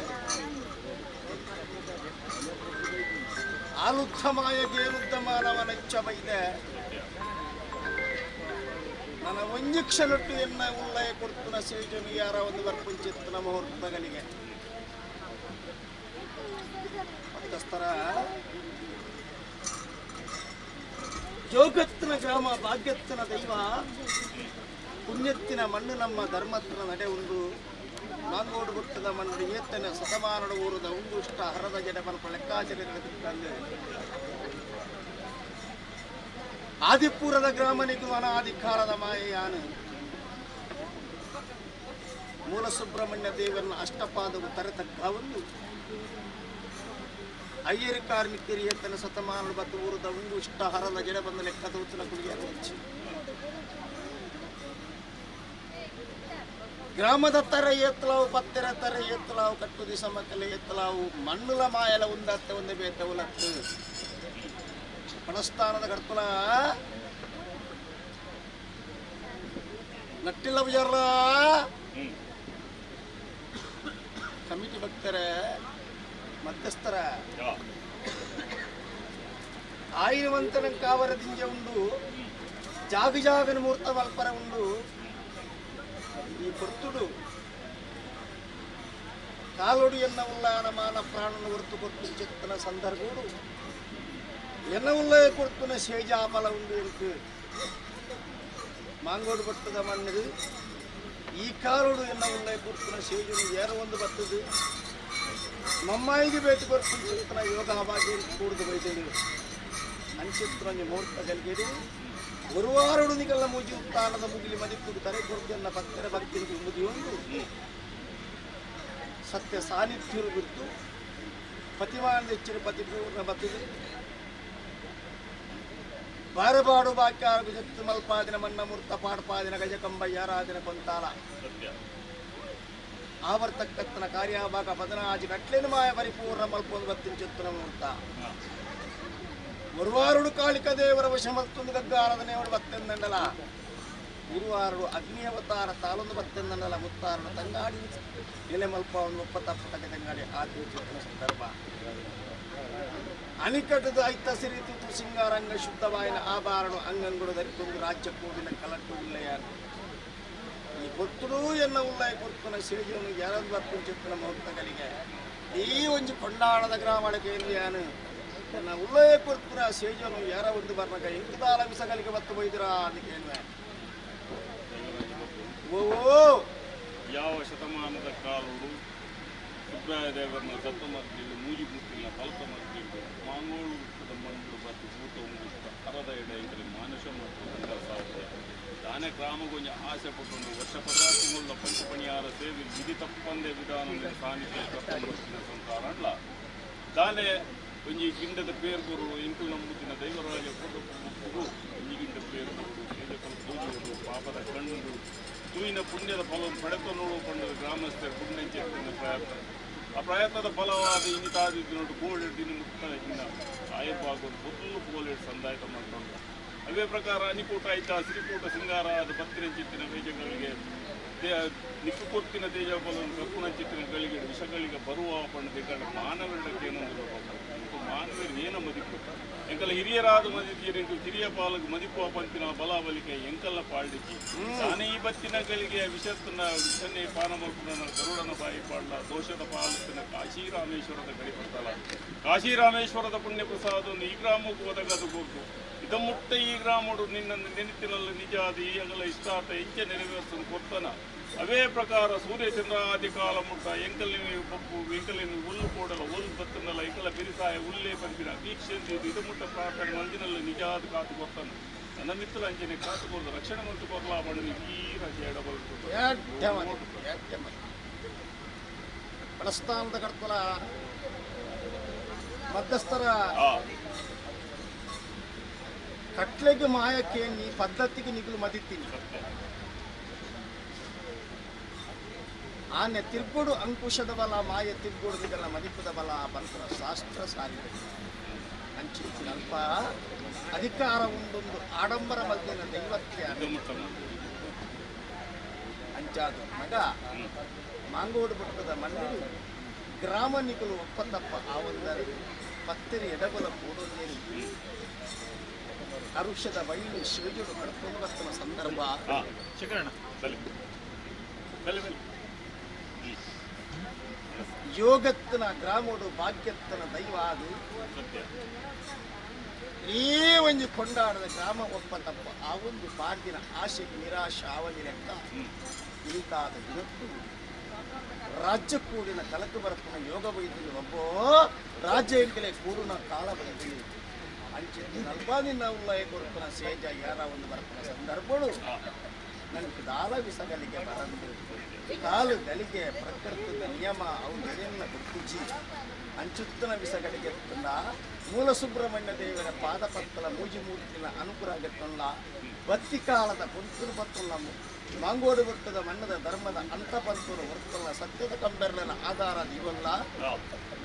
ಆಲುದ್ಧಮಾಯ ಗೇಲುದ್ಧ ಮಾನವನಚ್ಚ ಬೈದೆ ನನ್ನ ಒಂಜಿಕ್ಷನೊಟ್ಟು ಎನ್ನ ಉಳ್ಳಯ ಕೊಡ್ತುನ ಸೇಜನು ಯಾರ ಒಂದು ಬರ್ಪುಂಚಿತ್ತನ ಮುಹೂರ್ತಗಳಿಗೆ ಮತ್ತಸ್ತರ ಜೋಗತ್ತಿನ ಗ್ರಾಮ ಭಾಗ್ಯತ್ತಿನ ದೈವ ಪುಣ್ಯತ್ತಿನ ಮಣ್ಣು ನಮ್ಮ ಧರ್ಮತ್ತಿನ ನಡೆ ಉಂಡು ಮಾಂಗೋಡು ಗುಟ್ಟದ ಮಣ್ಣು ಏತನ ಶತಮಾನದ ಊರದ ಉಂಡು ಇಷ್ಟ ಹರದ ಜಡ ಮಲ್ಪ ಲೆಕ್ಕಾಚಾರ ನಡೆದಿತ್ತಂದು ಆದಿಪುರದ ಗ್ರಾಮನಿಗೂ ಅನಾದಿಕಾಲದ ಮಾಯೆಯಾನು ಮೂಲ ಸುಬ್ರಹ್ಮಣ್ಯ ದೇವರನ್ನ ಅಷ್ಟಪಾದವು ತರತಕ್ಕ ಒಂದು ಅಯ್ಯರ್ ಕಾರ್ಮಿಕರು ಏತನ ಶತಮಾನದ ಬತ್ತು ಊರದ ಉಂಡು ಇಷ್ಟ ಹರದ ಜಡ ಬಂದ ಲೆಕ್ಕ ತೂತನ ಕುಡಿಯ ಗ್ರಾಮದ ತರ ಎತ್ತಲಾವು ಪತ್ತೆರ ತರ ಎತ್ತಲಾವು ಕಟ್ಟು ದಿಸ ಮಕ್ಕಳ ಎತ್ತಲಾವು ಮಣ್ಣುಲ ಮಾಯಲ ಉಂದತ್ತೆ ಒಂದು ಬೇತ ಉಲತ್ತು ಪಣಸ್ಥಾನದ ಕರ್ತುಲ ನಟ್ಟಿಲ್ಲ ಬುಜಾರ ಕಮಿಟಿ ಭಕ್ತರ ಮಧ್ಯಸ್ಥರ ಆಯಿನವಂತನ ಕಾವರ ದಿಂಜ ಉಂಡು ಜಾಗ ಜಾಗನ ಮೂರ್ತ ಮಲ್ಪರ ಉಂಡು ಈ ಪೊರ್ತುಡು ಕಾಲೊಡು ಎನ್ನ ಉಲ್ಲಾನ ಮಾನ ಪ್ರಾಣನ ಹೊರತು ಕೊಟ್ಟು ಚೆತ್ತನ ಸಂದರ್ಭೋಡು ಎನ್ನ ಉಲ್ಲಯ ಕೊಡ್ತುನ ಶೇಜಾಬಲ ಉಂಡು ಎಂಕು ಮಾಂಗೋಡು ಬಟ್ಟದ ಮಣ್ಣು ಈ ಕಾಲೋಡು ಎನ್ನ ಉಲ್ಲಯ ಕೊಡ್ತುನ ಶೇಜನು ಏರ ಒಂದು ಬತ್ತದು ಮಮ್ಮಾಯಿಗೆ ಭೇಟಿ ಕೊಡ್ತು ಚೆತ್ತನ ಯೋಗ ಹವಾಗಿ ಕೂಡ್ದು ಬೈದಳು ಅಂಚಿತ್ರೊಂಜಿ ಮುಹೂರ್ತ ಕಲ್ಗೆಡು ಗುರುವಾರುಡು ನಿಗಲ್ಲ ಮೂಜಿ ಉತ್ತಾನದ ಮುಗಿಲಿ ಮದಿಪ್ಪುದು ತರೆ ಕೊರ್ದೆನ್ನ ಭಕ್ತರ ಭಕ್ತಿಗೆ ಮುಗಿಯೊಂದು ಸತ್ಯ ಸಾನ್ನಿಧ್ಯರು ಬಿರ್ತು ಪತಿಮಾನ ಹೆಚ್ಚಿನ ಪತಿಪೂರ್ಣ ಬತ್ತದು ಬಾರಬಾಡು ಬಾಕ್ಯಾರ ಜತ್ತು ಮಲ್ಪಾದಿನ ಮನ್ನ ಮೂರ್ತ ಪಾಡ್ಪಾದಿನ ಗಜಕಂಬ ಯಾರಾದಿನ ಕೊಂತಾಲ ಆವರ್ತಕ್ಕತ್ತನ ಕಾರ್ಯಭಾಗ ಪದನಾಜಿ ಕಟ್ಲೇನು ಮಾಯ ಪರಿಪೂರ್ಣ ಮಲ್ಪೊಂದು ಬತ್ತಿನ ಚೆತ್ತುನ ಮೂರ್ತ ಗುರುವಾರುಡು ಕಾಳಿಕ ದೇವರ ವಶಮಲ್ತೊಂದು ಗಗ್ಗಾರದನೇವಡು ಬತ್ತೆಂದಂಡಲ ಗುರುವಾರುಡು ಅಗ್ನಿ ಅವತಾರ ತಾಲೊಂದು ಬತ್ತೆಂದಂಡಲ ಮುತ್ತಾರನು ತಂಗಾಡಿ ಎಲೆ ಮಲ್ಪ ಒಂದು ಒಪ್ಪ ತಪ್ಪ ತಕ್ಕ ತಂಗಾಡಿ ಆತಿ ಚಿತ್ತನ ಸಂದರ್ಭ ಅಣಿಕಟ್ಟದ ಐತ ಸಿರಿ ತುತು ಸಿಂಗಾರಂಗ ಶುದ್ಧವಾಯಿನ ಆಭಾರಣ ಅಂಗಂಗುಡು ಧರಿತೊಂದು ರಾಜ್ಯ ಕೋವಿನ ಕಲಟ್ಟು ಉಲ್ಲೆಯಾನು ಈ ಕೊತ್ತುಡು ಎನ್ನ ಉಲ್ಲಯ ಕೊರ್ತುನ ಸೇಜನು ಯಾರದು ಬರ್ಪುನ್ ಚಿತ್ತನ ಮುಹೂರ್ತಗಳಿಗೆ ಈ ಒಂಜಿ ಕೊಂಡಾಡದ ಗ್ರಾಮಳಕ್ಕೆ ಯಾನು ತನ್ನ ಉಲ್ಲಯ ಕೊರ್ತುನ ಸೇಜನು ಯಾರ ಒಂದು ಬರ್ನಕ ಎಂಕುದಾಲ ವಿಸಗಲಿಗೆ ಬತ್ತು ಬೈದಿರಾ ಅಂತ ಕೇಳುವೆ. ಓ ಯಾವ ಶತಮಾನದ ಕಾಲೋಡು ಸುಬ್ರಾಯ ದೇವರನ್ನ ದತ್ತ ಮಗ್ಗಿಲು ಮೂಜಿ ಮುಟ್ಟಿಲ್ಲ ಫಲಕ ಮಗ್ಗಿಲು ಮಾಂಗೋಳು ಹುಟ್ಟದ ಮಂಡು ಬತ್ತು ಭೂತ ಉಂಗುತ್ತ ಅರದ ಎಡೆ ಇದರಲ್ಲಿ ಮಾನುಷ ಮತ್ತು ಗಂಗ ಸಾಧ್ಯ ದಾನೆ ಗ್ರಾಮಗೊಂಜ ಆಸೆ ಪಟ್ಟೊಂದು ವರ್ಷ ಪದಾರ್ಥಗಳ ಪಂಚಪಣಿಯಾರ ಸೇವೆ ವಿಧಿ ತಪ್ಪಂದೆ ವಿಧಾನ ಸಾನ್ನಿಧ್ಯ ಕರ್ತಂಬತ್ತಿನ ಸಂಸಾರ ದಾನೆ ಒಂಜಿ ಗಿಂಡದ ಪೇರ್ಗುರು ಇಂಕುಲ್ ನಂಬುತ್ತಿನ ದೈವರಾಜ ಕೊಡು ಒಂಜಿ ಗಿಂಡ ಪೇರ್ಗುರು ಸೇಜಕರು ಪೂಜೆಗಳು ಪಾಪದ ಕಣ್ಣು ತೂಯಿನ ಪುಣ್ಯದ ಫಲವನ್ನು ಪಡೆತ ನೋಡುವ ಪಂಡದ ಗ್ರಾಮಸ್ಥರ ಪುಣ್ಯಂಚೆತ್ತಿನ ಪ್ರಯತ್ನ ಆ ಪ್ರಯತ್ನದ ಫಲವಾದ ಇನ್ನಿತಾದಿದ್ದು ನೋಡು ಕೋಳಿ ದಿನ ಮುಕ್ತ ಇನ್ನ ಆಯಪ್ಪಾಗೋದು ಫುಲ್ಲು ಕೋಲೇಡು ಸಂದಾಯತ ಮಾಡ್ಕೊಂಡು ಅವೇ ಪ್ರಕಾರ ಅನಿಕೂಟ ಆಯ್ತಾ ಶ್ರೀಕೂಟ ಸಿಂಗಾರ ಅದು ಪತ್ತಿರಂಚಿತ್ತಿನ ಬೀಜಗಳಿಗೆ ನಿಕ್ಕು ಕೊತ್ತಿನ ತೇಜ ಫಲವನ್ನು ಕಕ್ಕುನಂಚಿತ್ತಿನ ಗಳಿಗೆ ವಿಷಗಳಿಗೆ ಬರುವ ಪಂಡ ಮಾನವರಿಗೆ ಏನೊಂದು ಮಾನವರು ಏನ ಮದಿಪು ಎಂಕಲ ಹಿರಿಯರಾದ ಮದಿತೀರ ಎಂಕಲ್ ಕಿರಿಯ ಪಾಲಕ್ ಮದಿಪು ಪಂತಿನ ಬಲಾಬಲಿಕೆ ಎಂಕಲ್ಲ ಪಾಳ್ಡಿಕ್ಕಿ ತಾನೇ ಈ ಬತ್ತಿನ ಗಳಿಗೆ ವಿಷತ್ತನ ವಿಷನ್ನೇ ಪಾನ ಮಲ್ಪುನ ಗರುಡನ ಬಾಯಿ ಪಾಡ್ಲ ದೋಷದ ಪಾಲತ್ತಿನ ಕಾಶಿ ರಾಮೇಶ್ವರದ ಗಡಿ ಪಡ್ತಲ್ಲ ಕಾಶಿ ರಾಮೇಶ್ವರದ ಪುಣ್ಯ ಪ್ರಸಾದವನ್ನು ಈ ಗ್ರಾಮಕ್ಕೂ ಒದಗದು ಗೊತ್ತು ಇದ ಮುಟ್ಟ ಈ ಗ್ರಾಮಡು ನಿನ್ನ ನೆನಪಿನಲ್ಲಿ ನಿಜ ಅದು ಈ ಅಗಲ ಇಷ್ಟಾರ್ಥ ಇಂಚೆ ನೆರವೇರಿಸಲು ಕೊತ್ತನ ಅವೇ ಪ್ರಕಾರ ಸೂರ್ಯ ಚಂದ್ರಾದಿ ಕಾಲ ಮುಟ್ಟ ಎಂಕಲ್ನಿ ಪಪ್ಪು ಎಂಕಲಿನ ಉಲ್ಲು ಕೂಡಲ ಉಲ್ ಬತ್ತನಲ್ಲ ಎಂಕಲ ಬಿರಿಸಾಯ ಉಲ್ಲೇ ಪನ್ಪಿನ ದೀಕ್ಷೆ ಇದು ಮುಟ್ಟ ಪ್ರಾರ್ಥನೆ ಮಂದಿನಲ್ಲಿ ನಿಜಾದ ಕಾತು ಕೊರ್ತಾನೆ ನನ್ನ ಮಿತ್ರ ಅಂಚನೆ ಕಾತು ಕೊರ್ದು ರಕ್ಷಣೆ ಮಂತು ಕೊರ್ಲಾ ಬಣ್ಣಿ ತೀರ ಜೇಡಬಲ್. ಪ್ರಸ್ಥಾನದ ಕರ್ತಲ ಮಧ್ಯಸ್ಥರ ಕಟ್ಲೆಗೆ ಮಾಯಕ್ಕೆ ನೀ ಪದ್ಧತಿಗೆ ನಿಗುಲು ಮದಿತೀನಿ. ಆನೆ ತಿರ್ಗುಡು ಅಂಕುಶದ ಬಲ, ಮಾಯ ತಿರ್ಗುಡು ನಿಗಲ ಮದಿಪುದ ಬಲ ಬಂತ್ರ ಶಾಸ್ತ್ರ ಸಾರಿದೆ. ಅಂಚಿತ್ತಿನ ಅಲ್ಪ ಅಧಿಕಾರ ಉಂಡೊಂದು ಆಡಂಬರ ಮಲ್ದಿನ ದೈವಕ್ಕೆ ಅಂಚಾದ ಮಗ ಮಾಂಗೋಡು ಬುಟ್ಟದ ಮಣ್ಣಿಡು ಗ್ರಾಮ ನಿಗುಲು ಒಪ್ಪತಪ್ಪ ಆವೊಂದರೆ ಪತ್ತಿರಿ ಎಡಬಲ ಕೂಡೊಂದೇನು ಅರುಷದ ಬೈಲು ಶಿವಜುಡು ಕಡ್ಕೊಂಡು ಬರ್ತನ ಸಂದರ್ಭ. ಯೋಗತ್ತನ ಗ್ರಾಮೋಡು ಭಾಗ್ಯತ್ತನ ದೈವ ಅದು ಈ ಒಂಜಿ ಕೊಂಡಾಡದ ಗ್ರಾಮ ಒಪ್ಪ ತಪ್ಪ ಆ ಒಂದು ಪಾಡ್ದಿನ ಆಶೆಗೆ ನಿರಾಶೆ ಆವಲಿ ಲೆಕ್ಕ ಇಂತಾದ ದಿನಕ್ಕೂ ರಾಜ್ಯ ಕೂಡಿನ ಕಲಕು ಬರಪ್ಪನ ಯೋಗ ವೈದ್ಯರು ಒಬ್ಬೋ ರಾಜ್ಯ ಇಂಕಲೆ ಕೂಡುನ ಕಾಲ ಬಂದಿದೆ. ಅಂಚಿನ ನಲ್ಬಾದಿನ ಉಲ್ಲಯ ಕೊರಪನ ಸೇಜ ಯಾರ ಒಂದು ಬರಪ್ಪನ ಸಂದರ್ಭಗಳು ನನಗೆ ದಾಲ ವಿಸಗಲಿಗೆ ಬರಂದು ಕಾಲು ಗಲಿಗೆ ಪ್ರಕೃತದ ನಿಯಮ ಅವು ಎದೆಯನ್ನ ಗುರುತಿಸಿ ಅಂಚುತ್ತನ ವಿಸಗಲಿಗೆ ಎತ್ತಲ್ಲ ಮೂಲ ಸುಬ್ರಹ್ಮಣ್ಯ ದೇವರ ಪಾದಪತ್ತಲ ಮೂಜಿ ಮೂರ್ತಿನ ಅನುಗ್ರಹ ಬತ್ತಿ ಕಾಲದ ಪುಂತುರು ಬತ್ತುಲ್ಲ ಮಾಂಗೋಡು ಬೆಟ್ಟದ ಮಣ್ಣದ ಧರ್ಮದ ಅಂತಪಂತುರು ಹೊರ್ತಲ್ಲ ಸತ್ಯದ ಕಂಬೆರ್ಲನ ಆಧಾರ ದೀವಲ್ಲ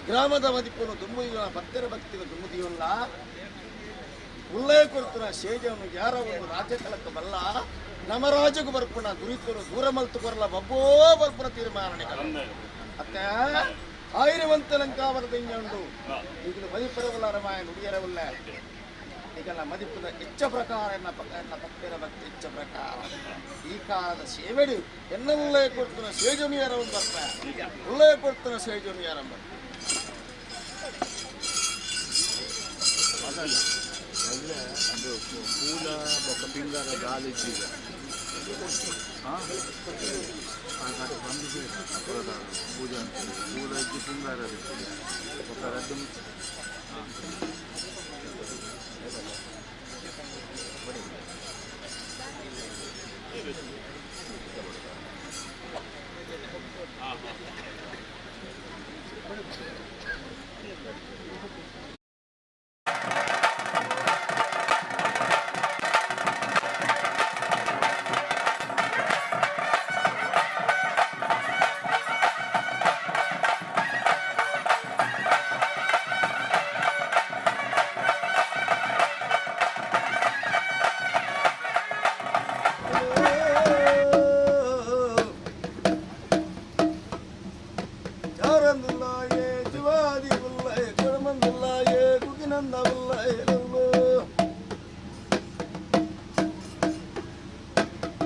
ಗ್ರಾಮದ ಮದಿಪುನು ದುಮ್ಮುದಿವನ ಭಕ್ತರ ಭಕ್ತಿನ ದುಮ್ಮುದಿಯವಲ್ಲ ಉಲ್ಲಯ ಕೊರ್ತುನ ಸೇಜವನ್ನು ಯಾರ ಒಂದು ರಾಜ್ಯ ಕಲಕ್ಕ ಬಲ್ಲ ನಮರಾಜಗೂ ಬರ್ಪುಣ ದುರಿತರು ದೂರ ಮಲ್ತು ಕೊರಲ ಬಬ್ಬೋ ಬರ್ಪುನ ತೀರ್ಮಾನ ಅತ್ತ ಆಯಿರವಂತ ಲಂಕಾವರದ ಉಂಡು ಈಗಲೂ ಮದಿಪುರವಲ್ಲ ರಮಾಯಣ ನುಡಿಯರವಲ್ಲ ಈಗಲ್ಲ ಮದಿಪುದ ಹೆಚ್ಚ ಪ್ರಕಾರ ಎನ್ನ ಎನ್ನ ಭಕ್ತರ ಭಕ್ತಿ ಹೆಚ್ಚ ಪ್ರಕಾರ ಈ ಕಾಲದ ಸೇವೆಡು ಎನ್ನ ಉಲ್ಲಯ ಕೊಡ್ತನ ಸೇಜನು ಯಾರ ಒಂದು ಬರ್ಪ ಉಲ್ಲಯ ಕೊಡ್ತನ ಸೇಜನು ಯಾರಂಬ. ಪೂಲ ಬೊಕ್ಕ ಪಿಂಗಾರ ದಾಲಿಜ್ಜಿಗ ಪೂಜೆ ಅಂತ ಪೂಲ ಇಜ್ಜಿ ಪಿಂಗಾರ ಬೊಕ್ಕ ರಡ್ಡು.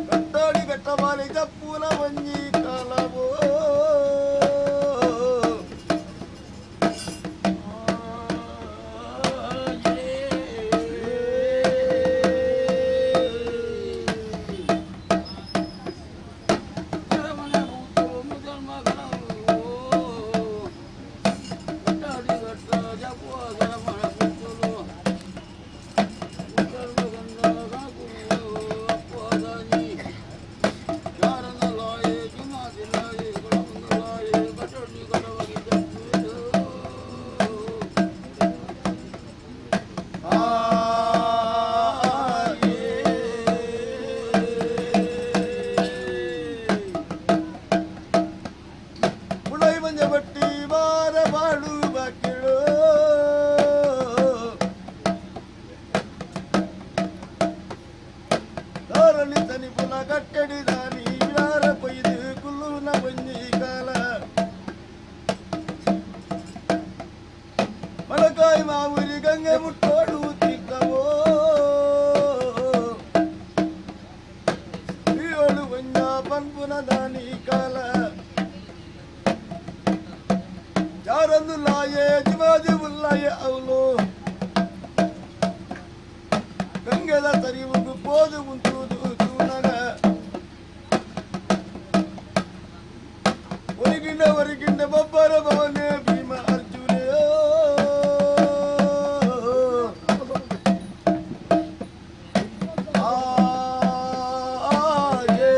ಕಟ್ಟಾಡಿ ಕಟ್ಟಬಾಲಿ ಚಪ್ಪುನ వంజಿ ಕಾಲವೋ ಉಳೈ ಮಂಜ ಬಟ್ಟಿ ಬಾರ ಬಾಳು ಬಾಕಿಳು ದಾರಲಿ ತನಿ ಪುನ ಕಟ್ಟಡಿ ದಾನಿ ವಿಡಾರ ಪೊಯ್ದು ಕುಲ್ಲುನ ಬಂಜಿ ಕಾಲ ಮಳಕಾಯಿ ಮಾವುರಿ ಗಂಗೆ ಮುಟ್ಟೋಡು ತೀರ್ಥವೋ ಏಳು ಒಂಜ ಪನ್ಪುನ ದಾನಿ ಕಾಲ ಯಾರಂದುಲ್ಲಾಯೇ ಜಿವಾಜಿ ಉಲ್ಲಾಯೆ ಅವಳು ಗಂಗೆದ ತರಿವುಗು ಪೋದು ಉಂಟುದು ತೂನಗ ಗಿಂಡ ಹೊರಗಿಂಡ ಬಬ್ಬರ ಭವನೆ ಭೀಮ ಅರ್ಜುನ. ಆ ಏ.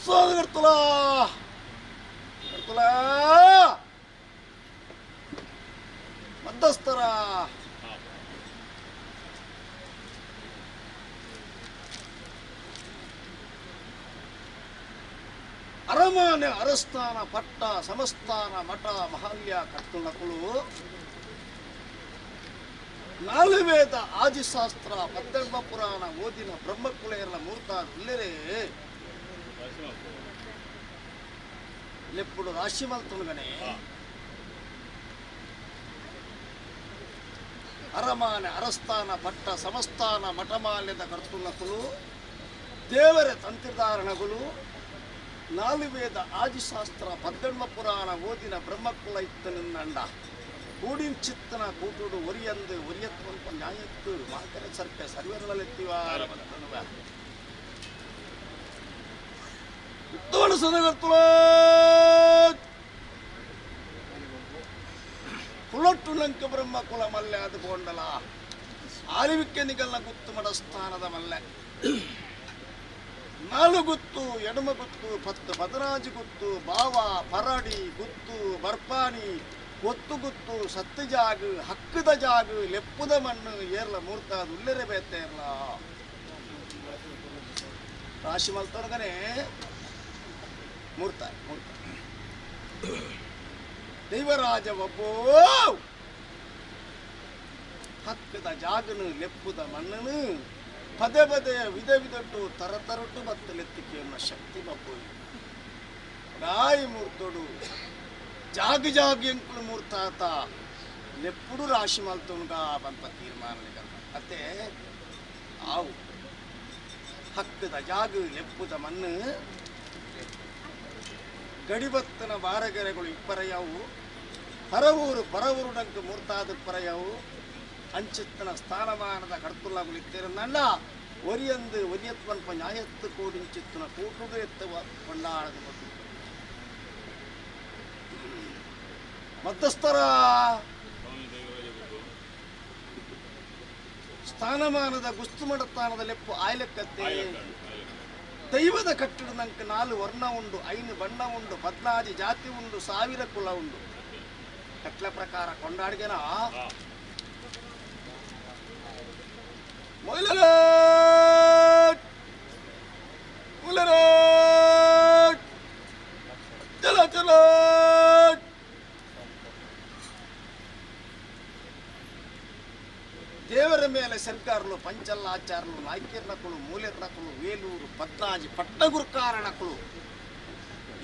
ಕರ್ತುಲ ಕರ್ತುಲ ಮಧ್ಯಸ್ಥರ ಅರಮಾನೆ ಅರಸ್ಥಾನ ಪಟ್ಟ ಸಮಸ್ಥಾನ ಮಠ ಮಹಾಲ್ಯ ಕರ್ತುನಕುಲು ನಾಲು ವೇದ ಆದಿಶಾಸ್ತ್ರ ಪದ್ದೆಡ್ಮ ಪುರಾಣ ಓದಿನ ಬ್ರಹ್ಮಕುಲೇರ್ನ ಮೂರ್ತ ಉಲ್ಲೆರೆ ಲೆಪ್ಪುಡು ರಾಶಿ ಮಲ್ತುನುಗನೆ ಅರಮಾನೆ ಅರಸ್ಥಾನ ಪಟ್ಟ ಸಮಸ್ಥಾನ ಮಠಮಾಲ್ಯದ ಕರ್ತುನಕುಲು ದೇವರ ತಂತ್ರಿಧಾರಣಗಳು ನಾಲು ವೇದ ಆದಿಶಾಸ್ತ್ರ ಪದ್ದೆಡ್ಮ ಪುರಾಣ ಓದಿನ ಬ್ರಹ್ಮಕುಲ ಇತ್ತನಿನ್ನಂಡ ಕೂಡಿಂಚಿತ್ತನ ಕೂಟುಡು ಒರಿಯಂದು ಒರಿಯತ್ವಂತ ನ್ಯಾಯತ್ತು ಮಾತರೆ ಸರ್ಪೆ ಸರ್ವರಲೆತ್ತಿವಾರ ಬಂತನುವ ಯುದ್ಧವನ್ನು ಸದಗರ್ತುಲ ಕುಲಟ್ಟು ಲಂಕ ಬ್ರಹ್ಮ ಕುಲ ಮಲ್ಲೆ ಅದು ಬೋಂಡಲ ಆಲಿವಿಕ್ಕೆ ನಿಗಲ್ನ ಗುತ್ತು ಮಡಸ್ಥಾನದ ಮಲ್ಲೆ ನಾಲು ಗುತ್ತು ಎಡಮ ಗುತ್ತು ಪತ್ತು ಪದರಾಜು ಗುತ್ತು ಬಾವ ಪರಡಿ ಗುತ್ತು ಬರ್ಪಾನಿ ಒತ್ತು ಗುತ್ತು ಸತ್ತು ಜಾಗು ಹಕ್ಕದ ಜಾಗು ಲೆಪ್ಪುದ ಮಣ್ಣು ಏರ್ಲ ಮೂರ್ತ ಉಲ್ಲೆರೆ ಬೇತೇರ್ಲ ರಾಶಿ ಮಲ್ತೊಡಗನೆ ಮೂರ್ತ ಮೂರ್ತ ದೈವರಾಜ ಒಬ್ಬೋ ಹಕ್ಕದ ಜಾಗನು ಲೆಪ್ಪುದ ಮಣ್ಣನು ಪದೇ ಪದೇ ವಿಧ ವಿಧಟ್ಟು ತರತರಟು ಮತ್ತು ಲೆತ್ತಿಕೆಯನ್ನ ಶಕ್ತಿ ಬಪ್ಪು ರಾಯಿ ಮೂರ್ತೋಡು ಜಾಗ ಜಾಗ ಎಂಕುಲು ಮೂರ್ತಾತ ಲೆಪ್ಪುಡು ರಾಶಿ ಮಲ್ತುಂಗ ಬಂತ ತೀರ್ಮಾನ ಅತ್ತೆ ಆವು ಹಕ್ಕದ ಜಾಗ ಲೆಪ್ಪುದ ಮಣ್ಣು ಗಡಿಬತ್ತನ ಬಾರಗೆರೆಗಳು ಇಪ್ಪರೆಯಾವು ಪರವೂರು ಪರವೂರು ಡಂಕು ಮೂರ್ತಾದ ಪರೆಯಾವು ಅಂಚಿತ್ತನ ಸ್ಥಾನಮಾನದ ಕಡ್ತುಲ್ಲಾಗುಲು ಇತ್ತಿರನ್ನಲ್ಲ ಒರಿಯಂದು ಒರಿಯತ್ವನ್ಪ ನ್ಯಾಯತ್ತು ಕೋಡಿಂಚಿತ್ತನ ಕೂಟುಡು ಎತ್ತುವ ಕೊಂಡಾಡದ ಮಧ್ಯಸ್ಥರ ಸ್ಥಾನಮಾನದ ಗುಸ್ತು ಮಡತ್ತಾನದ ಲೆಪ್ಪು ಆಯ್ಲಕ್ಕತ್ತೆ ದೈವದ ಕಟ್ಟಡದಂಕ ನಾಲು ವರ್ಣ ಉಂಡು ಐನು ಬಣ್ಣ ಉಂಡು ಪದ್ನಾಜಿ ಜಾತಿ ಉಂಡು ಸಾವಿರ ಕುಲ ಉಂಡು ಕಟ್ಲ ಪ್ರಕಾರ ಕೊಂಡಾಡ್ಗೆನ ಮೊಯ್ಲರೇ ಮುಲರೇ ಚಲೋ ಚಲೋ ದೇವರ ಮೇಲೆ ಸರ್ಕಾರಲು ಪಂಚಲ್ಲಾಚಾರ್ಲು ನಾಯ್ಕಿರ್ನಕುಲು ಮೂಲೆರ್ನಕುಲು ವೇಲೂರು ಪದ್ನಾಜಿ ಪಟ್ಟಗುರ್ಕಾರಣಕುಲು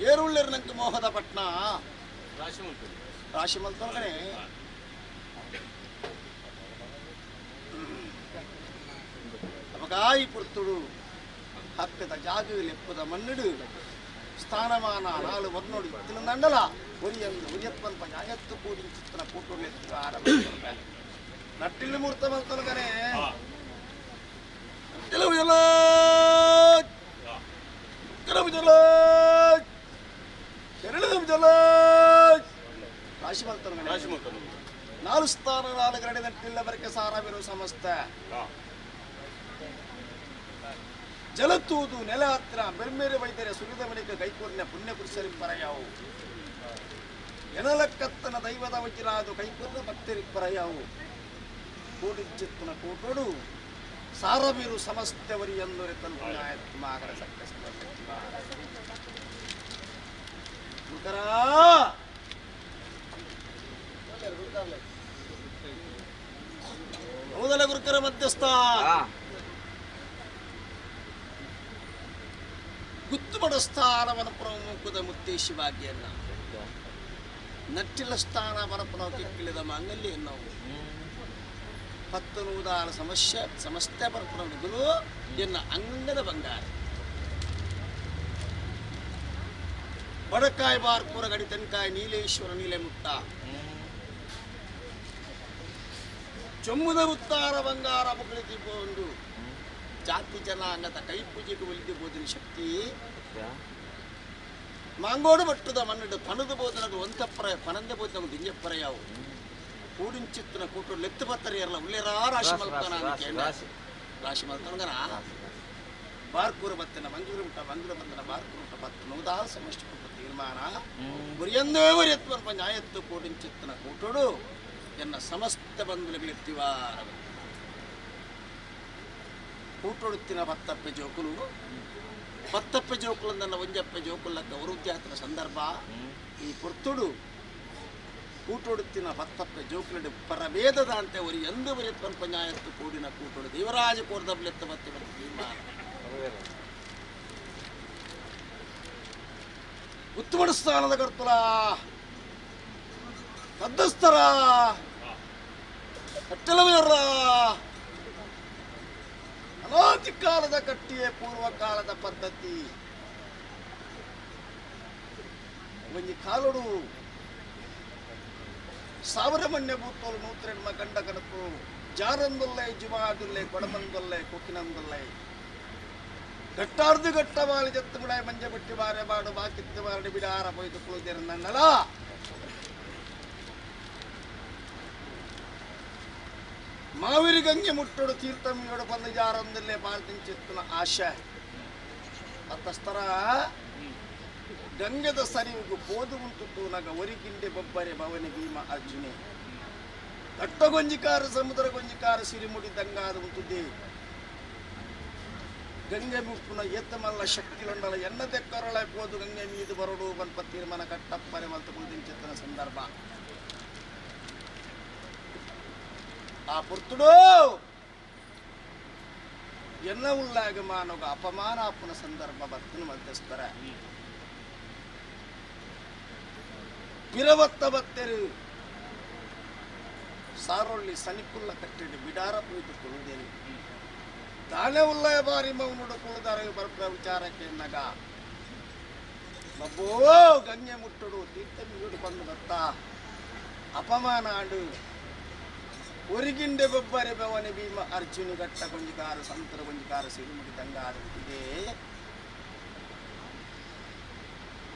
ಏರುಳ್ಳಿರ್ನಂಕ ಮೋಹದ ಪಟ್ನ ರಾಶಿ ಮಲ್ತೊಳಗನೆ ಅಪಗಾಯಿ ಪುರ್ತುಡು ಹಕ್ಕದ ಜಾಗು ಲೆಪ್ಪದ ಮಣ್ಣುಡು ಸ್ಥಾನಮಾನ ನಾಲು ವರ್ಣೋಡು ಇತ್ತಿನ ದಂಡಲ ಒರಿಯಂದು ಒರಿಯತ್ವಲ್ಪ ನ್ಯಾಯತ್ತು ಕೂಡಿಂಚಿತ್ತನ ಕೂಟುಳ್ಳೆತ್ತು ಆರಂಭ ನಟ್ಟಿಲ್ಲು ಮೂರ್ತ ಮಲ್ತೊಳಗನೆ ಕೆಲವು ಜಲ ಕೆಲವು ಜಲ ಎರಡು ಜಲ ರಾಶಿ ಮಲ್ತೊಳಗನೆ ನಾಲು ಸ್ಥಾನ ನಾಲು ಗರಡಿ ನಟ್ಟಿಲ್ಲ ಬರಕೆ ಸಾರವಿರುವ ಸಮಸ್ತ ಜಲತೂದು ನೆಲ ಹತ್ರ ಬೆರ್ಮೇರೆ ವೈದ್ಯರ ಸುರಿದ ಮಣಿಕ ಕೈಕೂರಿನ ಪುಣ್ಯ ಪುರುಷರಿ ಪರಯಾವು ಎನಲಕ್ಕತ್ತನ ದೈವದ ವಜ್ರಾದು ಕೈಕೂರ್ನ ಭಕ್ತರಿ ಪರಯಾವು ಕೂಡಿಚಿತ್ತನ ಕೂಟೋಡು ಸಾರಬೀರು ಸಮಸ್ತವರಿ ಎಂದೊರೆ ತನ್ನ ಸಕ್ಕ ಗುರುಕರ ಹೌದಲ್ಲ ಗುರುಕರ ಮಧ್ಯಸ್ಥ ಗುತ್ತುಬಡ ಸ್ಥಾನವನ ಪ್ರಮುಖದ ಮುತ್ತೇಶಿ ಭಾಗ್ಯನ್ನ ನಟ್ಟಿಲ ಸ್ಥಾನ ಬರಪನ ಕಿಕ್ಕಿಳಿದ ಮಾಂಗಲ್ಯ ನಾವು ಪತ್ತು ನೂದಾರ ಸಮಸ್ಯೆ ಸಮಸ್ತ ಬರಪನಗುಲು ಎನ್ನ ಅಂಗದ ಬಂಗಾರ ಬಡಕಾಯಿ ಬಾರ್ಪುರ ಗಡಿ ತೆನ್ಕಾಯಿ ನೀಲೇಶ್ವರ ನೀಲೆ ಮುತ್ತ ಚೊಮ್ಮುದ ಉತ್ತಾರ ಬಂಗಾರ ಒಂದು ಜಾತಿ ಜನಾಂಗದ ಕೈ ಪೂಜೆಗೆ ಒಲಿದು ಬೋಧನೆ ಶಕ್ತಿ ಮಾಂಗೋಡು ಬಟ್ಟದ ಮಣ್ಣು ಪನದು ಬೋಧನಗಳು ಒಂತಪ್ಪರ ಪನಂದೆ ಬೋಧನಗಳು ದಿಂಜಪ್ಪರ ಯಾವು ಕೂಡಿಂಚಿತ್ತನ ಕೂಟು ಲೆತ್ತು ಬತ್ತರಿ ಇರಲ್ಲ ಉಲ್ಲೇರಾ ರಾಶಿ ಮಲ್ತಾನ ರಾಶಿ ಮಲ್ತಾನ. ಬಾರ್ಕೂರ ಬತ್ತಿನ ಮಂಗಳೂರು ಮುಟ್ಟ ಮಂಗಳೂರು ಬಂದನ ಬಾರ್ಕೂರು ಮುಟ್ಟ ಬತ್ತ ನೂದಾಲ ಸಮಷ್ಟಿ ತೀರ್ಮಾನ ಗುರಿಯಂದೇ ಒರಿಯತ್ವಲ್ಪ ನ್ಯಾಯತ್ತು ಕೋಟಿಂಚಿತ್ತನ ಕೂಟೋಡು ಎನ್ನ ಸಮಸ್ತ ಬಂಧುಗಳಿರ್ತಿವಾರ ಕೂಟೊಡುತ್ತಿನ ಬತ್ತಪ್ಪೆ ಜೋಕುಲು ಬತ್ತಪ್ಪೆ ಜೋಕುಲಂದನ್ನ ಒಂಜಪ್ಪೆ ಜೋಕುಲಕ್ಕ ವೃದ್ಧಾತನ ಸಂದರ್ಭ ಈ ಪೊರ್ತುಡು ಕೂಟೊಡುತ್ತಿನ ಬತ್ತಪ್ಪೆ ಜೋಕುಲಡು ಪರಭೇದದಂತೆ ಒರಿ ಎಂದು ಬರೆಯತ್ವಲ್ಪ ನ್ಯಾಯತ್ತು ಕೂಡಿನ ಕೂಟೊಡು ದೇವರಾಜ ಕೋರ್ದಬ್ಲೆತ್ತ ಬತ್ತೆ ಬತ್ತ ತೀರ್ಮಾನ ಉತ್ತಮ ಸ್ಥಾನದ ಕರ್ತುಲ ಕದ್ದಸ್ತರ ಕಟ್ಟಲವೀರ ಅನಾದಿ ಕಾಲದ ಕಟ್ಟಿಯೇ ಪೂರ್ವಕಾಲದ ಪದ್ಧತಿ ಒಂಜಿ ಕಾಲುಡು ಸಾವಿರಮನ್ಯ ಬೂತೋಲು ನೂತ್ರೆಣ್ಮ ಗಂಡ ಕನಕು ಜಾರಂದುಲ್ಲೆ ಜುಮಾದುಲ್ಲೆ ಕೊಡಮಂದುಲ್ಲೆ ಕೊಕ್ಕಿನಂದುಲ್ಲೆ ಗಟ್ಟಾರ್ದು ಗಟ್ಟವಾಲಿ ಜತ್ತು ಮುಡಾಯ ಮಂಜ ಬಿಟ್ಟಿ ಬಾರೆ ಬಾಡು ಬಾಕಿತ್ತು ಬಾರಡಿ ಬಿಡಾರ ಪೊಯ್ದು ಕುಳಿದಿರನ್ನಲ್ಲ ಮಾವಿರಿ ಗಂಗೆ ಮುಟ್ಟೋಡು ತೀರ್ಥಮಿಯೋಡು ಬಂದು ಜಾರೊಂದಿಲ್ಲೇ ಬಾರ್ದಿಂಚಿತ್ತನ ಆಶೆ ಅತ್ತಸ್ತರ ಗಂಗೆದ ಸರಿವಿಗು ಪೋದು ಉಂಟು ತೂನಗ ಒರಿಗಿಂಡೆ ಬೊಬ್ಬರೆ ಭವನಿ ಭೀಮ ಅರ್ಜುನೆ ಗೊಂಜಿಕಾರ ಸಮುದ್ರ ಗೊಂಜಿಕಾರ ಸಿರಿಮುಡಿ ದಂಗಾದ ಉಂಟುದೇ ಗಂಗೆ ಮುಪ್ಪುನ ಏತಮಲ್ಲ ಶಕ್ತಿಲೊಂಡಲ ಎನ್ನ ತೆಕ್ಕರಳೆ ಪೋದು ಗಂಗೆ ಮೀದು ಬರಡು ಬನ್ಪ ತೀರ್ಮಾನ ಕಟ್ಟಪ್ಪರೆ ಮಲ್ತು ಕುಳಿದಿಂಚಿತ್ತನ ಸಂದರ್ಭ ಆ ಪುರ್ತುಡು ಎನ್ನ ಉಳ್ಳಾಗ ಮಾನೋಗ ಅಪಮಾನ ಅಪ್ಪನ ಸಂದರ್ಭ ಬರ್ತನ ಮಧ್ಯಸ್ಥರ ಪಿರವತ್ತ ಬತ್ತೆರು ಸಾರೊಳ್ಳಿ ಸನಿಕುಲ್ಲ ಕಟ್ಟಿಡಿ ಬಿಡಾರ ಪೂಜೆ ಕುಳಿದೇನು ತಾನೇ ಉಲ್ಲಯ ಬಾರಿ ಮೌನುಡು ಕುಳಿದಾರ ಬರ್ಪ ವಿಚಾರಕ್ಕೆ ನಗ ಬಬ್ಬೋ ಗಂಗೆ ಮುಟ್ಟುಡು ತೀರ್ಥ ಮೀಡು ಬಂದು ಬತ್ತ ಅಪಮಾನ ಆಡು ಒರಿಗಿಂಡೆ ಬೊಬ್ಬರೆ ಬೆವನೆ ಭೀಮ ಅರ್ಜುನಿ ಗಟ್ಟ ಗೊಂಜಿಕಾರ ಸಂತರ ಗೊಂಜಿಕಾರ ಸಿರಿಮುಡಿ ದಂಗಾದ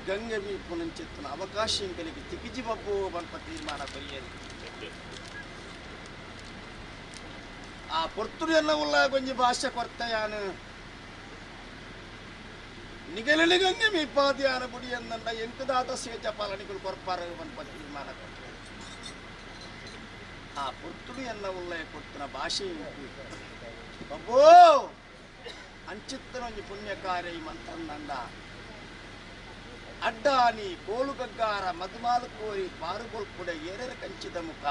ಗಂಗೆ ಬೀಪುನಂಚಿತ್ತನ ಅವಕಾಶ ಇಂಕಲಿಗೆ ತಿಕಿಜಿ ಬಬ್ಬು ಬಲ್ಪ ತೀರ್ಮಾನ ಕೊರಿಯದು ಆ ಪೊರ್ತುಡು ಎಲ್ಲ ಉಳ್ಳ ಗೊಂಜಿ ಭಾಷೆ ಕೊರ್ತೆಯಾನು ನಿಗಲಿಲಿ ಗಂಗೆ ಮೀಪಾದಿಯಾನ ಬುಡಿ ಎಂದಂಡ ಎಂಕುದಾದ ಸೇಜ ಪಾಲನಿಗಳು ಕೊರ್ಪಾರ ಬಲ್ಪ ತೀರ್ಮಾನ ಕೊರ್ತೆ ಆ ಪೊರ್ತುಡು ಎಲ್ಲ ಉಳ್ಳ ಕೊಡ್ತನ ಭಾಷೆ ಬಬ್ಬೋ ಅಂಚಿತ್ತನ ಒಂಜಿ ಪುಣ್ಯ ಕಾರ್ಯ ಈ ಮಂತ್ರಂದಂಡ ಅಡ್ಡಾನಿ ಕೋಲುಗಗ್ಗಾರ ಮಧುಮಾಲು ಕೋರಿ ಪಾರುಗೊಲ್ಪುಡ ಏರರ ಕಂಚಿದ ಮುಖ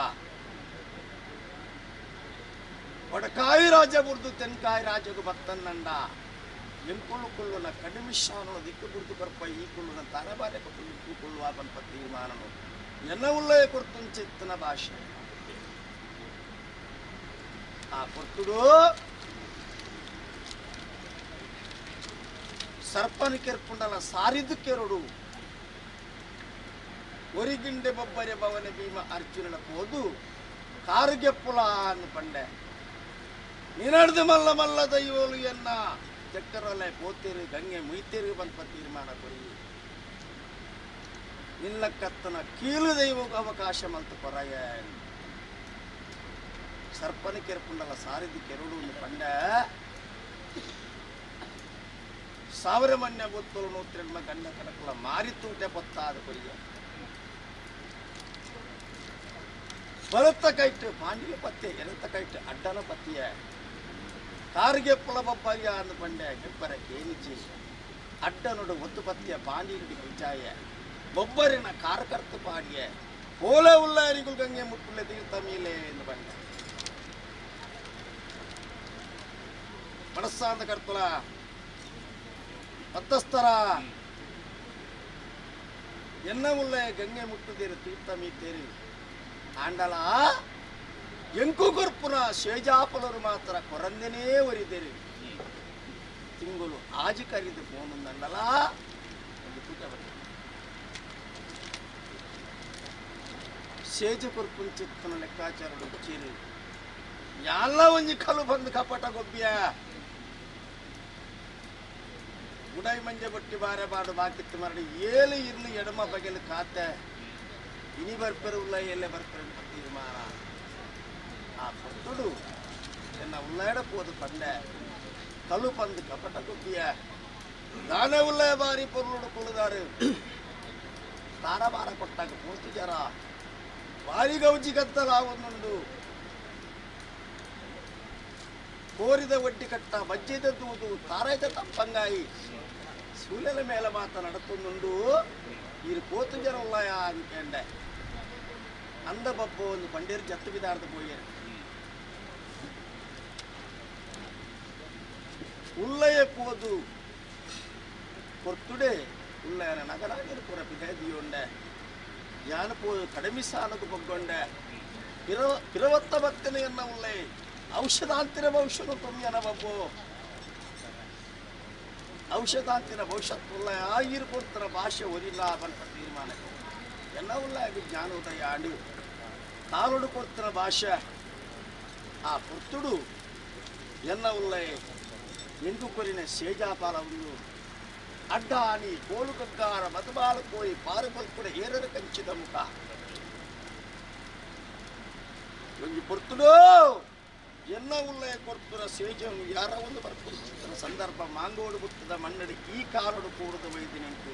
ವಡಕಾಯಿ ರಾಜ ಬುರ್ದು ತೆನ್ಕಾಯಿ ರಾಜಗು ಬತ್ತನ್ನಂಡ ಎಂಕುಳ್ಳು ಕುಳ್ಳುನ ಕಡಿಮಿಶಾನು ದಿಕ್ಕು ಬುರ್ದು ಬರ್ಪ ಈ ಕುಳ್ಳುನ ತಾರಬಾರೆ ಕೊಟ್ಟು ಕುಳ್ಳುವ ಬಲ್ಪ ತೀರ್ಮಾನನು ಎನ್ನ ಉಳ್ಳಯ ಕೊಡ್ತುಂಚಿತ್ತನ ಭಾಷೆ ಆ ಕೊರ್ತುಡು ಸರ್ಪನ ಕೆರ್ಪುಂಡಲ ಸಾರಿದು ಕೆರಡು ಒರಿಗಿಂಡೆ ಬೊಬ್ಬರೆ ಭವನ ಭೀಮ ಅರ್ಜುನನ ಹೋದು ಕಾರುಗೆಪ್ಪುಲ ಅನ್ನು ಪಂಡೆ ನಿನಡ್ದು ಮಲ್ಲ ಮಲ್ಲ ದೈವೋಲು ಎನ್ನ ಚಕ್ಕರಲೆ ಪೋತಿರು ಗಂಗೆ ಮುಯ್ತಿರು ಬಲ್ಪ ತೀರ್ಮಾನ ಕೊರಿ ನಿಲ್ಲಕ್ಕತ್ತನ ಕೀಲು ದೈವకు ಅವಕಾಶ ಮಲ್ತು ಕೊರಯ ಸರ್ಪನ ಕೆರ್ಪುಂಡಲ ಸಾರಿದು ಕೆರಡು ಪಂಡೆ ಸಾವಿರ ಮನ್ಯ ಗೊತ್ತಲು ನೂತ್ರೆಣ್ಮ ಗಂಡ ಕಣಕುಲ ಮಾರಿ ತೂಟೆ ಪೊತ್ತಾದ ಕೊರಿಯ ಬಲತ್ತ ಕೈಟ್ ಪಾಂಡಿಯ ಪತ್ತೆ ಎಲತ್ತ ಕೈಟ್ ಅಡ್ಡನ ಪತ್ತಿಯ ಕಾರಿಗೆ ಪುಳಬಬ್ಬರಿಯ ಅಂದು ಪಂಡೆ ಗೆಬ್ಬರ ಕೇನಿಚಿ ಅಡ್ಡನೊಡು ಒತ್ತು ಪತ್ತಿಯ ಪಾಂಡಿಯಡಿ ಕುಂಚಾಯ ಬೊಬ್ಬರಿನ ಕಾರಕರ್ತು ಪಾಡಿಯ போல உள்ள அறிகுள் கங்கை முட்டுள்ள தீர்த்தமிலே என்று பண்டை ಮನಸ್ಸಾಂದ ಕರ್ತುಲ ಮತ್ತಸ್ಥರ ಎನ್ನ ಉಳ್ಳ ಗಂಗೆ ಮುಟ್ಟುದೇರು ತೀರ್ಥಮೀತೇರು ಆಂಡಲ ಎಂಕು ಕೊರ್ಪುನ ಶೇಜಾಪಲರು ಮಾತ್ರ ಕೊರಂದನೇ ಒರಿದೇರು ತಿಂಗಳು ಆಜಿ ಕರಿದು ಫೋನುಂದಂಡಲ ಒಂದು ಪೂಜೆ ಬರ್ತದೆ ಸೇಜ ಕೊರ್ಪುನ ಚಿತ್ತನ ಲೆಕ್ಕಾಚಾರ ಚೀರು ಎಲ್ಲ ಒಂಜಿ ಕಲು ಬಂದು ಕಪಟ ಗೊಬ್ಬಿಯ ಉಡೈ ಮಂಜೆ ಬಟ್ಟಿ ಬಾರೆ ಬಾಡು ಬಾಕಿತ್ತು ಮರಡಿ ಏಳು ಇರ್ಲು ಎಡಮ ಬಗೆಲು ಕಾತೆ ಇನಿ ಬರ್ಪೆರು ಉಲ್ಲ ಎಲ್ಲೆ ಬರ್ಪೆರು ಅಂತ ತೀರ್ಮಾನ ಆ ಪೊರ್ತುಡು ಎನ್ನ ಉಲ್ಲಾಡ ಪೋದು ಪಂಡೆ ಕಲು ಪಂದು ಕಪಟ ಕುತ್ತಿಯ ದಾನೆ ಉಳ್ಳ ಬಾರಿ ಪೊರುಳು ಕುಳಿದಾರು ತಾರಬಾರ ಕೊಟ್ಟಾಗ ಪೂರ್ತಿ ಜರ ಬಾರಿ ಗೌಜಿ ಗದ್ದಲಾವೊಂದುಂಡು ಕೋರಿದ ಒಡ್ಡಿ ಕಟ್ಟ ಬಜ್ಜೆದ ದೂದು ತಾರೈದ ತಪ್ಪಂಗಾಯಿ ಸೂಲೆల ಮೇಲೆ ಮಾತ ನಡತೊಂದುಂಡು ಈರು ಕೋತು ಜನ ಉಳ್ಳಯ ಅಂಕೆಂಡೆ ಅಂದ ಬಬ್ಬು ಒಂದು ಬಂಡೇರು ಜತ್ತು ಬಿದಾರ್ದು ಪೋಯರು ಉಳ್ಳಯ ಪೋದು ಕೊರ್ತುಡೆ ಉಳ್ಳಯನ ನಗರಾಗಿರು ಪುರ ಪಿದಾದಿಯುಂಡೆ ಯಾನ ಪೋದು ಕಡಿಮೆ ಸಾಲకు ಬಗ್ಗೊಂಡೆ ಪಿರವತ್ತ ಭಕ್ತನೆಯನ್ನ ಉಳ್ಳೈ ಔಷಧಾಂತಿರ ಭವಿಷ್ಯನು ತೊಮ್ಯನ ಬಬ್ಬು ಔಷಧಾಂತಿನ ಭವಿಷ್ಯತ್ ಉಳ್ಳಯ ಈರು ಕೊಡ್ತರ ಭಾಷೆ ಒರಿಲ್ಲ ಪನ್ಪ ತೀರ್ಮಾನಕ್ಕೆ ಎಲ್ಲ ಉಳ್ಳಯ ಜ್ಞಾನೋದಯ ಅಂಡು ತಾಲೋಡು ಕೊಡ್ತರ ಭಾಷೆ ಆ ಪೊರ್ತುಡು ಎನ್ನ ಉಳ್ಳೈ ಎಂಟು ಕೊರಿನ ಸೇಜಾಪಾಲ ಒಂದು ಅಡ್ಡಾನಿ ಕೋಲು ಕಗ್ಗಾರ ಮಧುಬಾಲ ಕೋಯಿ ಪಾರು ಕೂಡ ಏರರ ಕಂಚಿದ ಮುಖ ಒಂಜಿ ಪೊರ್ತುಡು ಎನ್ನ ಉಳ್ಳಯ ಕೊರ್ತುರ ಸೇಜನು ಯಾರ ಒಂದು ಬರ್ಪುನ ಸಂದರ್ಭ ಮಾಂಗೋಡು ಬುತ್ತದ ಮಣ್ಣಡಿ ಈ ಕಾಲಡು ಕೂಡದ ವೈದ್ಯನೆಂಟು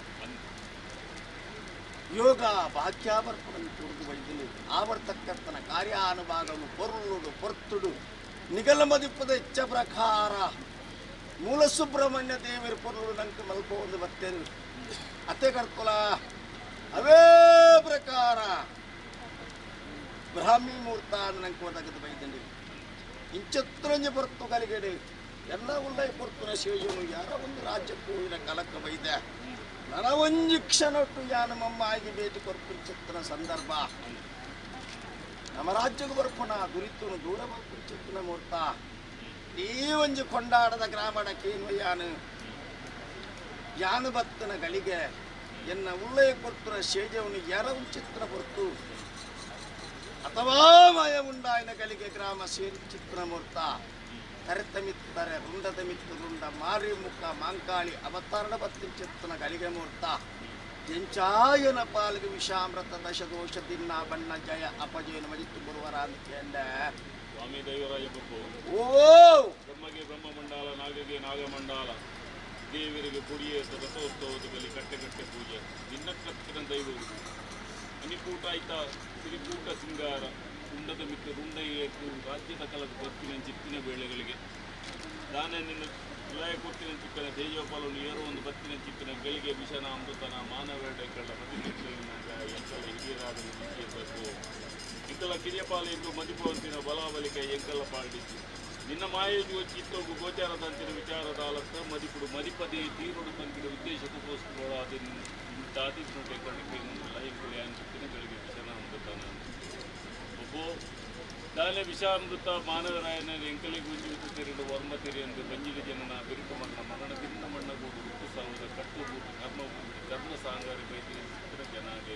ಯೋಗ ಭಾಗ್ಯಾಬರ್ಪಣನ್ನು ಕೂಡದು ವೈದ್ಯನು ಆವರ್ತಕ್ಕಂತನ ಕಾರ್ಯಾನುಭಾಗನು ಪೊರುಳುಡು ಪೊರ್ತುಡು ನಿಗಲಮದಿಪ್ಪದ ಇಚ್ಛ ಪ್ರಕಾರ ಮೂಲ ಸುಬ್ರಹ್ಮಣ್ಯ ದೇವರ ಪೊರುಳು ನಂಗೆ ಮಲ್ಕೋ ಒಂದು ಬರ್ತೇನೆ ಅತ್ತೆ ಕರ್ಕೊಲ ಅವೇ ಪ್ರಕಾರ ಬ್ರಾಹ್ಮಿ ಮುಹೂರ್ತ ನಂಗೆ ಓದಾಗದ ಬೈದಂಡಿ ಇಂಚತ್ರೊಂಜಿ ಪೊರ್ತು ಕಲಿಗೆಡು ಎಲ್ಲ ಉಳ್ಳೈ ಪೊರ್ತುನ ಶಿವಜನು ಯಾರ ಒಂದು ರಾಜ್ಯಕ್ಕೂ ಹೋಗಿನ ಕಲಕ ಬೈದೆ ನನ ಒಂಜಿ ಕ್ಷಣಟ್ಟು ಯಾನ ಮಮ್ಮಾಗಿ ಭೇಟಿ ಕೊರ್ಪುಂಚಿತ್ತನ ಸಂದರ್ಭ ನಮ್ಮ ರಾಜ್ಯಕ್ಕೆ ಬರ್ಪುನ ದುರಿತುನು ದೂರ ಬರ್ಪುಂಚಿತ್ತನ ಮುಹೂರ್ತ ಈ ಒಂಜಿ ಕೊಂಡಾಡದ ಗ್ರಾಮಡ ಕೇನು ಯಾನು ಯಾನು ಬತ್ತನ ಗಳಿಗೆ ಎನ್ನ ಉಳ್ಳಯ ಕೊರ್ತುನ ಶೇಜವನು ಯಾರ ಚಿತ್ರ ಹೊರ್ತು ಅಥವಾ ಮಾಯ ಉಂಡಾಯನ ಗಳಿಗೆ ಗ್ರಾಮ ಸೇರಿ ಚಿತ್ರ ಮೂರ್ತ ಕರೆತ ಮಿತ್ತರೆ ರುಂಡದ ಮಿತ್ತು ರುಂಡ ಮಾರಿ ಮುಖ ಮಾಂಕಾಳಿ ಅವತಾರಣ ಬತ್ತಿ ಚಿತ್ರನ ಗಳಿಗೆ ಮೂರ್ತ ಎಂಚಾಯನ ಪಾಲಿಗೆ ವಿಷಾಮೃತ ದಶ ದೋಷ ದಿನ್ನ ಬಣ್ಣ ಜಯ ಅಪಜಯನ ಮಜಿತ್ತು ಗುರುವರ ಅಂತ ಕೇಂಡ ಸ್ವಾಮಿ ದೈವರಾಜ ಬಬ್ಬು ಓ ಬ್ರಹ್ಮಗೆ ಬ್ರಹ್ಮಮಂಡಲ ನಾಗಗೆ ನಾಗಮಂಡಲ ದೇವರಿಗೆ ಕುಡಿಯೇತ ರಥೋತ್ಸವದ ಬಲಿ ಕಟ್ಟೆ ಕಟ್ಟೆ ಪೂಜೆ ನಿನ್ನ ಕತ್ತಿನ ದೈವವು ಅನಿಕೂಟ ಆಯ್ತ ಸಿರಿಕೂಟ ಸಿಂಗಾರ ಉಂಡದ ಮಿಕ್ಕ ರುಂಡ ಏತು ರಾಜ್ಯದ ಕಲದ ಬರ್ತಿನ ಚಿತ್ತಿನ ವೇಳೆಗಳಿಗೆ ದಾನ ನಿನ್ನ ಲಯ ಕೊತ್ತಿನ ಚಿಕ್ಕನ ತೇಜೋಪಾಲನ್ನು ಏರೋ ಒಂದು ಬತ್ತಿನ ಚಿಕ್ಕನ ಗಳಿಗೆ ವಿಷನ ಅಮೃತನ ಮಾನವೇಡೆಗಳ ಎಂಕಲ ಹಿರಿಯರಾದ ನಿಶ್ಚಯಿಸಬೇಕು ಇಂಕಲ ಕಿರಿಯಪಾಲ ಎಂದು ಮದಿಪುವಂತಿನ ಬಲಾಬಲಿಕ ಎಂಕಲ ಪಾಲ್ಡಿಸಿ ನಿನ್ನ ಮಾಯೆಯು ಚಿತ್ತೋಗು ಗೋಚಾರದಂತಿನ ವಿಚಾರದ ಅಲತ್ತ ಮದಿಪುಡು ಮದಿಪದೇ ತೀರುಡು ತಂತಿನ ಉದ್ದೇಶಕ್ಕೋಸ್ಕರ ಅದು ದಾತಿ ನೋಟೆ ಎಂಕುಲೆ ಅಂಚಿನ ಗಳಿಗೆ ವಿಷನ ಅಮೃತನ ಒಬ್ಬೋ ದಾನೆ ವಿಷಾಮೃತ ಮಾನವರಾಯನ ಎಂಕಲೆ ಗುಂಜಿ ತೆರೆದು ವರ್ಮ ತೆರೆಯಂದು ಬಂಜಿಲ ಜನನ ಬಿರುಕು ಮಣ್ಣ ಮರಣ ಭಿನ್ನ ಮಣ್ಣ ಗೂಡು ಹುಟ್ಟು ಸಾವುದ ಕಟ್ಟು ಗೂಡು ಕರ್ಮ ಗೂಡು ಕರ್ಮ ಸಾಂಗಾರಿ ಬೈತಿನ ಚಿತ್ರ ಜನಾಂಗ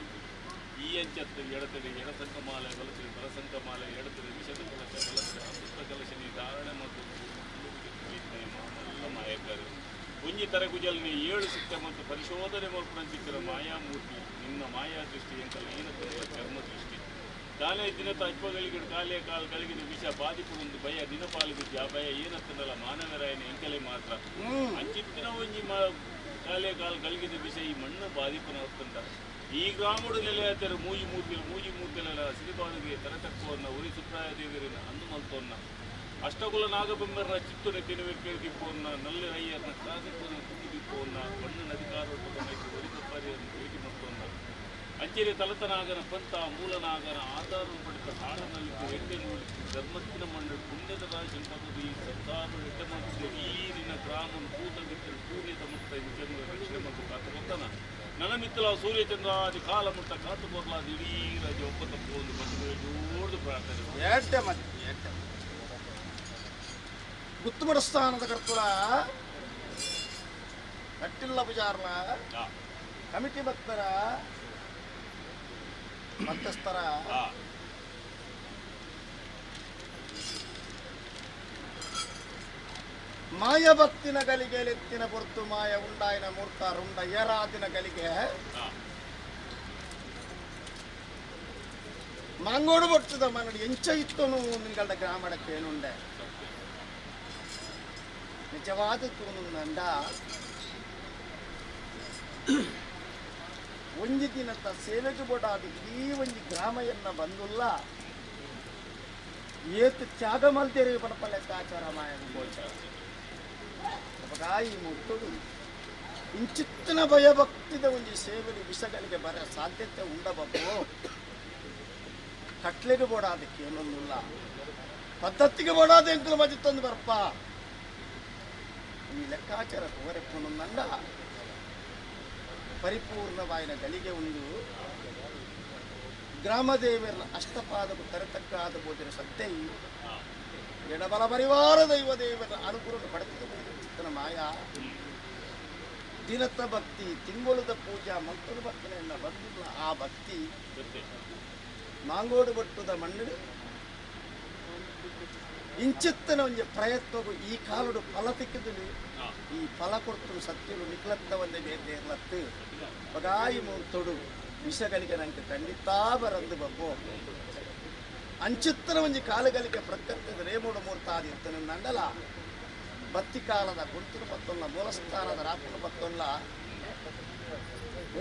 ಈ ಅಂಚತ್ತು ಎಡತಡೆ ಎಡಸಂಕ ಮಾಲೆ ಬಲತಡೆ ಬಲಸಂಕ ಮಾಲೆ ಎಡತಡೆ ವಿಷದ ಕಲಶ ಬಲತಡೆ ಅಮೃತ ಕಲಶನಿ ಧಾರಣೆ ಮತ್ತು ಮಾಮಲ್ಲ ಮಾಯಕರು ಒಂಜಿ ತರಗುಜಲ್ನಿ ಏಳು ಸಿಕ್ತ ಮತ್ತು ಪರಿಶೋಧನೆ ಮಲ್ಪುನಂಚಿತ್ತಿನ ಮಾಯಾಮೂರ್ತಿ ನಿನ್ನ ಮಾಯಾ ದೃಷ್ಟಿ ಎಂಕಲ್ಲ ಏನತ್ತಲ್ಲ ಚರ್ಮ ದೃಷ್ಟಿ ದಾನೆ ದಿನತ ಅಜ್ಪಗಳಿಗೆ ಕಾಲೇ ಕಾಲು ಗಳಿಗಿನ ವಿಷ ಬಾಧಿಪುಡೊಂದು ಭಯ ದಿನಪಾಲಿಗೆ ಆ ಭಯ ಏನತ್ತನಲ್ಲ ಮಾನವರಾಯನ ಎಂಕಲೆ ಮಾತ್ರ ಅಂಚಿತ್ತಿನ ಒಂಜಿ ಮಾ ಕಾಲೇ ಕಾಲು ಗಳಿಗಿದ ವಿಷ ಈ ಮಣ್ಣು ಬಾಧಿಪುನ ಹೊತ್ತಂದ ಈ ಗ್ರಾಮಡು ನೆಲೆಯಾತರು ಮೂಜಿ ಮೂರ್ತಿಲು ಮೂಜಿ ಮೂರ್ತಿಲೆಲ್ಲ ಸಿರಿಬಾನುಗೆ ತರತಕ್ಕವನ್ನ ಉರಿ ಸುಪ್ರಾಯ ದೇವರಿನ ಅಂದು ಮಲ್ತೋನ್ನ ಅಷ್ಟಕುಲ ನಾಗಬೊಮ್ಮರ ಚಿತ್ತುನೆ ತಿನುವೆ ಕೇಳಿದಿಪ್ಪೋನ್ನ ನಲ್ಲೆ ರಯ್ಯರ್ನ ಕಾಸಿಪ್ಪನ ಕುಕ್ಕಿದಿಪ್ಪೋನ್ನ ಬಣ್ಣ ನದಿಕಾರೊಟ್ಟು ಒರಿಕಪ್ಪರಿಯನ್ನು ಭೇಟಿ ಮಲ್ತೋನ್ನ ಅಂಚೆರೆ ತಲತನಾಗನ ಪಂಥ ಮೂಲನಾಗನ ಆಧಾರ ಪಡೆದ ಹಾಡನಲ್ಲಿ ಎಟ್ಟೆ ನೋಡಿ ಧರ್ಮತ್ತಿನ ಮಣ್ಣು ಪುಣ್ಯದ ರಾಶಿ ಪದದು ಈ ಸಂಸಾರ ಎಟ್ಟೆ ಮಾಡುತ್ತೆ ಈ ನಿನ್ನ ಗ್ರಾಮನ್ ಭೂತ ಮಿತ್ರ ಸೂರ್ಯದ ಮುಟ್ಟ ಚಂದ್ರ ರಕ್ಷಣೆ ಮತ್ತು ಕಾತು ಕೊತ್ತನ ನನ್ನ ಮಿತ್ರ ಸೂರ್ಯಚಂದ್ರ ಆದಿ ಕಾಲ ಮುಟ್ಟ ಕಾತು ಕೊರ್ಲಾದ ಇಡೀ ರಾಜ್ಯ ಒಪ್ಪ ತಪ್ಪು ಒಂದು ಬದುಕು ಜೋಡ್ದು ಪ್ರಾರ್ಥನೆ ಏಟೆ ಮತ್ತೆ ಏಟೆ ಗುತ್ತುಮಡಸ್ಥಾನದ ಕರ್ತುಲ ಕಟ್ಟಿಲ್ಲ ಪೂಜಾರ್ಲ ಕಮಿಟಿ ಭಕ್ತರ ಮಧ್ಯಸ್ಥರ ಮಾಯ ಭಕ್ತಿನ ಗಲಿಗೆ ಲೆತ್ತಿನ ಪೊರ್ತು ಮಾಯ ಉಂಡಾಯಿನ ಮೂರ್ತ ರುಂಡ ಏರಾದಿನ ಗಲಿಗೆ ಮಂಗೋಡು ಬರ್ತದ ಮನಡಿ ಎಂಚ ಇತ್ತನು ನಿಂಗಲ್ಡ ಗ್ರಾಮಡಕ್ಕೆ ಏನುಂಡೆ. ನಿಜವಾದ ತೂನುಂಡ ಒಂಜಿ ದಿನತ ಸೇವೆಗೆ ಬೋಡಾದ ಇಡೀ ಒಂಜಿ ಗ್ರಾಮಯನ್ನ ಬಂದುಲ್ಲ ಏತು ತ್ಯಾಗ ಮಲ್ತೇರಿ ಪಣಪ ಲೆಕ್ಕಾಚಾರ ಮಾಯನ ಗೋಚರ. ಈ ಮುಟ್ಟುಡು ಇಂಚಿತ್ತಿನ ಭಯಭಕ್ತಿದ ಒಂಜಿ ಸೇವೆಗೆ ವಿಷಗಳಿಗೆ ಬರ ಸಾಧ್ಯತೆ ಉಂಡಬಪ್ಪು. ಕಟ್ಲೆಗೆ ಬೋಡಾದಕ್ಕೆ ಏನೊಂದುಲ್ಲ, ಪದ್ಧತಿಗೆ ಬೋಡಾದ ಎಂಕಲು ಮಜಿ ತಂದು ಬರ್ಪ. ಈ ಲೆಕ್ಕಾಚಾರ ತೋರೆಪ್ಪುನಂದ ಪರಿಪೂರ್ಣವಾಯಿನ ಗಳಿಗೆ ಉಂಡು. ಗ್ರಾಮದೇವರ ಅಷ್ಟಪಾದವು ತರತಕ್ಕಾದ ಬೋಧಿನ ಸತ್ಯ ಎಡಬಲ ಪರಿವಾರ ದೈವ ದೇವರ ಅನುಕೂಲ ಪಡೆದ ಚಿತ್ತನ ಮಾಯಾ. ದಿನತ ಭಕ್ತಿ, ತಿಂಗೊಳದ ಪೂಜಾ, ಮಂತ್ರ ಭಕ್ತನೆಲ್ಲ ಬಂದಿಲ್ಲ. ಆ ಭಕ್ತಿ ಮಾಂಗೋಡು ಬಟ್ಟುದ ಮಣ್ಣು ಇಂಚಿತ್ತನ ಒಂಜಿ ಪ್ರಯತ್ನವು ಈ ಕಾಲುಡು ಫಲ ತಿಕ್ಕಿದಳು. ಈ ಫಲ ಕೊಡ್ತು ಸತ್ಯಲು ನಿಕ್ಲತ್ತ ಒಂದೇ ಬೇತೆ ಇರ್ಲತ್ತು ಬಗಾಯಿ ಮೂರ್ತೊಡು ವಿಷಗಳಿಗೆ ನಂಗೆ ಖಂಡಿತಾ ಬರಂದು ಬಬ್ಬೋ. ಅಂಚಿತ್ತನ ಒಂಜಿ ಕಾಲುಗಳಿಗೆ ಪ್ರಕೃತದ ರೇಮೂಡು ಮೂರ್ತಾದಿ ಇತ್ತನ ನಂಡಲ ಬತ್ತಿ ಕಾಲದ ಗುಂತುರು ಪತ್ತೊಲ್ಲ ಮೂಲಸ್ಥಾನದ ರಾಪುನ ಪತ್ತೊಲ್ಲ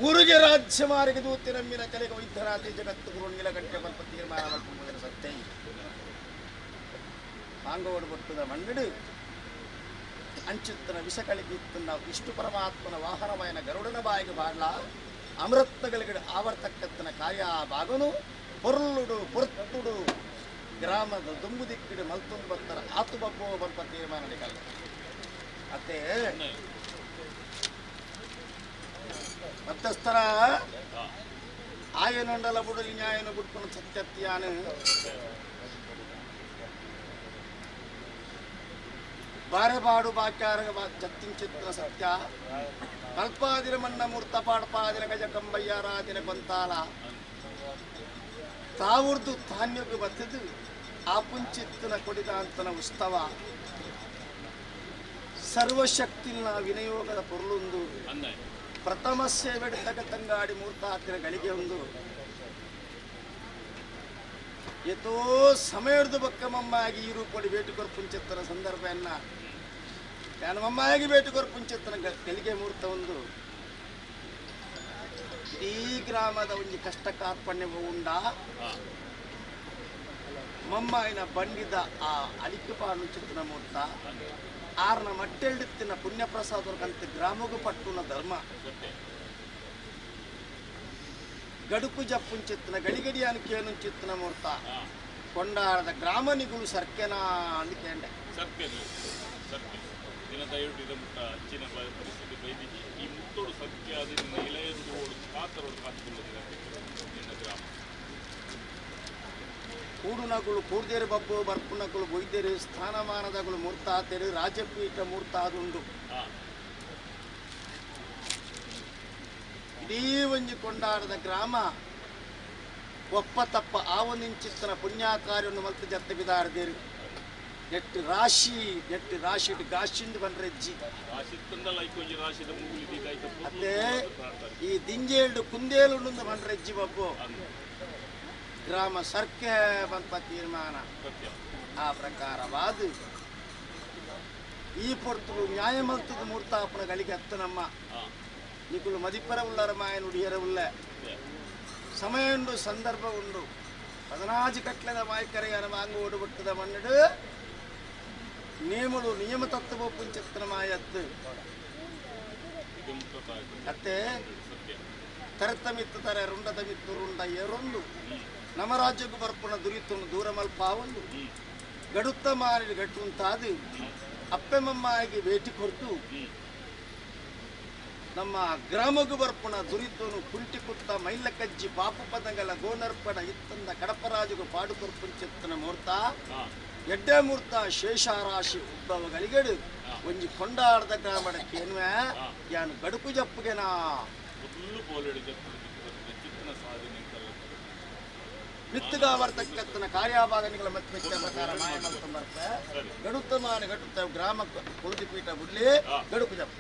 ಊರಿಗೆ ರಾಜ್ಯ ಮಾರಿಗೆ ದೂತಿ ನಮ್ಮಿನ ಕಲೆಗೆ ವೈದ್ಯರಾತಿ ಜಗತ್ತು ಗುರು ನೀಲಕಂಠ ಬಲ್ಪ ತೀರ್ಮಾನ ಮಲ್ಪುವುದರ ಸತ್ಯ. ಮಾಂಗೋಡು ಬಟ್ಟುದ ಮಣ್ಣು ಅಂಚುತ್ತನ ವಿಷಗಳಿಗೆ ಇತ್ತನ್ನ ವಿಷ್ಣು ಪರಮಾತ್ಮನ ವಾಹನಮಯನ ಗರುಡನ ಬಾಯಿಗೆ ಬಾಡ್ಲ ಅಮೃತಗಳಿಗೆ ಆವರ್ತಕ್ಕತ್ತನ ಕಾರ್ಯ ಬಾಗನು ಪೊರ್ಲುಡು ಪೊರ್ತುಡು ಗ್ರಾಮದ ದುಂಬು ದಿಕ್ಕಿಡು ಮಲ್ತೊಂದು ಬರ್ತಾರ ಆತು ಬಬ್ಬೋ ಬಲ್ಪ ತೀರ್ಮಾನ ಅತ್ತೆ ಮಧ್ಯಸ್ಥರ ಆಯನೊಂಡಲ ಬುಡಲಿ ನ್ಯಾಯನ ಬುಡ್ಕೊಂಡು ಸತ್ಯತ್ಯಾನು ಬಾರೆಬಾಡು ಬಾಕ್ಯಾರ ಜತ್ತಿಂಚಿತ್ರ ಸತ್ಯ ಕಲ್ಪಾದಿರ ಮಣ್ಣ ಮೂರ್ತ ಪಾಡ್ಪಾದಿರ ಗಜ ಕಂಬಯ್ಯಾರಾದಿರ ಗೊಂತಾಲ ತಾವುರ್ದು ಧಾನ್ಯಕ್ಕೆ ಬತ್ತಿದ್ದು ಆ ಪುಂಚಿತ್ತನ ಕೊಡಿದ ಅಂತನ ಉತ್ಸವ ಸರ್ವಶಕ್ತಿನ ವಿನಿಯೋಗದ ಪೊರುಳುಂದು ಪ್ರಥಮ ಸೇವೆಡ್ತಗ ತಂಗಾಡಿ ಮೂರ್ತ ಹತ್ತಿರ ಗಳಿಗೆ ಒಂದು ಎತೋ ಸಮಯದ ಬಕ್ಕ ಮಮ್ಮಾಗಿ ಈ ರೂಪಡಿ ಬೇಟುಕೊರ್ ಪುಂಚಿತ್ತನ ಸಂದರ್ಭವನ್ನ ನಾನು ಮಮ್ಮಾಗಿ ಬೇಟುಕೊರ್ ಪುಂಚಿತ್ತನ ಗಳಿಗೆ ಮೂರ್ತ ಒಂದು ಇಡೀ ಗ್ರಾಮದ ಒಂದು ಕಷ್ಟ ಕಾರ್ಪಣ್ಯ ಉಂಡ ಮಮ್ಮಾಯಿನ ಬಂಡಿದ ಆ ಅಲಿಕುಪಾನು ಚಿತ್ತನ ಮೂರ್ತ ಆರ್ನ ಮಟ್ಟೆಲ್ಡಿತ್ತಿನ ಪುಣ್ಯಪ್ರಸಾದ ಕಂತ ಗ್ರಾಮಗೂ ಪಟ್ಟುನ ಧರ್ಮ ಗಡುಕು ಜಪ್ಪುಂಚಿತ್ತನ ಗಡಿಗಡಿಯಾನು ಕೇನುಂಚಿತ್ತನ ಮೂರ್ತ ಕೊಂಡಾರದ ಗ್ರಾಮನಿಗುಳು ಸರ್ಕೆನಾ ಅಂದ್ಕೇಂಡೆ. ಸರ್ಕೆನು ಸರ್ಕೆ ದಿನ ದಯವಿಟ್ಟು ಮುಟ್ಟ ಅಚ್ಚಿನ ಪರಿಸ್ಥಿತಿ ಬೈದಿಜಿ ಈ ಮುತ್ತೋಡು ಸತ್ಯ ಅದು ನಿನ್ನ ಇಳೆಯೊಂದು ಓಡು ಕಾತರೋಡು ಕಾತುಕೊಳ್ಳೋದಿಲ್ಲ ನಿನ್ನ ಗ್ರಾಮ ಕೂಡುನಗುಳು ಕೂಡ್ದೇರು ಬಬ್ಬು ಬರ್ಪುನಗುಳು ಬೊಯ್ದೇರು ಸ್ಥಾನಮಾನದಗಳು ಮೂರ್ತಾತೇರು ರಾಜಪೀಠ ಮೂರ್ತಾದುಂಡು. ಇಡೀ ಒಂಜಿ ಕೊಂಡಾಡದ ಗ್ರಾಮ ಒಪ್ಪ ತಪ್ಪ ಆವೊಂದಿಂಚಿತ್ತನ ಪುಣ್ಯಾಕಾರ್ಯವನ್ನು ಮಲ್ತು ಜತ್ತ ಬಿದಾರದೇರು ನೆಟ್ಟು ರಾಶಿ ನೆಟ್ಟು ರಾಶಿ ಗಾಶಿಂದು ಬಂಡ್ರೆಜ್ಜಿ ಅದೇ ಈ ದಿಂಜೇಲ್ಡು ಕುಂದೇಲುಂಡು ಬಂಡ್ರೆಜ್ಜಿ ಬಬ್ಬು ಗ್ರಾಮ ಸರ್ಕೆ ಬಂತ ತೀರ್ಮಾನ. ಆ ಪ್ರಕಾರವಾದ ಈ ಪೊರ್ತುಲು ನ್ಯಾಯಮಲ್ತದ ಮೂರ್ತಾಪನ ಗಳಿಗೆ ಅತ್ತನಮ್ಮ ನಿಕುಲು ಮದಿಪರ ಉಳ್ಳರ ಮಾಯ ನುಡಿಯರ ಉಳ್ಳ ಸಮಯ ಉಂಡು ಸಂದರ್ಭ ಉಂಡು ಪದನಾಜಿ ಕಟ್ಲದ ಮಾಯ್ಕರೆಯನ ವಾಂಗ ಓಡುಬಿಟ್ಟದ ಮಣ್ಣಡು ನೇಮಳು ನಿಯಮ ತತ್ವ ಪುಂಚತ್ತನ ಮಾಯತ್ತು ಅತ್ತೆ ತರತಮಿತ್ತು ತರ ರುಂಡದ ಮಿತ್ತು ರುಂಡ ಎರೊಂದು ನಮ್ಮ ರಾಜ್ಯಕ್ಕೂ ಬರ್ಪುಣ ದುರಿತುನು ದೂರ ಮಲ್ಪಾವೊಂದು ಗಡುತ್ತ ಮಾರಿ ಗಟ್ಟುಂತಾದು ಅಪ್ಪೆಮಮ್ಮಾಗಿ ಭೇಟಿ ಕೊಡ್ತು ನಮ್ಮ ಗ್ರಾಮಗೂ ಬರ್ಪುಣ ದುರಿತೋನು ಕುಂಟಿ ಕುತ್ತ ಮೈಲಕಜ್ಜಿ ಬಾಪು ಪದಂಗಲ ಗೋನರ್ಪಣ ಇತ್ತಂದ ಕಡಪರಾಜುಗು ಪಾಡು ಕೊರ್ಪುಂಚಿತ್ತನ ಮೂರ್ತ ಎಡ್ಡೆ ಮೂರ್ತ ಶೇಷಾರಾಶಿ ಉದ್ಭವ ಗಳಿಗೆಡು ಒಂಜಿ ಕೊಂಡಾಡದ ಗ್ರಾಮಡ ಕೇನ್ವೆ ಯಾನು ಗಡುಕು ಜಪ್ಪುಗೆನಾ ಮಿತ್ತುಗಾವರ್ತಕ್ಕತ್ತನ ಕಾರ್ಯಾಭಾಗನಿಗಳ ಮತ್ತೆ ಪ್ರಕಾರ ಮಾಯ ಮಲ್ತೊಂಬರ್ಪ ಗಡುತ್ತ ಮಾನ ಗಡುತ್ತ ಗ್ರಾಮ ಕುಳುದಿ ಪೀಠ ಬುಡ್ಲಿ ಗಡುಕು ಜಪ್ಪ.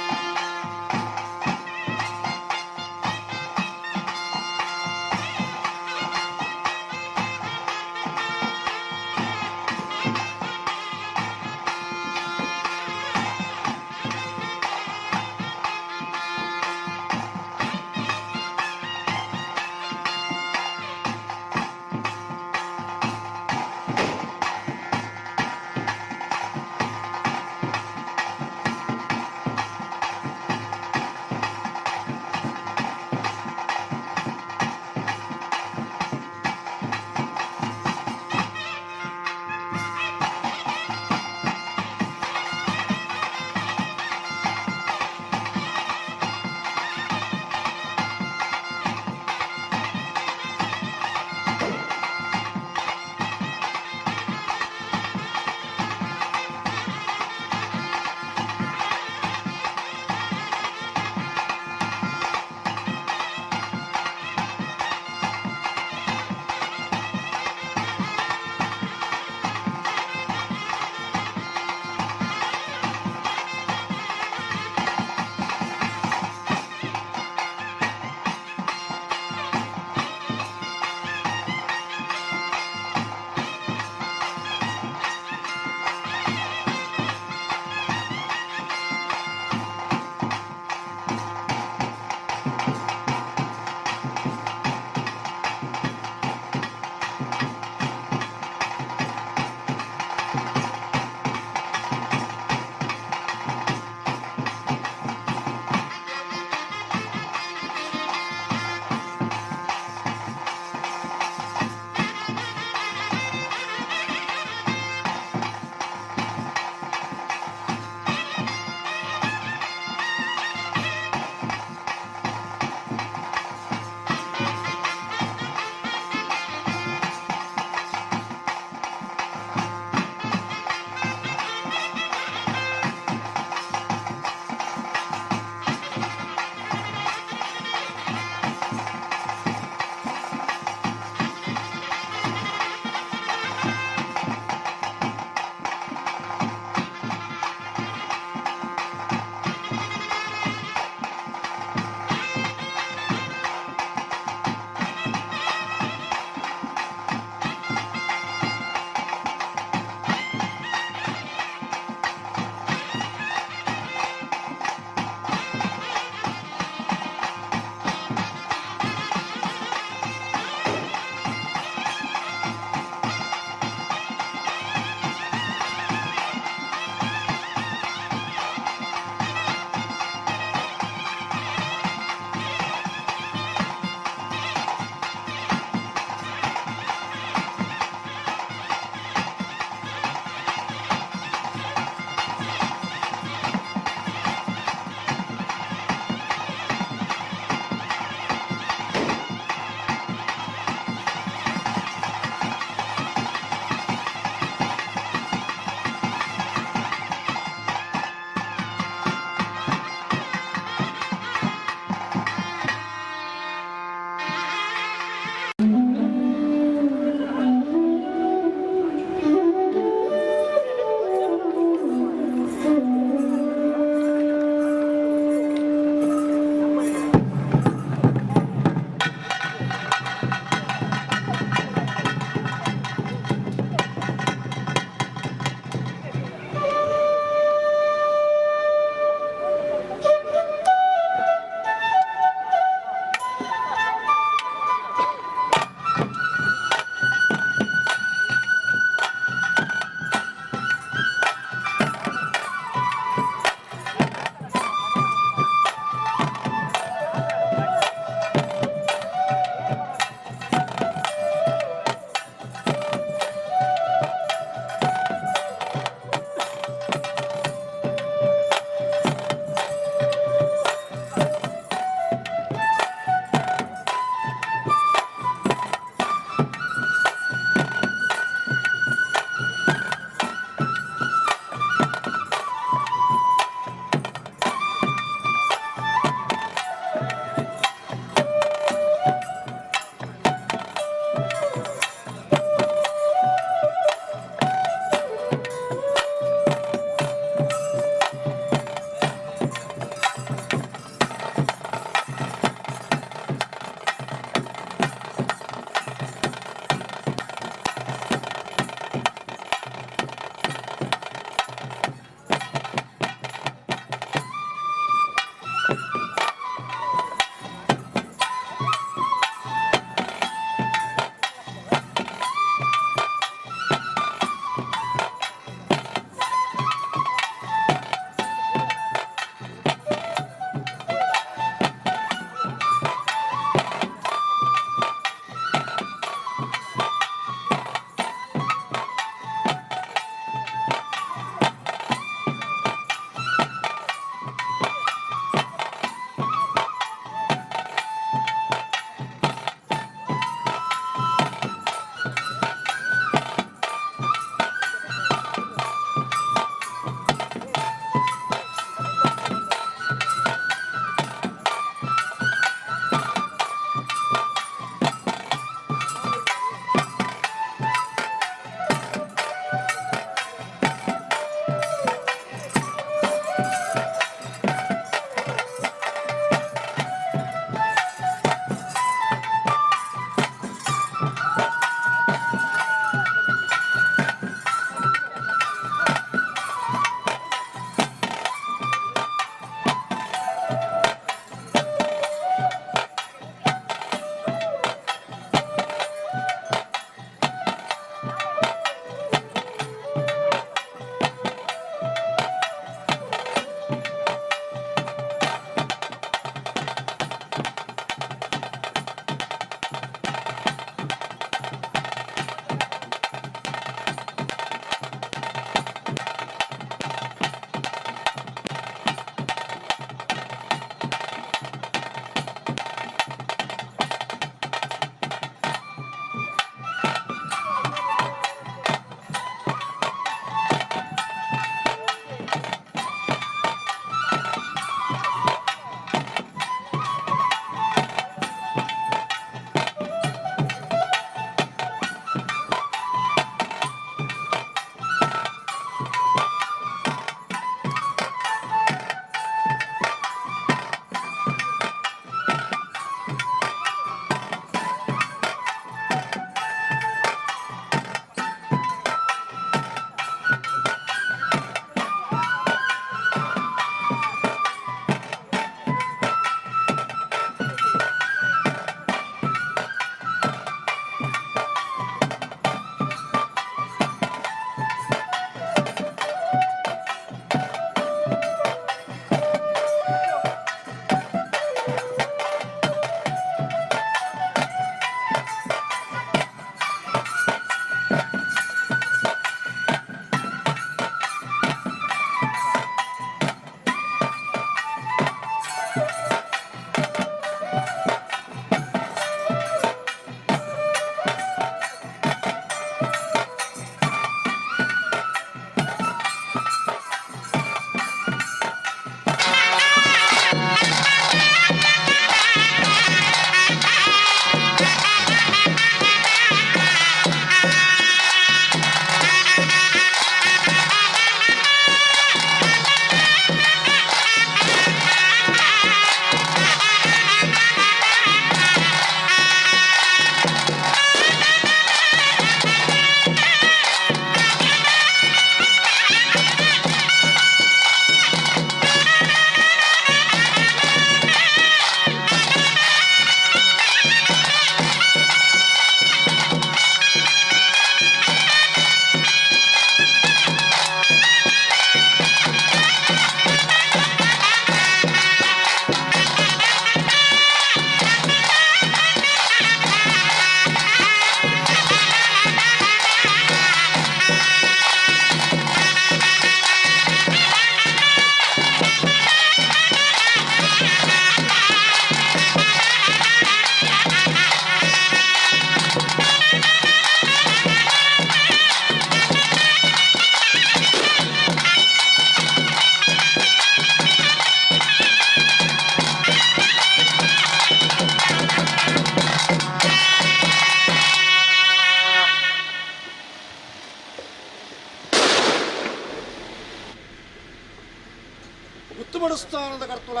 ಮುತ್ತುಮಡುಸ್ಥಾನದ ಕರ್ತುಲ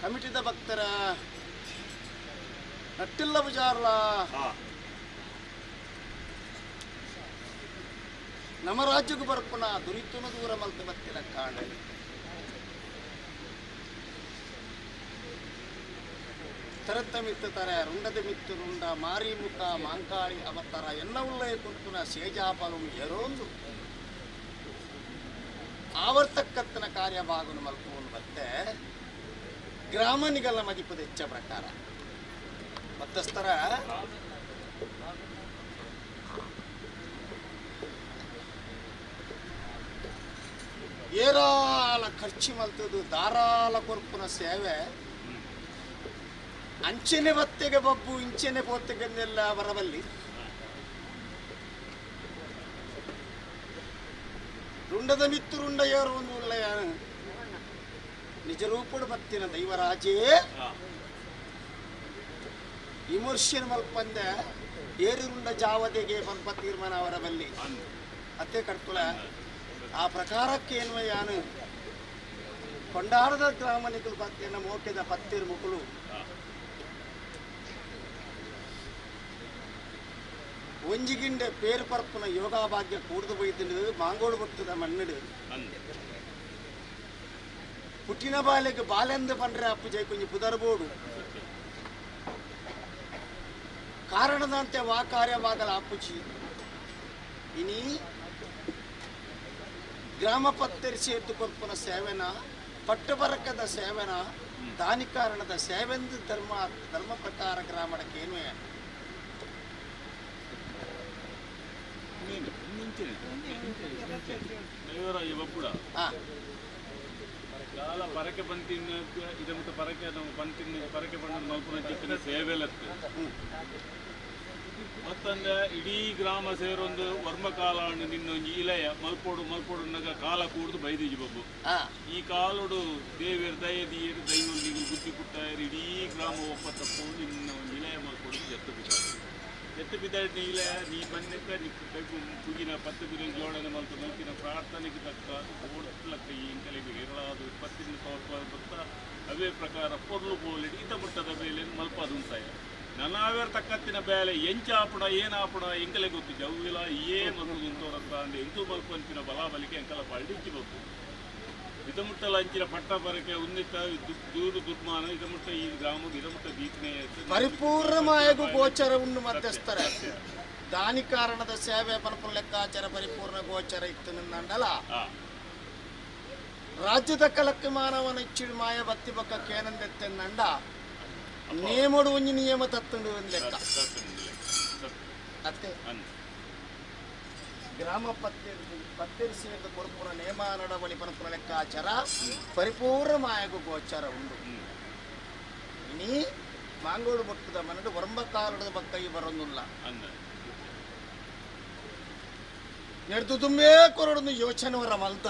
ಕಮಿಟಿದ ಭಕ್ತರ ನಟ್ಟಿಲ್ಲ ಪೂಜಾರ್ಲ ನಮ್ಮ ರಾಜ್ಯಕ್ಕೆ ಬರ್ಪುನ ದುರಿತುನ ದೂರ ಮಲ್ತ ಬತ್ತಿನ ಕಾಂಡ ತರತ್ತ ಮಿತ್ತ ತರ ರುಂಡದ ಮಿತ್ತು ರುಂಡ ಮಾರಿ ಮುಖ ಮಾಂಕಾಳಿ ಅವತಾರ ಎಲ್ಲ ಉಲ್ಲಯ ಕುರ್ತುನ ಸೇಜಾಪಲು ಎರೋಂದು ಆವರ್ತಕ್ಕತ್ತನ ಕಾರ್ಯಭಾಗನು ಮಲ್ಪುವನು ಮತ್ತೆ ಗ್ರಾಮನಿಗಲ್ಲ ಮದಿಪದ ಹೆಚ್ಚ ಪ್ರಕಾರ ಮತ್ತಸ್ತರ ಏರಾಲ ಖರ್ಚು ಮಲ್ತದು ಧಾರಾಳ ಕೊರ್ಪುನ ಸೇವೆ ಅಂಚನೆ ಬತ್ತೆಗೆ ಬಬ್ಬು ಇಂಚನೆ ಪೋತೆಗೆನ್ನೆಲ್ಲ ಬರಬಲ್ಲಿ ರುಂಡದ ಮಿತ್ತು ರುಂಡ ಏರು ಒಂದು ಉಳ್ಳಯ ನಿಜ ರೂಪಡು ಬತ್ತಿನ ದೈವರಾಜೇ ವಿಮರ್ಶೆ ಮಲ್ಪಂದೆ ಏರು ರುಂಡ ಜಾವದೆಗೆ ಪಲ್ಪ ತೀರ್ಮಾನ ಅವರ ಬಲ್ಲಿ ಅತ್ತೆ ಕಡ್ತುಲ ಆ ಪ್ರಕಾರಕ್ಕೆ ಏನು ಯಾನು ಕೊಂಡಾರದ ಗ್ರಾಮನಿಕಲು ಪತ್ತಿನ ಮೋಕೆದ ಪತ್ತಿರು ಮುಕುಲು ಒಂಜಿಗಿಂಡೆ ಪೇರು ಪರ್ಪುನ ಯೋಗಾಭಾಗ್ಯ ಕೂಡ್ದು ಬೈದಿಂಡು ಮಾಂಗೋಡು ಬಟ್ಟದ ಮಣ್ಣಡು ಪುಟ್ಟಿನ ಬಾಲೆಗೆ ಬಾಲೆಂದು ಪಂಡ್ರೆ ಅಪ್ಪು ಜೈ ಕೊಂಜಿ ಪುದರ್ಬೋಡು ಕಾರಣದಂತೆ ವಾ ಕಾರ್ಯವಾಗಲ ಅಪ್ಪುಜಿ ಇನಿ ಗ್ರಾಮ ಪತ್ತರಿ ಸೇರ್ದು ಕೊರ್ಪುನ ಸೇವೆನ ಪಟ್ಟಬರಕದ ಸೇವೆನ ದಾನಿ ಕಾರಣದ ಸೇವೆಂದು ಧರ್ಮ ಧರ್ಮ ಪ್ರಕಾರ ಗ್ರಾಮಡಕ್ಕೇನು ದೈವರಾಜ ಬಪ್ಪುಡ ದಾಲ ಪರಕೆ ಬಂತಿನ ಇದ ಮುಟ್ಟ ಪರಕೆ ನಮ್ಮ ಬಂತಿನ ಪರಕೆ ಬಂದ ಮಲ್ಪುನ ಚಿಕ್ಕನ ಸೇವೆಲತ್ತು ಮತ್ತಂದೆ ಇಡೀ ಗ್ರಾಮ ಸೇರೊಂದು ವರ್ಮಕಾಲ ನಿನ್ನೊಂಜಿ ಇಲಯ ಮಲ್ಪೋಡು ಮಲ್ಪೋಡು ನಗ ಕಾಲ ಕೂಡ್ದು ಬೈದಿಜಿ ಬಬ್ಬು. ಈ ಕಾಲೋಡು ದೇವಿಯರ್ ದಯದೀಯರು ದೈವೊಂದಿಗೆ ಬುದ್ಧಿ ಪುಟ್ಟಾಯರು ಇಡೀ ಗ್ರಾಮ ಒಪ್ಪ ತಪ್ಪು ನಿನ್ನ ಒಂದು ಇಲಯ ಮಲ್ಪೋಡು ಜತ್ತು ಬಿದ್ದಾಡು ಎತ್ತು ಬಿದ್ದಾಡ್ ಇಲಯ ನೀ ಬನ್ನಕ್ಕ ನಿಕ್ಕ ಕೈ ಪುಗಿನ ಪತ್ತು ಬಿರ ಜೋಡಣೆ ಮಲ್ತು ಮಲ್ತಿನ ಪ್ರಾರ್ಥನೆಗೆ ತಕ್ಕ ಓಡ್ಲಕ್ಕ ಈ ಇಂಕಲಿಗೆ ಹೇರಳಾದ ಪತ್ತಿನ ಬತ್ತ ಅವೇ ಪ್ರಕಾರ ಪೊರ್ಲು ಪೋಲಿಡಿ ಇತ ಮುಟ್ಟದ ಮೇಲೆ ಮಲ್ಪಾದುಂತಾಯ ನನಾವೇರ್ ತಕ್ಕತ್ತಿನ ಬೇಲೆ ಎಂಚ ಆಪುಣ ಏನಾಪುಣ ಎಂಕಲೆ ಗೊತ್ತು ಜವ್ವಿಲ ಏ ಮಲ್ಪು ಉಂತೋರತ್ತ ಅಂದೆ ಎಂತು ಮಲ್ಪಂತಿನ ಬಲಾಬಲಿಕೆ ಎಂಕಲ ಪಳ್ಳಿಚ್ಚಿ ಬಪ್ಪು ಇದಮುಟ್ಟಲ ಅಂಚಿನ ಪಟ್ಟ ಬರಕೆ ಉನ್ನಿತ ದೂರು ದುರ್ಮಾನ ಇದಮುಟ್ಟ ಈ ಗ್ರಾಮ ಇದಮುಟ್ಟ ದೀತ್ನೆ ಪರಿಪೂರ್ಣಮಾಯಗು ಗೋಚರ ಉಂಡು ಮಧ್ಯಸ್ಥರ ದಾನಿ ಕಾರಣದ ಸೇವೆ ಪನಪುನ ಲೆಕ್ಕಾಚಾರ ಪರಿಪೂರ್ಣ ಗೋಚರ ಇತ್ತು ನಿನ್ನಂಡಲ ರಾಜ್ಯದ ಕಲಕ್ಕೆ ಮಾನವನ ಇಚ್ಚಿಡು ಮಾಯ ಬತ್ತಿ ಬಕ್ಕ ಕೇನಂದೆತ್ತೆನ್ನಂಡ ನೇಮಡು ಒಂಜಿ ನಿಯಮ ತತ್ತುಂಡು ಒಂದು ಲೆಕ್ಕ ಅತ್ತೆ ಗ್ರಾಮ ಪತ್ತೇರಿ ಸೇರಿದ ಕೊರ್ಪುನ ನೇಮ ನಡವಳಿ ಪನಪುನ ಲೆಕ್ಕಾಚಾರ ಪರಿಪೂರ್ಣ ಮಾಯಗು ಗೋಚರ ಉಂಡು. ಇನಿ ಮಾಂಗೋಡು ಬಟ್ಟದ ಮನಡು ವರ್ಂಬಕಾಲದ ಬಕ್ಕೈ ಬರೊಂದುಲ್ಲ ನೆಡ್ದು ತುಂಬೇ ಕೊರಡೊಂದು ಯೋಚನೆವರ ಮಲ್ತ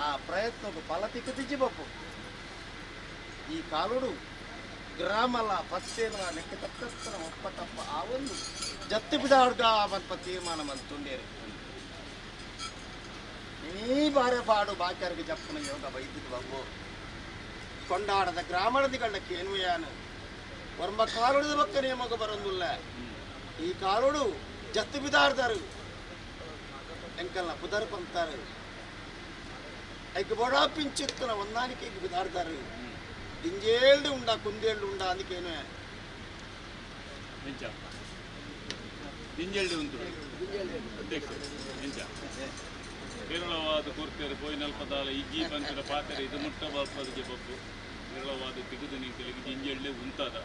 ಆ ಪ್ರಯತ್ನకు ಫಲ ತಿಕ್ಕತಿಜ್ಜಿ ಬಪ್ಪು. ಈ ಕಾಲುಡು ಗ್ರಾಮಲ ಪತ್ತೇನ ನೆಕ್ಕ ತಕ್ಕಸ್ತನ ಒಪ್ಪ ತಪ್ಪ ಆ ಒಂದು ಜತ್ತಿ ಬಿದಾಡ್ಗ ಮಲ್ಪ ತೀರ್ಮಾನ ಮಲ್ತುಂಡೇರು. ನೀ ಬಾರೆ ಪಾಡು ಬಾಕ್ಯಾರಿಗೆ ಜಪ್ಪನ ಯೋಗ ಬೈದಿದ್ದು ಬಬ್ಬು ಕೊಂಡಾಡದ ಗ್ರಾಮಣದಿ ಕಳ್ಳ ಕೇನ್ವಯಾನು ವರ್ಮ ಕಾಲುಡಿದ ಬಕ್ಕ ನೇಮಗ ಬರೊಂದುಲ್ಲ. ಈ ಕಾಲುಡು ಜತ್ತಿ ಬಿದಾಡ್ದಾರು ಎಂಕಲ್ನ ಪುದರ್ ಪಂತಾರೆ ಐಕ್ ಬೊಡಾ ಪಿಂಚಿತ್ತನ ಹೊಂದಾಣಿಕೆ ಬಿದಾಡ್ದಾರು ದಿಂಜೇಳ್ದು ಉಂಡ కుందేళ్ళు ಉಂಡ అందుకేనే ದಿಂಜೇಳ್ದು ಉಂಟು ಅಧ್ಯಕ್ಷ ಎಂಚ ಕೇರಳವಾದ ಕೊರ್ತೆರು ಪೋಯಿನಲ್ಪದಾಲ ಇಜ್ಜಿ ಬಂತಿನ ಪಾತೆರೆ ಇದು ಮುಟ್ಟ ಬಲ್ಪದಿಗೆ ಬಬ್ಬು ಕೇರಳವಾದ ತಿಗುದು ನಿಂಕಲಿಗೆ ಜಿಂಜೆಳ್ಳೆ ಉಂತಾದ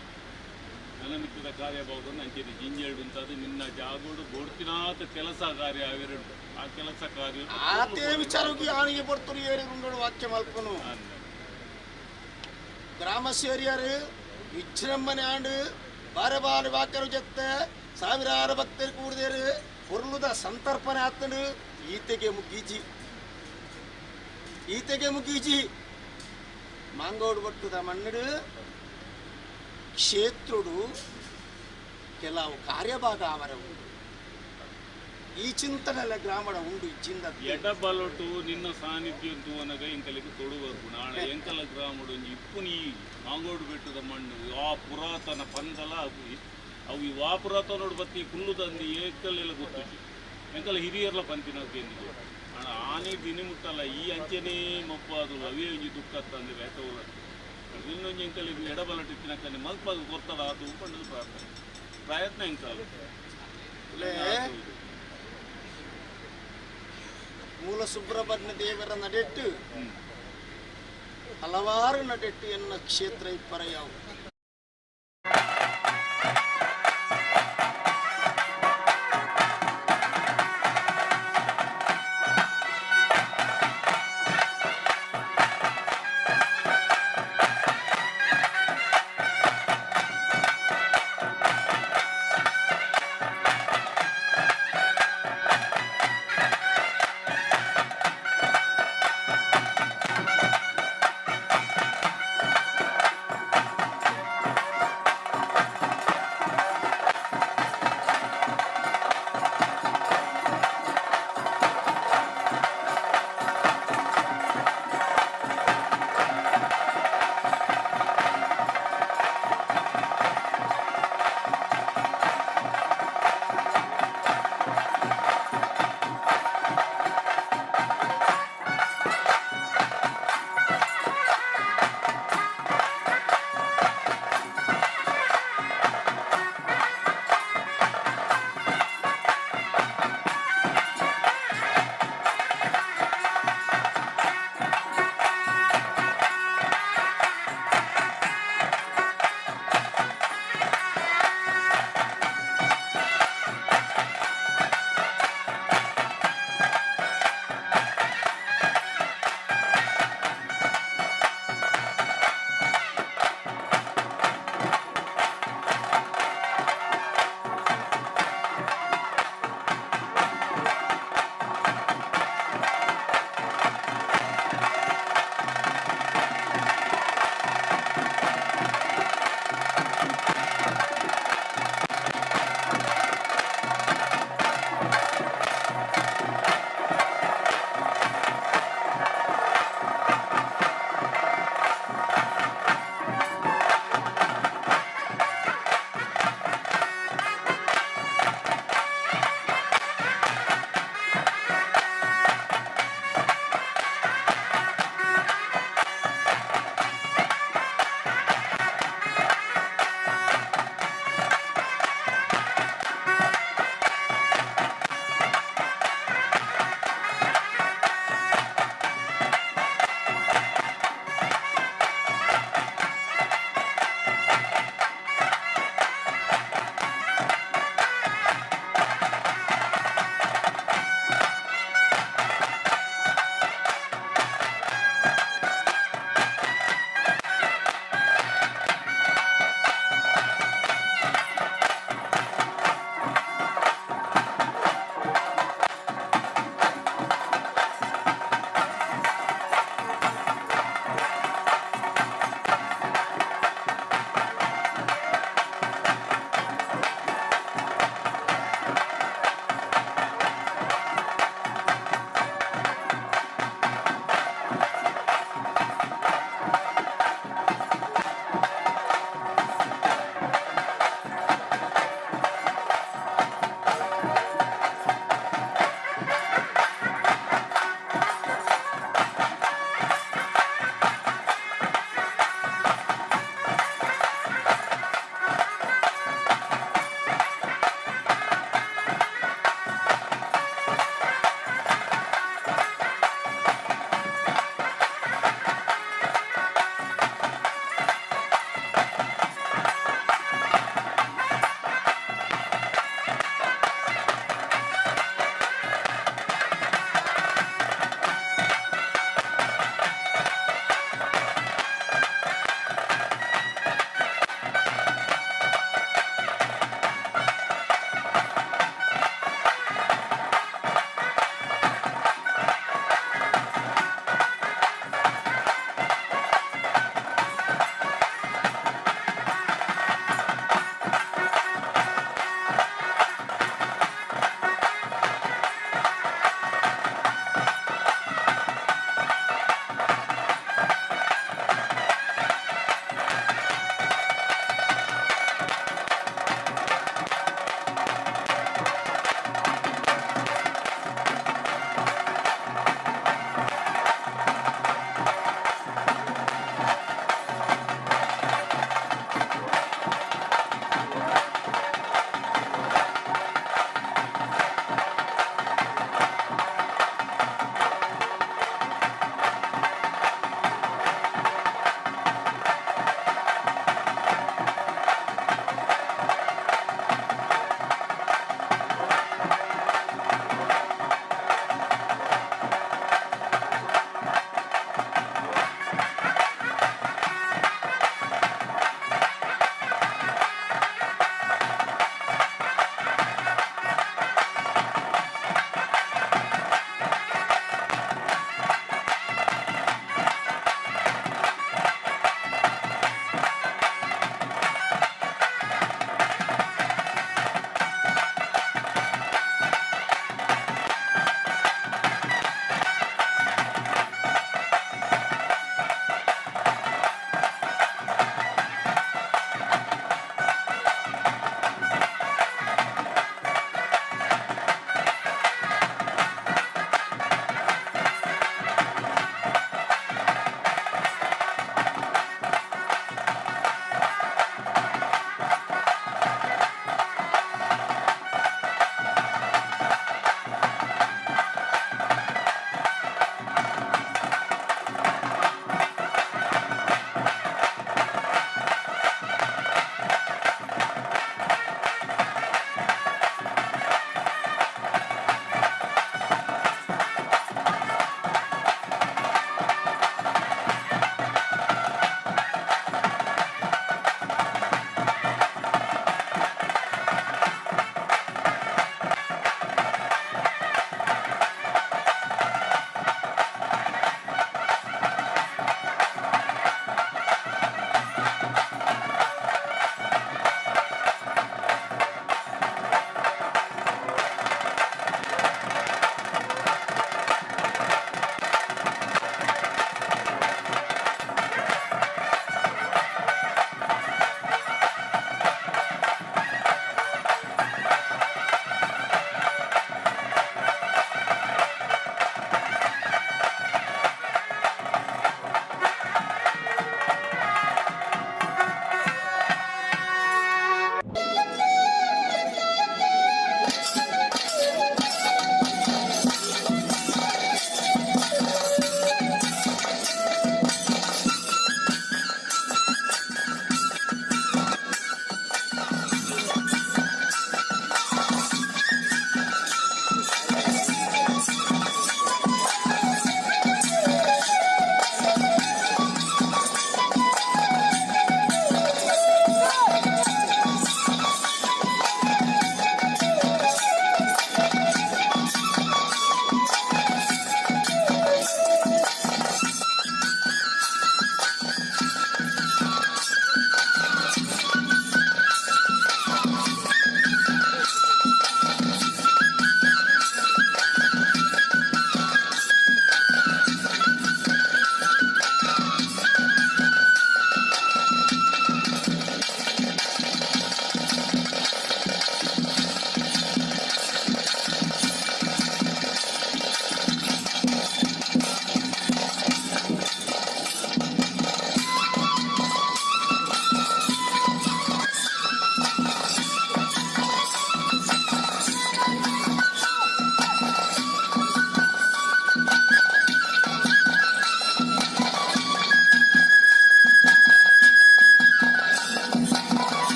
ನನ್ನ ಮಿತ್ತದ ಕಾರ್ಯಭಾಗವನ್ನು ಅಂಚೆನೆ ಜಿಂಜೆಳ್ಳು ಉಂತಾದ ನಿನ್ನ ಜಾಗೋಡು ಬೋಡ್ತಿನಾತ ಕೆಲಸ ಕಾರ್ಯ ಅವೆರಡು ಆ ಕೆಲಸ ಕಾರ್ಯ ಆತೆ ವಿಚಾರಕ್ಕೆ ಆಣಿಗೆ ಬರ್ತರು ಏರಿ ಉಂಡೋಡು ವಾಕ್ಯ ಮಲ್ಪನು ಗ್ರಾಮ ಸೇರಿಯರು ವಿಜೃಂಭಣೆ ಆಂಡು ಬಾರೆ ಬಾರೆ ವಾಕ್ಯರು ಜತ್ತೆ ಸಾವಿರಾರು ಭಕ್ತರು ಕೂಡಿದೇರು ಪೊರ್ಲುದ ಸಂತರ್ಪಣೆ ಆತನು ಈತೆಗೆ ಮುಗೀಜಿ ಈತೆಗೆ ಮುಗೀಜಿ ಮಾಂಗೋಡು ಬಟ್ಟುದ ಮಣ್ಣಡು ಕ್ಷೇತ್ರುಡು ಕೆಲವು ಕಾರ್ಯಭಾಗ ಅವರ ಉಂಡು. ಈ ಚಿಂತನೆಲ್ಲ ಗ್ರಾಮಡ ಉಂಡು ಇಜ್ಜಿಂದ. ಎಡಬಲಟು ನಿನ್ನ ಸಾನ್ನಿಧ್ಯ ತೂವನಗ ಎಂಕಲಿಗೆ ತೊಡು ಬರ್ಪುಂಡು. ಆಂಡ ಎಂಕಲ ಗ್ರಾಮಡು ಒಂಜಿ ಇಪ್ಪುನಿ ಮಾಂಗೋಡು ಬೆಟ್ಟದ ಮಣ್ಣು ಆ ಪುರಾತನ ಪಂದಲ ಅವು ಅವು ವಾ ಪುರಾತನೋಡು ಬತ್ತಿ ಕುಲ್ಲು ತಂದು ಏಕಲೆಲ್ಲ ಗೊತ್ತುಜಿ. ಎಂಕಲ ಹಿರಿಯರ್ಲ ಪಂತಿನ ಕೇಂದ್ರ. ಆಂಡ ಆನೆ ದಿನಿ ಮುಟ್ಟಲ್ಲ ಈ ಅಂಚೆನೇ ಮೊಪ್ಪಾದು ಅವೇ ಒಂಜಿ ದುಃಖ ತಂದೆ ಬೇತೆ ಉಲ್ಲ. ಇನ್ನೊಂಜಿ ಎಂಕಲಿಗೆ ಎಡಬಲಟು ಇತ್ತಿನಕ್ಕನೆ ಮಲ್ಪಾಗ ಗೊತ್ತದ ಆತು ಪಂಡದು ಪ್ರಾರ್ಥನೆ ಪ್ರಯತ್ನ ಎಂಕಲ್. ಮೂಲ ಸುಬ್ರಹ್ಮಣ್ಯ ದೇವರ ನಡೆಟ್ಟು ಹಲವಾರು ನಡೆಟ್ಟು ಎನ್ನ ಕ್ಷೇತ್ರ ಇಪ್ಪರ ಯಾವು.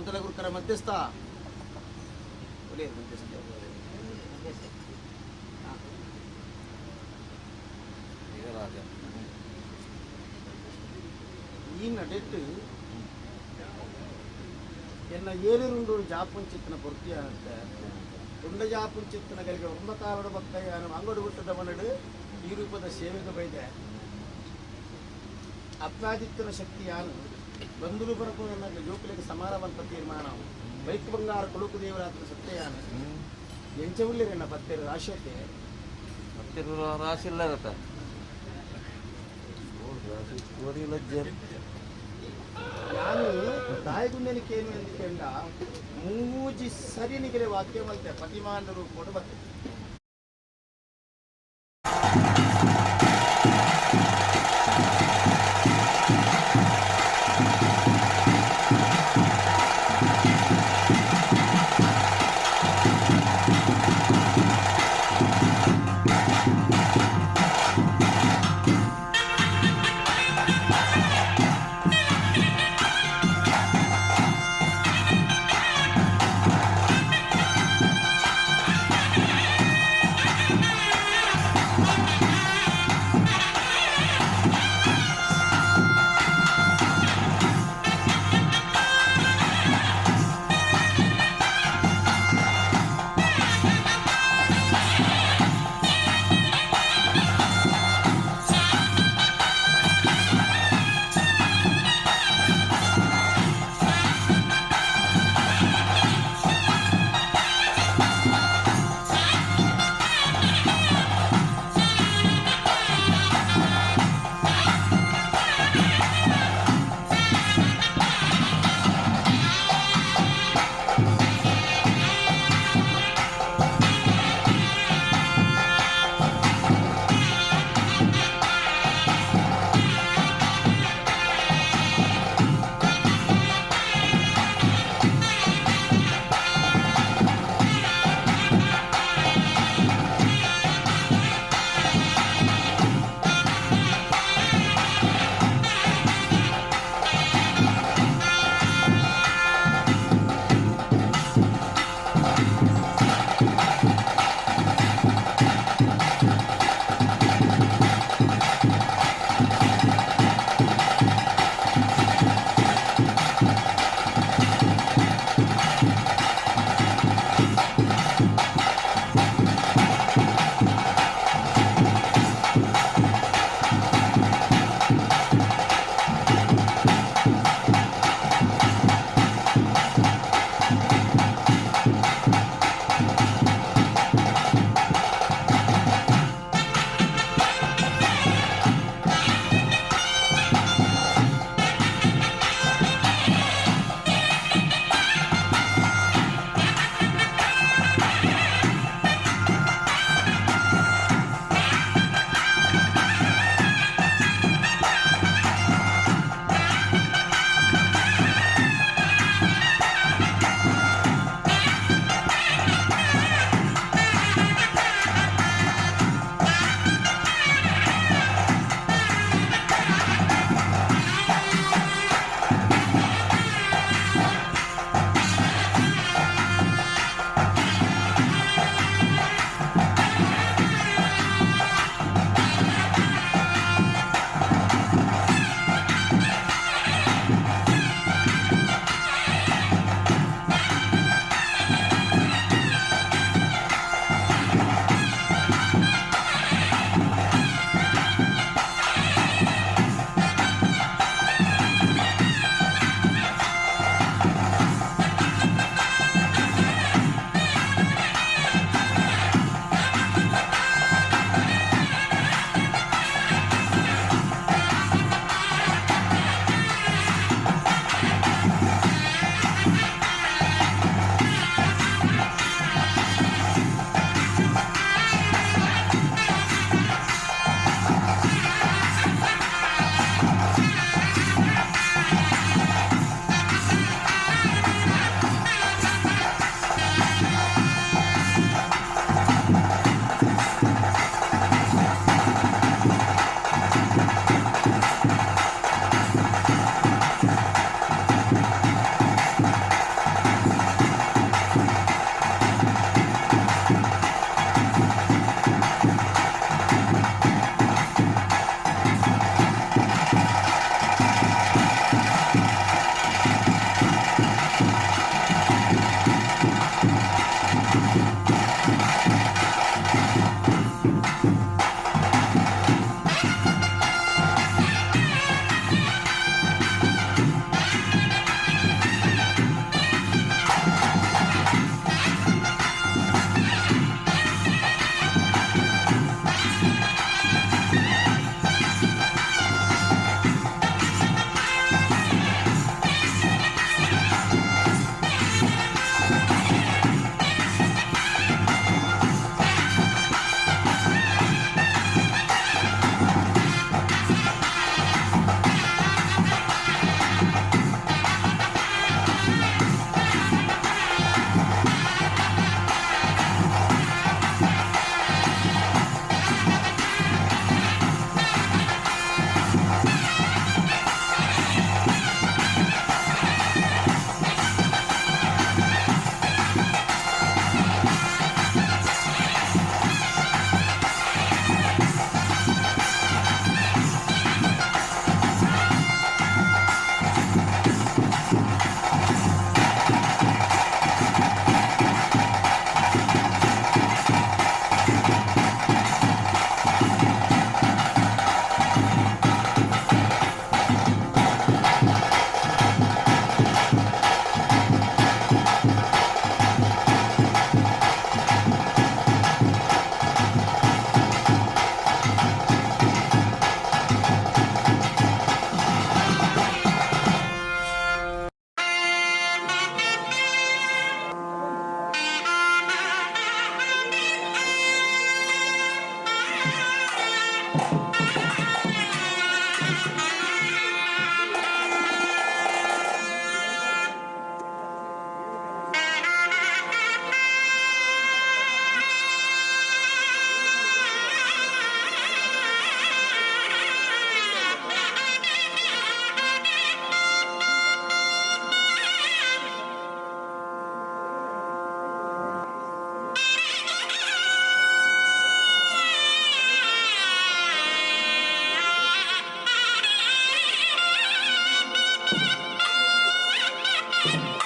ಕುಂತಲ ಗುರುಕರ ಮಧ್ಯಸ್ಥ ಒಳ್ಳೆಯ ಮಧ್ಯಸ್ಥ. ಈ ನಡೆಟ್ಟು ಎನ್ನ ಏಳಿರುಂಡು ಜಾಪುಂಚಿತ್ತನ ಪೊರ್ತಿಯಾನಂತೆ ತುಂಡ ಜಾಪುಂಚಿತ್ತನ ಕಲಿಗೆ ಒಮ್ಮಕಾಲಡು ಭಕ್ತಯ್ಯಾನು ಅಂಗಡು ಹುಟ್ಟದ ಮನಡು ಈ ರೂಪದ ಸೇವೆಗೆ ಬೈದೆ. ಅಪ್ರಾಜಿತ್ತನ ಶಕ್ತಿಯಾನು ಬಂಧುಲು ಬರಕು ನನ್ನ ಜೋಕುಲಿಗೆ ಸಮಾನವಂತ ತೀರ್ಮಾನ ಬೈಕ್ ಬಂಗಾರ ಕೊಳುಕು ದೇವರಾತ್ರ ಸತ್ಯಯಾನ ಎಂಚವುಳ್ಳಿರಣ್ಣ ಪತ್ತೆರು ರಾಶಿಯತೆ. ಪತ್ತೆರು ರಾಶಿ ಇಲ್ಲ ಇರತ್ತೆ. ನಾನು ತಾಯಿಗುಂಡೆನಿಕೆ ಏನು ಎಂದುಕೊಂಡ ಮೂಜಿ ಸರಿನಿಗೆರೆ ವಾಕ್ಯ ಮಲ್ತೆ ಪತಿಮಾನ ರೂಪೋಡು ಬರ್ತದೆ. Thank you.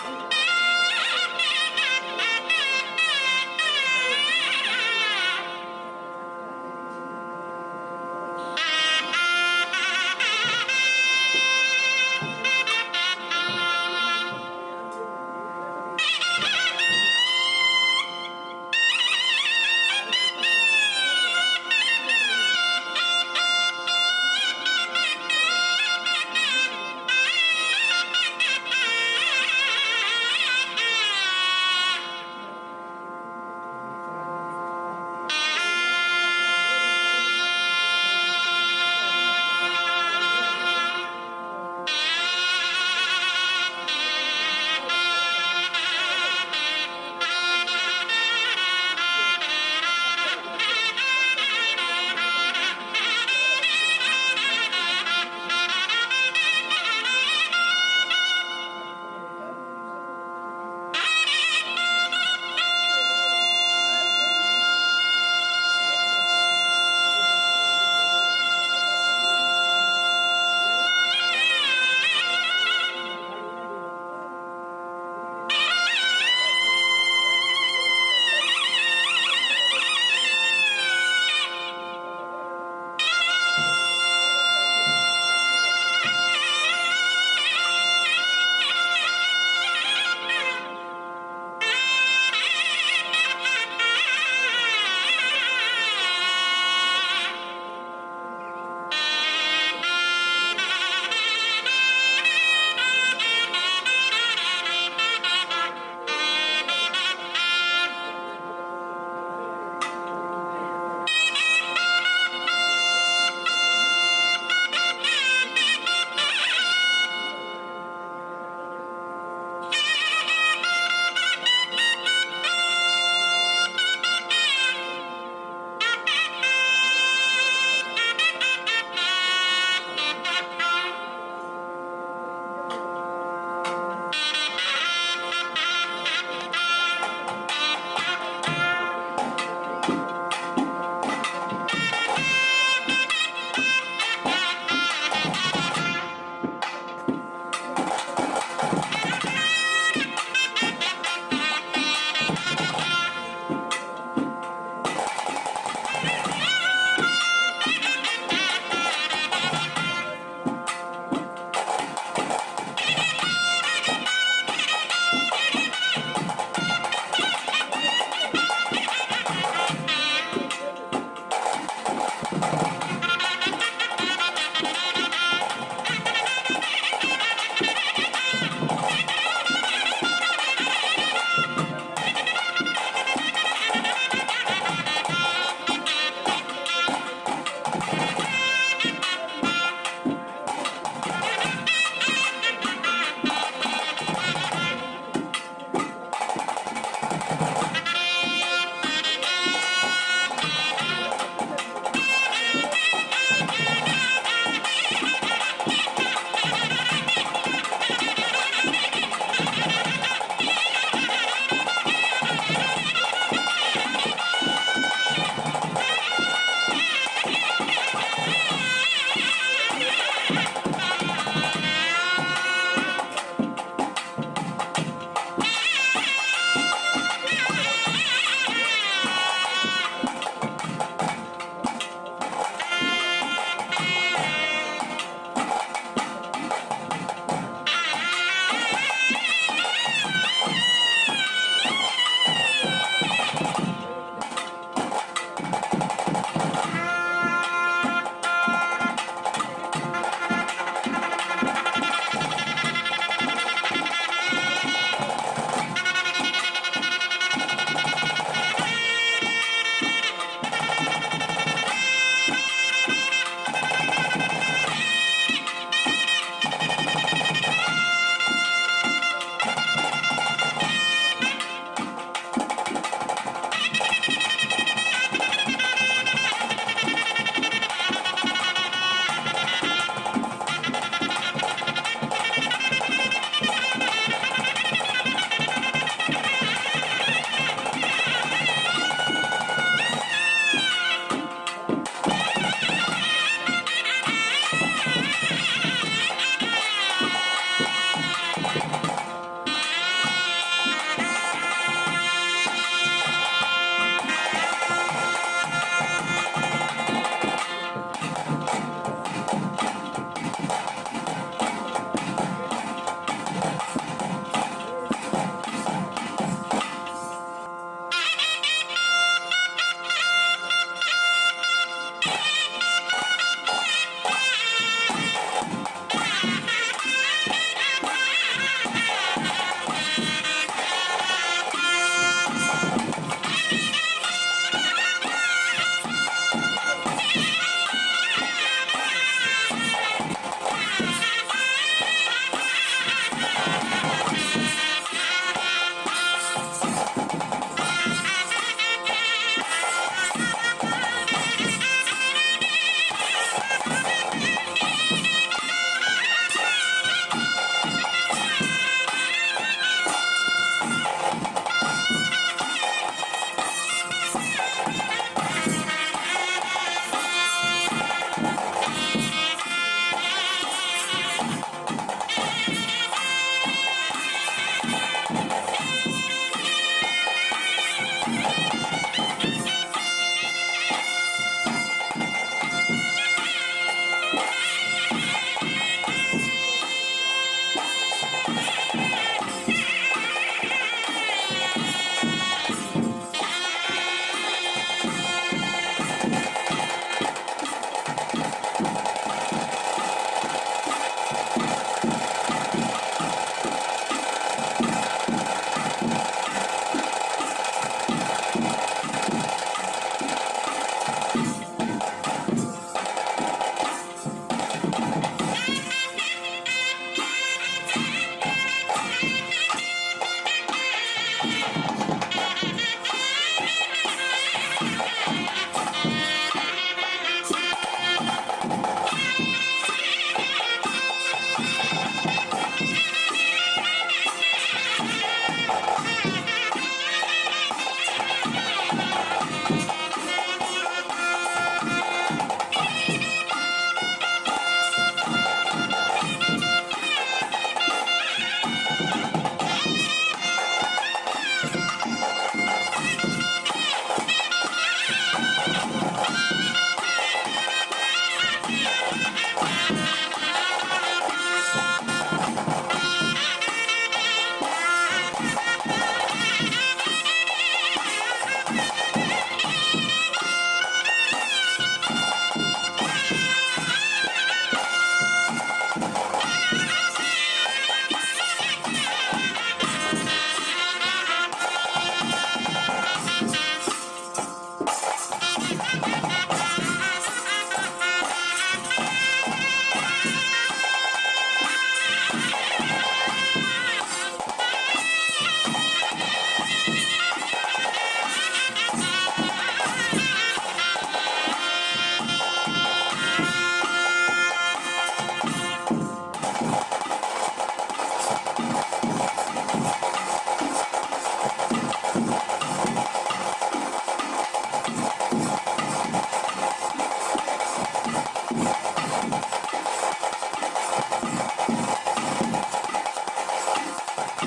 ಆ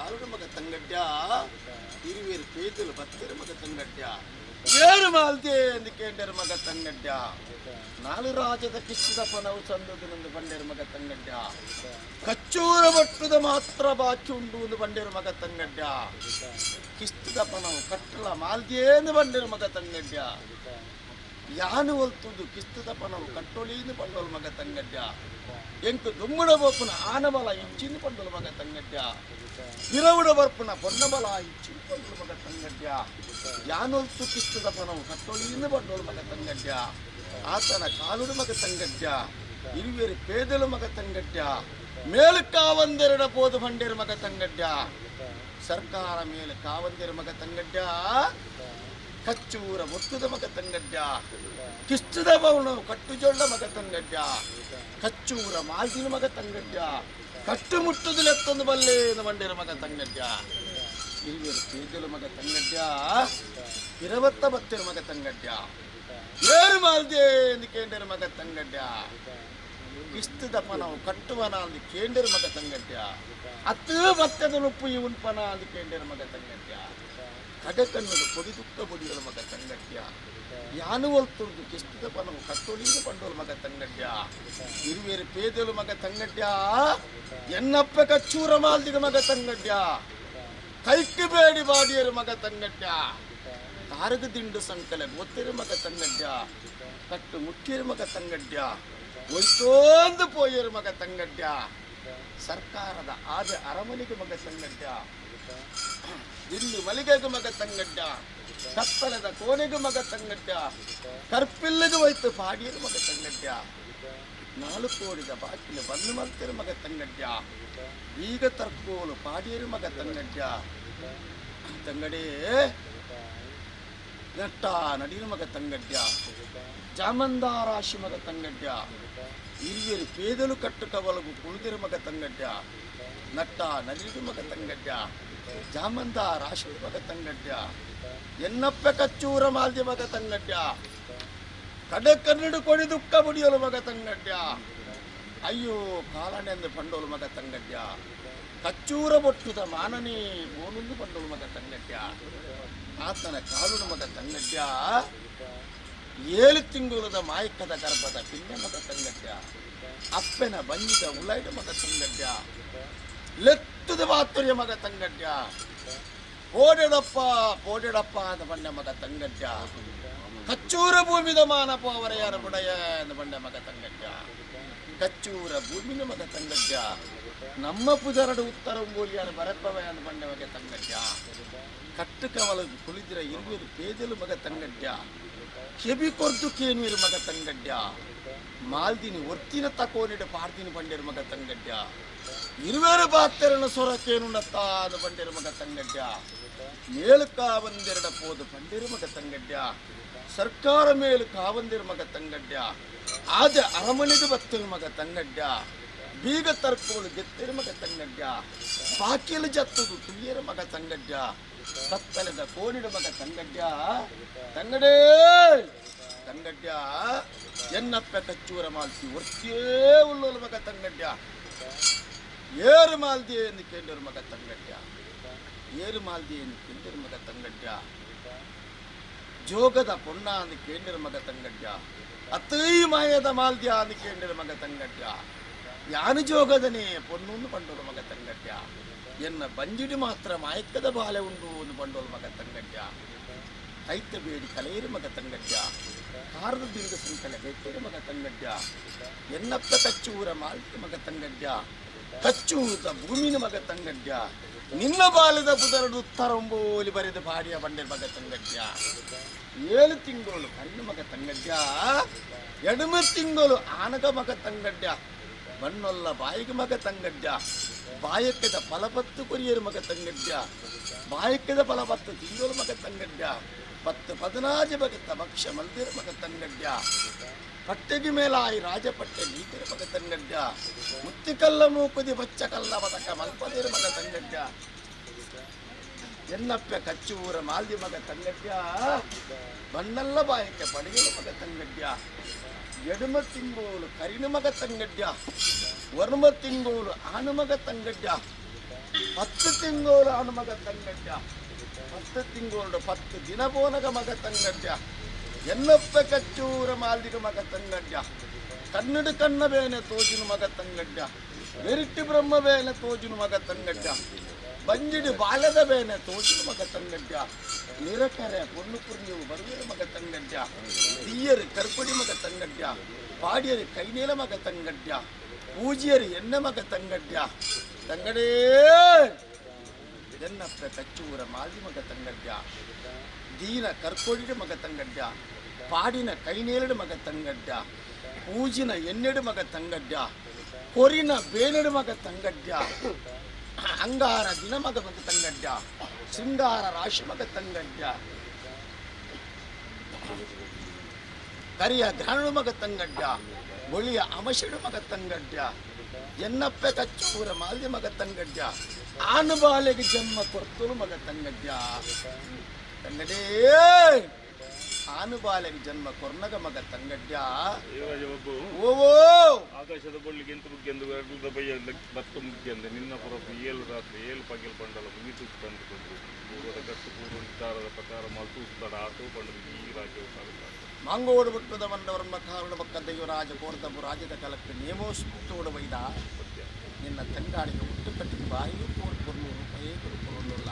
ಕಾಲುಡು ಮಗ ತಂಗಡ್ಯ ಇರುವೇರು ಪೇದಲು ಬತ್ತೆರು ಮಗ ತಂಗಡ್ಯ ಏರು ಮಾಲ್ದೆ ಎಂದು ಕೇಂಡರು ಮಗ ತಂಗಡ್ಯ ನಾಲು ರಾಜದ ಕಿಚ್ಚಿದ ಪನವು ಸಂದದು ಬಂಡೇರು ಮಗ ತಂಗಡ್ಯ ಕಚ್ಚೂರ ಬಟ್ಟುದ ಮಾತ್ರ ಬಾಕಿ ಉಂಡು ಎಂದು ಬಂಡೇರು ಮಗ ತಂಗಡ್ಯ ಕಿಸ್ತದ ಪನವು ಕಟ್ಟಲ ಮಾಲ್ದೇನು ಬಂಡೇರು ಮಗ ತಂಗಡ್ಯ ಯಾನು ಒಲ್ತುದು ಕಿಸ್ತದ ಪನವು ಕಟ್ಟೊಳೀನು ಪಂಡೋಲ್ ಮಗ ತಂಗಡ್ಯ ಎಂಕು ದುಮ್ಮುಡ ಬೋಪುನ ಆನಬಲ ಇಚ್ಚಿನ ಪಂಡೋಲ್ ಮಗ ತಂಗಡ್ಯ ಇರವುಡ ಬರ್ಪುನ ಪೊನ್ನಬಲ ಇಚ್ಚಿನ ಪಂಡೋಲ್ ಮಗ ತಂಗಡ್ಯ ಯಾನೊಲ್ತು ಕಿಸ್ತದ ಪನವು ಕಟ್ಟೊಳೀನು ಪಂಡೋಲ್ ಮಗ ತಂಗಡ್ಯ ಆತನ ಕಾಲುಡು ಮಗ ತಂಗಡ್ಯ ಇರುವೇರು ಪೇದಲು ಮಗ ತಂಗಡ್ಯ ಮೇಲು ಕಾವಂದೆರಡ ಪೋದು ಬಂಡೇರು ಮಗ ತಂಗಡ್ಯ ಸರ್ಕಾರ ಮೇಲೆ ಕಾವಂದೆರ ಮಗ ತಂಗಡ್ಯ ಕಚ್ಚೂರ ಒತ್ತುದ ಮಗ ತಂಗಡ್ಯ ಕಿಸ್ತದ ಬೌಣ ಕಟ್ಟುಜೊಳ್ಳ ಮಗ ತಂಗಡ್ಯ ಕಚ್ಚೂರ ಮಾಲ್ದಿನ ಮಗ ತಂಗಡ್ಯ ಕಟ್ಟುಮುಟ್ಟುದು ಲೆತ್ತೊಂದು ಬಲ್ಲೇನು ಬಂಡೇರ ಮಗ ತಂಗಡ್ಯ ಇರುವೇರು ಪೇದಲು ಮಗ ತಂಗಡ್ಯ ಇರವತ್ತ ಬತ್ತಿರ ಮಗ ತಂಗಡ್ಯ ಏರು ಮಾಲ್ದೆ ಎಂದು ಕೇಂಡರ ಮಗ ತಂಗಡ್ಯ ಕಿಸ್ತದ ಪನವು ಕಟ್ಟುವನ ಅಂದು ಕೇಂಡರ ಮಗ ತಂಗಡ್ಯ ಅತ್ತು ಬತ್ತದ ನುಪ್ಪು ಇವನ್ ಪನ ಅಂದು ಕೇಂಡರ ಮಗ ತಂಗಡ್ಯ ಕಡಕಣ್ಣದು ಪೊಡಿ ದುಕ್ಕ ಬೊಡಿಯಲ ಮಗ ತಂಗಡ್ಯ ಯಾನು ಒಲ್ತುಂದು ಕಿಸ್ತದ ಪನವು ಕಟ್ಟೊಳಿದು ಪಂಡೋಲ್ ಮಗ ತಂಗಡ್ಯ ಇರುವೇರು ಪೇದಲು ಮಗ ತಂಗಡ್ಯ ಎನ್ನಪ್ಪ ಕಚ್ಚೂರ ಮಾಲ್ದಿಗ ಮಗ ತಂಗಡ್ಯ ಕೈக்கு ಬೇಡಿ ಬಾಡಿಯರು ಮಗ ತಂಗಡ್ಯ ಕಾರಗ ದಿಂಡು ಸಂಕಲೆ ಗೊತ್ತಿರು ಮಗ ತಂಗಡ್ಯ ಕಟ್ಟು ಮುಟ್ಟಿರು ಮಗ ತಂಗಡ್ಯ ಒಯ್ತೋಂದು ಪೋಯರು ಮಗ ತಂಗಡ್ಯ ಸರ್ಕಾರದ ಆದ ಅರಮನೆಗೆ ಮಗ ತಂಗಡ್ಯ ದಿಲ್ಲು ಮಲಿಗೆಗೆ ಮಗ ತಂಗಡ್ಯ ಕತ್ತಲದ ಕೋಣೆಗೆ ಮಗ ತಂಗಡ್ಯ ಕರ್ಪಿಲ್ಲಿಗೆ ಹೋಯ್ತು ಪಾಡಿಯರು ಮಗ ತಂಗಡ್ಯ ನಾಲ್ಕು ಕೋಡಿದ ಬಾಕಿಲು ಬಂದು ಮಲ್ತಿರು ಮಗ ತಂಗಡ್ಯ ಈಗ ತರ್ಕೋಲು ಪಾಡಿಯರು ಮಗ ತಂಗಡ್ಯ ತಂಗಡೇ ನಟ್ಟ ನಡಿನ ಮಗ ತಂಗಡ್ಯ ಜಾಮಂದಾರಾಶಿ ಮಗ ತಂಗಡ್ಯ ಹಿರಿಯರು ಪೇದಲು ಕಟ್ಟು ಕವಲಗು ಕುಳಿದಿರ ಮಗ ತಂಗಡ್ಯ ನಟ್ಟ ನಲಿದು ಮಗ ತಂಗಡ್ಯ ಜಾಮಂದ ರಾಶಿ ಮಗ ತಂಗಡ್ಯ ಎನ್ನಪ್ಪ ಕಚ್ಚೂರ ಮಾಲ್ದಿ ಮಗ ತಂಗಡ್ಯ ಕಡೆ ಕನ್ನಡ ಕೊಡಿ ದುಃಖ ಬುಡಿಯಲು ಮಗ ತಂಗಡ್ಯ ಅಯ್ಯೋ ಕಾಲನೆಂದು ಪಂಡೋಲು ಮಗ ತಂಗಡ್ಯ ಕಚ್ಚೂರ ಬೊಟ್ಟುದ ಮಾನನೇ ಬೋನುಂದು ಪಂಡೋಲು ಮಗ ತಂಗಡ್ಯ ಆತನ ಕಾಲುಡು ಮಗ ತಂಗಡ್ಯ ಏಳು ತಿಂಗುಳದ ಮಾಯಕದ ಗರ್ಭದ ಪಿನ್ನೆ ಮಗ ತಂಗಡ್ಯ ಅಪ್ಪನ ಬಂಜಿದ ಉಲೈಡ ಮಗ ತಂಗಡ್ಯ ಲೆತ್ತದ ಮಾತುರ್ಯ ಮಗ ತಂಗಡ್ಯ ಪೋಡೆಡಪ್ಪ ಪೋಡೆಡಪ್ಪ ಅಂದ ಬಂಡೆ ಮಗ ತಂಗಡ್ಯ ಕಚ್ಚೂರ ಭೂಮಿದ ಮಾನಪ ಅವರೆಯರ ಬುಡಯ ಅಂದ ಬಂಡೆ ಮಗ ತಂಗಡ್ಯ ಕಚ್ಚೂರ ಭೂಮಿನ ಮಗ ತಂಗಡ್ಯ ನಮ್ಮ ಪುಜರಡು ಉತ್ತರ ಮೂಲಿಯರ ಬರಪ್ಪವ ಅಂದ ಬಂಡೆ ಮಗ ತಂಗಡ್ಯ ಕಟ್ಟು ಕವಲ ಕುಳಿದಿರ ಇರುವಿರು ಪೇದಲು ಮಗ ತಂಗಡ್ಯ ಕೆಬಿ ಕೊರ್ದು ಕೇನುವಿರು ಮಗ ತಂಗಡ್ಯ ಮಾಲ್ದಿನಿ ಒರ್ತಿನ ತಕೋನಿಡ ಪಾಡ್ದಿನಿ ಬಂಡೇರು ಮಗ ತಂಗಡ್ಯ ಇರುವೇರು ಬಾತ್ತೆರನ ಸೊರ ಕೇನುನತ್ತಾದ ಬಂಡೇರು ಮಗ ತಂಗಡ್ಯ ಮೇಲು ಕಾವಂದೆರಡ ಪೋದು ಬಂಡೇರು ಮಗ ತಂಗಡ್ಯ ಸರ್ಕಾರ ಮೇಲು ಕಾವಂದಿರು ಮಗ ತಂಗಡ್ಯ ಆದ ಅರಮನೆಗೆ ಬತ್ತಿರು ಮಗ ತಂಗಡ್ಯ ಬೀಗ ತರ್ಕೋಲು ಗೆತ್ತಿರು ಮಗ ತಂಗಡ್ಯ ಬಾಕಿಲು ಜತ್ತದು ತುಯ್ಯರ ಮಗ ತಂಗಡ್ಯ ಕತ್ತಲೆದ ಕೋಣಿಡ ಮಗ ತಂಗಡ್ಯ ತಂಗಡೇ ತಂಗಡ್ಯ ಎನ್ನಪ್ಪ ಕಚ್ಚೂರ ಮಾಲ್ತಿ ಒರ್ತಿಯೇ ಉಳ್ಳೋಲು ಮಗ ತಂಗಡ್ಯ ಏರು ಮಾಲ್ದಿ ಎಂದು ಕೇಂಡರು ಮಗ ತಂಗಡ್ಯ ಏರು ಮಾಲ್ದಿ ಎಂದು ಕೇಂಡರು ಮಗ ತಂಗಡ್ಯ ಜೋಗದ ಪೊನ್ನ ಅಂದು ಕೇಂಡರು ಮಗ ತಂಗಡ್ಯ ಅತ್ತೈ ಮಾಯದ ಮಾಲ್ದ್ಯ ಅಂದು ಕೇಂಡರು ಮಗ ತಂಗಡ್ಯ ಯಾನು ಜೋಗದನೇ ಪೊನ್ನೊಂದು ಪಂಡೋಲು ಮಗ ತಂಗಡ್ಯ ಎನ್ನ ಬಂಜಿಡಿ ಮಾತ್ರ ಮಾಯಕ್ಕದ ಬಾಲೆ ಉಂಡು ಒಂದು ಬಂಡೋಲು ಮಗ ತಂಗಡ್ಯ ಕೈತ ಬೇಡಿ ಕಲೆಯರು ಮಗ ತಂಗಡ್ಯ ಕಾರದ ದಿಂಡ ಸಂಕಲೆ ಬೆಟ್ಟಿರ ಮಗ ತಂಗಡ್ಯ ಎನ್ನಪ್ಪ ಕಚ್ಚೂರ ಮಾಲ್ತಿ ಮಗ ತಂಗಡ್ಯ ಕಚ್ಚೂರದ ಭೂಮಿನ ಮಗ ತಂಗಡ್ಯ ನಿನ್ನ ಬಾಲದ ಪುದರಡು ಉತ್ತರಂಬೋಲಿ ಬರೆದ ಬಾಡಿಯ ಬಂಡೆ ಮಗ ತಂಗಡ್ಯ ಏಳು ತಿಂಗಳು ಕಣ್ಣು ಮಗ ತಂಗಡ್ಯ ಎಡಮ ತಿಂಗಳು ಆನಗ ಮಗ ತಂಗಡ್ಯ ಬಣ್ಣೊಲ್ಲ ಬಾಯಿಗೆ ಮಗ ತಂಗಡ್ಯ ಬಾಯಕ್ಕದ ಫಲಪತ್ತು ಕೊರಿಯರು ಮಗ ತಂಗಡ್ಯ ಬಾಯಕ್ಕದ ಫಲಪತ್ತು ತಿಂಗಳು ಮಗ ತಂಗಡ್ಯ ಪತ್ತು ಪದನಾಜ ಬಗತ್ತ ಭಕ್ಷ್ಯ ಮಲ್ದಿರ ಮಗ ತಂಗಡ್ಯ ಪಟ್ಟೆಗೆ ಮೇಲಾಯಿ ರಾಜಪಟ್ಟೆ ಗೀತಿರ ಮಗ ತಂಗಡ್ಯ ಮುತ್ತಿಕಲ್ಲ ಮೂಕುದಿ ಬಚ್ಚ ಕಲ್ಲ ಬದಕ ಮಲ್ಪದಿರ ಮಗ ತಂಗಡ್ಯ ಎನ್ನಪ್ಪ ಕಚ್ಚು ಊರ ಮಾಲ್ದಿ ಮಗ ತಂಗಡ್ಯ ಬಣ್ಣಲ್ಲ ಬಾಯಕ್ಕೆ ಪಡೆಯಲು ಮಗ ತಂಗಡ್ಯ ಎಡಮ ತಿಂಗೋಲು ಕರಿನ ಮಗ ತಂಗಡ್ಯ ವರ್ಮ ತಿಂಗೋಲು ಆನು ಮಗ ತಂಗಡ್ಯ 10 ತಿಂಗಳು ಅನು ಮಗ ತಂಗಡ್ಡ 10 ತಿಂಗಳು 10 ದಿನ ಬೋನಗ ಮಗ ತಂಗಡ್ಡ ಎನ್ನಪ್ಪ ಕಚ್ಚೂರ ಮಾಲ್ದಿಗ ಮಗ ತಂಗಡ್ಡ ಕನ್ನಡ ಕಣ್ಣ ಬೇನೆ ತೋಜುನು ಮಗ ತಂಗಡ್ಡ ವೆರಿಟ್ಟಿ ಬ್ರಹ್ಮ ಬೇನೆ ತೋಜುನು ಮಗ ತಂಗಡ್ಡ ಬಂಜಿಡಿ ಬಾಲದ ಬೇನೆ ತೋಜುನು ಮಗ ತಂಗಡ್ಡ ನಿರಕರೆ ಪೊಣ್ಣು ಪುರ್ಣಿಯು ಬರುವಿರ ಮಗ ತಂಗಡ್ಡ ತೀಯರು ಕರ್ಪಡಿ ಮಗ ತಂಗಡ್ಡ ಪಾಡಿಯರು ಕೈನೇಲ ಮಗ ತಂಗಡ್ಡ ಪೂಜಿಯರು ಎಣ್ಣೆ ಮಗ ತಂಗಡ್ಡ ತಂಗಡೇ ಎನ್ನಪ್ಪ ಕಚ್ಚೂರ ಮಾಲ್ದಿ ಮಗ ತಂಗಡ್ಡ ದೀನ ಕರ್ಕೊಡಿಡು ಮಗ ತಂಗಡ್ಡ ಪಾಡಿನ ಕೈನೇಲಡು ಮಗ ತಂಗಡ್ಡ ಪೂಜಿನ ಎನ್ನೆಡು ಮಗ ತಂಗಡ್ಡ ಕೊರಿನ ಬೇನೆಡು ಮಗ ತಂಗಡ್ಡ ಅಂಗಾರ ದಿನ ಮಗ ಮಗ ತಂಗಡ್ಡ ಶೃಂಗಾರ ರಾಶಿ ಮಗ ತಂಗಡ್ಡ ಕರಿಯ ಗ್ರಹಣು ಮಗ ತಂಗಡ್ಡ ಒಳಿಯ ಅಮಶಡು ಮಗ ತಂಗಡ್ಡ ಎನ್ನಪ್ಪೆ ಕಚ್ಚೂರ ಮಾಲ್ದಿ ಮಗ ತಂಗಡ್ಡ ಆನುಬಾಲೆಗೆ ಜನ್ಮ ಕೊರ್ತಲು ಮಗ ತಂಗಡ್ಡ ತಂಗಡೇ ಆನುಬಾಲೆಗೆ ಜನ್ಮ ಕೊರ್ನಗ ಮಗ ತಂಗಡ್ಡ ಓವೋ ಆಕಾಶದ ಬಳ್ಳಿಗೆ ಎಂತ ಬುಗ್ಗೆಂದು ಅಗ್ಲದ ಬಯ್ಯ ಬತ್ತ ಮುಗ್ಗೆಂದು ನಿನ್ನ ಪೊರಪು 7 ರಾತ್ರಿ 7 ಪಗೆಲ್ ಪಂಡಲ ಮುಗಿತು ತಂದುಕೊಂಡು ಪೂರ್ವದ ಕಟ್ಟು ಪೂರ್ವ ನಿರ್ಧಾರದ ಪ್ರಕಾರ ಮಲ್ತೂಸ್ತಾಡ ಆಟೋ ಪಂಡದ ಈ ರಾಜ್ಯವು ಸಾಗುತ್ತಾರೆ. ಮಾಂಗೋಡು ಬಿಟ್ಟದ ಮಂಡವರನ್ನ ಕಾರಣ ಬಕ್ಕ ದೈವರಾಜ ಕೋರ್ದಬು ರಾಜ್ಯದ ಕಲಕ್ಕೆ ನೇಮೋಸ್ತೋಡು ಬೈದ ನಿನ್ನ ತಂಗಾಡಿಗೆ ಹುಟ್ಟು ಕಟ್ಟಿದ ಬಾಯಿಯೂ ಕೋರ್ಕೊರ್ನೂರು ರೂಪಾಯಿ ಕೊರುಕೊರಲ್ಲ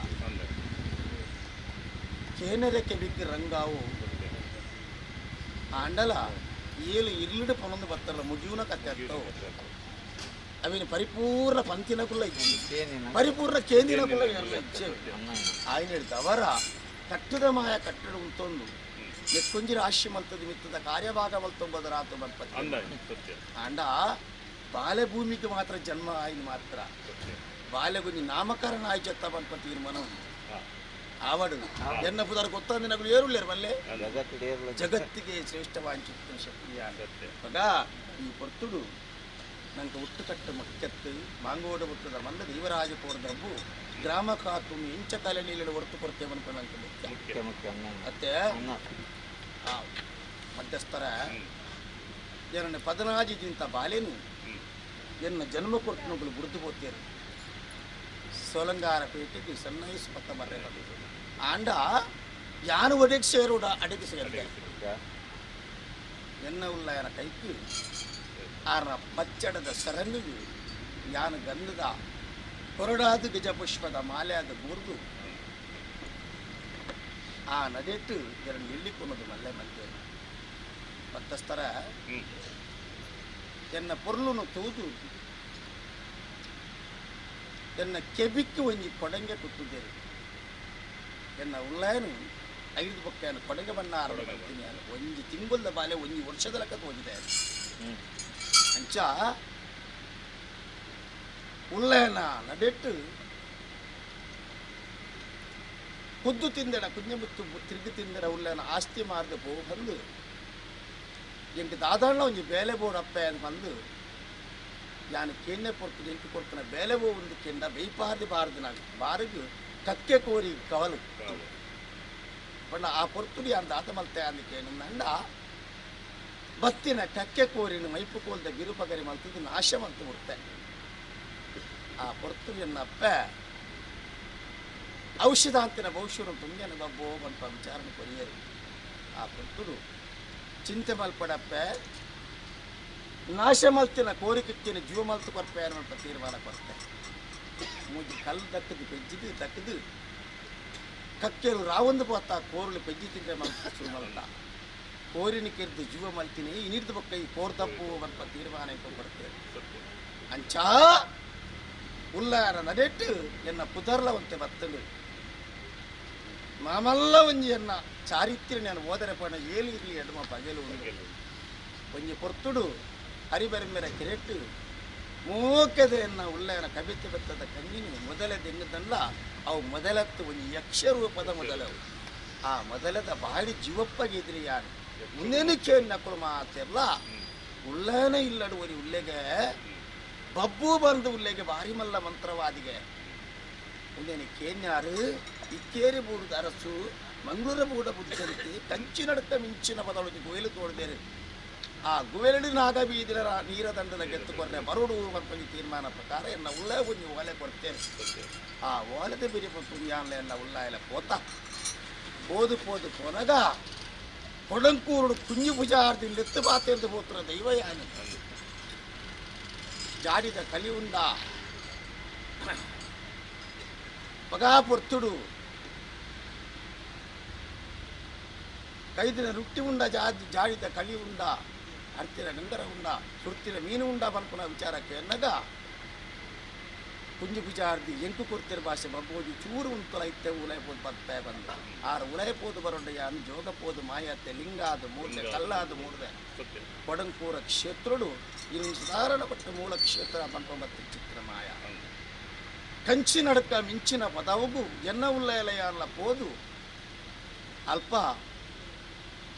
ಕೇನರೆ ಕೆಬಿಕ್ ರಂಗಾವು ಆಂಡಲ ಏಳು ಇರ್ಲಿಡು ಪನೊಂದು ಬತ್ತಲ್ಲ ಮುಗಿಯುನ ಕತೆ ಅರ್ಥವು ಅವಿನ ಪರಿಪೂರ್ಣ ಪಂತಿನ ಕುಲ್ಲ ಇಜ್ಜಿ ಪರಿಪೂರ್ಣ ಕೇಂದಿನ ಕುಲ್ಲ ಇಜ್ಜೆ ఆయన ದವರ ಕಟ್ಟದ ಮಾಯ ಕಟ್ಟಡ ಉಂಟೊಂದು ನೆಕ್ಕೊಂಜಿ ರಾಶಿ ಮಲ್ತದ ಮಿತ್ತದ ಕಾರ್ಯಭಾಗ ಮಲ್ತೊಂಬದರಾತು ಬರ್ಪತಿ ಆಂಡ ಬಾಲೆ ಭೂಮಿಗೆ ಮಾತ್ರ ಜನ್ಮ ಆಯ್ನ ಮಾತ್ರ ಬಾಲೆಗುಂಜಿ ನಾಮಕರಣ ಆಯ್ಚತ್ತ ಬನ್ಪ ತೀರ್ಮಾನ ಉಂಟು ಆವಡು ಎನ್ನ ಪುದರ್ ಗೊತ್ತಂದಿನ ಏರುಳ್ಳೇರು ಮಲ್ಲೆ ಜಗತ್ತಿಗೆ ಶ್ರೇಷ್ಠವಾಂಚಿತ್ತ ಶಕ್ತಿಯ ಮಗ ಈ ಪೊರ್ತುಡು ನಂಗೆ ಹುಟ್ಟು ಕಟ್ಟು ಮಕ್ಕೆತ್ತು ಮಾಂಗೋಡು ಹುಟ್ಟದ ಮಲ್ಲ ದೇವರಾಜ ಕೋರ್ದಬ್ಬು ಗ್ರಾಮ ಕಾತು ಇಂಚ ತಲೆ ನೀಲಡು ಹೊರತು ಕೊಡ್ತೇವೆ ಅನ್ಕೊಂಡು ನಂಗೆ ಮುಖ್ಯ ಮತ್ತೆ ಮಧ್ಯಸ್ಥರ ಏನನ್ನ ಪದನಾಜಿದಿಂತ ಬಾಲೇನು ಎನ್ನ ಜನ್ಮ ಕೊಡ್ತನೊಬ್ಬಳು ಬುಡ್ದು ಪೋತೇರು ಸೋಲಂಗಾರ ಪೇಟೆಗೆ ಸಣ್ಣೈಸು ಪತ್ತ ಬರ್ರೆ ಆಂಡ ಯಾನು ಒಡೆಗೆ ಸೇರುಡ ಅಡಿಗೆ ಸೇರಿದೆ ಎನ್ನ ಉಳ್ಳಾಯನ ಕೈக்கு ಆರ ಪಚ್ಚಡದ ಸರಂಗಿಗೆ ಯಾನು ಗಂಧದ ಕೊರಡಾದ ಗಜಪುಷ್ಪದ ಮಾಲೆಯಾದ ಬೂರ್ದು ಆ ನದೆಟ್ಟು ಎರಡು ಎಳ್ಳಿಕೊನ್ನದು ಮಲ್ಲೆ ಮಲ್ಲೆ ಮತ್ತಸ್ತರ ಎನ್ನ ಪೊರ್ಲುನು ತೂದು ಎನ್ನ ಕೆಬಿಕ್ಕು ಒಂಜಿ ಕೊಡಂಗೆ ಕುತ್ತುದ್ದೇರು ಎನ್ನ ಉಳ್ಳಾಯನು ಐದು ಬೊಕ್ಕಯನ್ನು ಕೊಡಗೆ ಬಣ್ಣ ಆರೋಗ್ಯ ಒಂಜಿ ತಿಂಗುಲ್ದ ಬಾಲೆ ಒಂಜಿ ವರ್ಷದ ಲೆಕ್ಕ ತೋಜಿದೆ ಅಂಚ ಉಳ್ಳಾಯನ ನಡೆಟ್ಟು ಕುದ್ದು ತಿಂದೆಡ ಕುಂಜಮುತ್ತು ತಿರುಗಿ ತಿಂದೆಡ ಉಳ್ಳಾಯನ ಆಸ್ತಿ ಮಾರ್ದ ಪೋ ಬಂದು ಎಂಕ್ ದಾದಾಣ್ಣ ಒಂಜಿ ಬೇಲೆ ಬೋರ್ಡ್ ಅಪ್ಪೆ ಅಂತ ಬಂದು ಯಾನು ಕೇನೆ ಪೊರ್ತುಡು ಎಂಕ್ ಕೊಡ್ತಾನೆ ಬೇಲೆ ಬೋ ಒಂದು ಕೆಂಡ ಬೇಯ್ಪಾರ್ದಿ ಬಾರ್ದು ನಾನು ಬಾರಿಗು ಕಕ್ಕೆ ಕೋರಿ ಕವಲು ಬಣ್ಣ ಆ ಪೊರ್ತುಡು ಯಾನ್ ದಾತ ಮಲ್ತೆ ಅಂದಕ್ಕೆ ನಂಡ ಬತ್ತಿನ ಕಕ್ಕೆ ಕೋರಿನ ಮೈಪು ಕೋಲ್ದ ಬಿರುಪಗರಿ ಮಲ್ತದ್ದು ನಾಶ ಮಲ್ತು ಬಿಡ್ತೆ ಆ ಪೊರ್ತುಡು ಎನ್ನ ಅಪ್ಪೆ ಔಷಧಾಂತಿನ ಭವಿಷ್ಯನು ತುಂಗನ ಬಬ್ಬೋ ಬಂಪ ವಿಚಾರಣೆ ಕೊರಿಯರು ಆ ಪೊರ್ತುಡು ಚಿಂತೆ ಮಲ್ಪಡಪ್ಪೆ ನಾಶ ಮಲ್ತಿನ ಕೋರಿಕಿತ್ತಿನ ಜೀವ ಮಲ್ತು ಕೊರ್ಪೆ ಅನ್ನುವಂಥ ತೀರ್ಮಾನ ಕೊರ್ತೆ ಮೂಜಿ ಕಲ್ಲು ದಕ್ಕದು ಪೆಜ್ಜಿದು ದಕ್ಕದು ಕಕ್ಕೆರು ರಾವೊಂದು ಪೋತ ಕೋರುಲು ಪೆಜ್ಜಿ ತಿಂದ್ರೆ ಮಲ್ತು ಶುರು ಮಲ್ತ ಕೋರಿನ ಕೆರ್ದು ಜೀವ ಮಲ್ತಿನಿ ಇನಿರ್ದು ಬೊಕ್ಕ ಈ ಕೋರ್ ತಪ್ಪು ಬಂಪ ತೀರ್ಮಾನ ಬರ್ತೇವೆ ಅಂಚ ಉಲ್ಲಾರ ನಡೆಟ್ಟು ಎನ್ನ ಪುದರ್ಲ ಒಂತೆ ಬತ್ತಲು ಮಾಮಲ್ಲ ಒಂಜಿ ಎನ್ನ ಚಾರಿತ್ರ್ಯ ನಾನು ಓದರೆ ಪಣ ಏಳು ಇರಲಿ ಎಡಮ ಪಗೆಲು ಉಂಡು ಒಂಜಿ ಪೊರ್ತುಡು ಹರಿಬರಿಮೆರ ಕೆರೆಟ್ಟು ಮೂಕದೆ ಎನ್ನ ಉಳ್ಳಯನ ಕವಿತೆ ಬೆತ್ತದ ಕಂಗಿನಿ ಮೊದಲ ದೆಂಗದಲ್ಲ ಅವು ಮೊದಲತ್ತು ಒಂಜಿ ಯಕ್ಷ ರೂಪದ ಮೊದಲವು ಆ ಮೊದಲದ ಬಾಡಿ ಜೀವಪ್ಪಗಿದ್ರಿ ಯಾರು ಮುಂದೇನು ಕೇಳಿ ನಕ್ಕಳು ಮಾತಿರ್ಲ ಉಳ್ಳೇನ ಇಲ್ಲಡು ಒರಿ ಉಲ್ಲೆಗೆ ಬಬ್ಬು ಬಂದು ಉಲ್ಲೆಗೆ ಭಾರಿ ಮಲ್ಲ ಮಂತ್ರವಾದಿಗೆ ಉಲ್ಲೇನೆ ಕೇನ್ಯಾರು ಇಕ್ಕೇರಿ ಬೂಡುದ ಅರಸು ಮಂಗಳೂರ ಬೂಡ ಬುದ್ಧಂತಿ ಕಂಚಿನಡಕ ಮಿಂಚಿನ ಬದಲೊಂಜಿ ಗೋಯಿಲು ತೋಡ್ದೇರು. ಆ ಗುವೆಲಡಿ ನಾಗಬೀದಿಲ ನೀರ ದಂಡದ ಗೆತ್ತು ಕೊರ್ರೆ ಬರೋಡು ಪನ್ಪಿ ತೀರ್ಮಾನ ಪ್ರಕಾರ ಎನ್ನ ಉಳ್ಳ ಒಂಜಿ ಓಲೆ ಕೊಡ್ತೇನೆ. ಆ ಓಲೆದ ಬಿರಿ ಪುಂಜಾನ್ಲ ಎನ್ನ ಉಳ್ಳಾಯಲ ಪೋತ ಪೋದು ಪೋದು ಪೋನಗ ಕೊಡಂಕೂರುಡು ಕುಂಜಿ ಪುಜಾರ್ದಿ ಲೆತ್ತು ಬಾತೆಂದು ಪೋತ್ರ ದೈವ ಯಾನು ಜಾಡಿದ ಕಲಿ ಉಂಡ ಪಗಾ ಪೊರ್ತುಡು ಕೈದಿನ ರುಟ್ಟಿ ಉಂಡ ಜಾಡಿದ ಕಲಿ ಉಂಡ ಅರ್ತಿನ ಗಂಗರ ಉಂಡ ಸುರ್ತಿನ ಮೀನು ಉಂಡ ಪನ್ಪುನ ವಿಚಾರಕ್ಕೆ ಎನ್ನಗ ಕುಂಜಿ ಪುಜಾರ್ದಿ ಎಂಕು ಕೊರ್ತಿರ ಭಾಷೆ ಬಬ್ಬೋಜಿ ಚೂರು ಉಂತುಲ ಇತ್ತೆ ಉಲೈಪೋದು ಬತ್ತೆ ಬಂದ ಆರು ಉಲೈಪೋದು ಬರೊಂಡ ಯಾನ್ ಜೋಗಪೋದು ಮಾಯತ್ತೆ ಲಿಂಗಾದ ಮೂರ್ದೆ ಕಲ್ಲಾದ ಮೂರ್ದೆ ಕೊಡಂಕೂರ ಕ್ಷೇತ್ರುಡು ಇನ್ನು ಸಾಧಾರಣ ಪಟ್ಟ ಮೂಲ ಕ್ಷೇತ್ರ ಪನ್ಪ ಚಿತ್ರ ಮಾಯ ಕಂಚಿನಡಕ ಮಿಂಚಿನ ಪದವಗು ಎನ್ನ ಉಲ್ಲಯಲಯಾನ್ಲ ಪೋದು ಅಲ್ಪ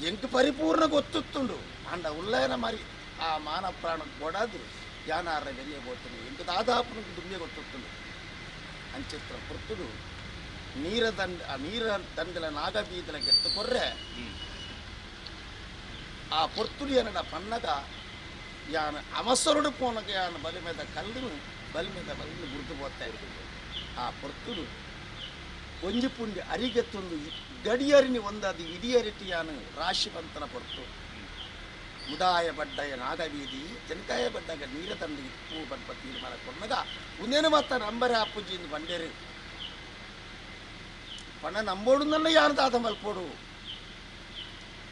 ಎಂಕ್ ಪರಿಪೂರ್ಣ ಗೊತ್ತುತ್ತುಂಡು ಅಂಡ ಉಲ್ಲಯನ ಮರಿ ಆ ಮಾನ ಪ್ರಾಣ ಕೊಡದು ಯಾನಾರ ಬೆರಿಯ ಗೋತುಂಡು ಎಂಕ್ ದಾದಾಪುನ ದುಂಬೆ ಗೊತ್ತುತ್ತುಂಡು ಅಂಚಿತ್ರ ಪುರ್ತುಡು ನೀರ ದಂಡ ಆ ನೀರ ದಂಡಲ ನಾಗಬೀದಲ ಗೆತ್ತು ಕೊರ್ರೆ ಆ ಪೊರ್ತುಡು ಏನಡ ಪನ್ನಗ ಯಾನ ಅವಸರುಡು ಪೋನಗ ಯಾನ ಬಲಿಮೆದ ಕಲ್ಲುನು ಬಲಿಮೆದ ಬಲಿನ ಗುರುತು ಪೋತಾ ಇರ್ತದೆ. ಆ ಪೊರ್ತುಡು ಒಂಜಿ ಪುಂಡಿ ಅರಿಗೆತ್ತೊಂದು ಗಡಿಯರಿನಿ ಒಂದಾದ ಇಡಿಯರಿಟಿ ಯಾನು ರಾಶಿ ಬಂತನ ಪೊರ್ತು ಮುದಾಯ ಬಡ್ಡಯ ನಾಗಬೀದಿ ತೆನಕಾಯ ಬಡ್ಡಗ ನೀರ ತಂದು ಇಪ್ಪು ಬನ್ಪ ತೀರ್ಮಾನ ಕೊನ್ನಗ ಉಂದೇನು ಮಾತ ನಂಬರ ಅಪ್ಪುಜಿಂದು ಬಂಡೇರು ಪಣ ನಂಬೋಡು ನನ್ನ ಯಾರು ದಾದ ಮಲ್ಪೋಡು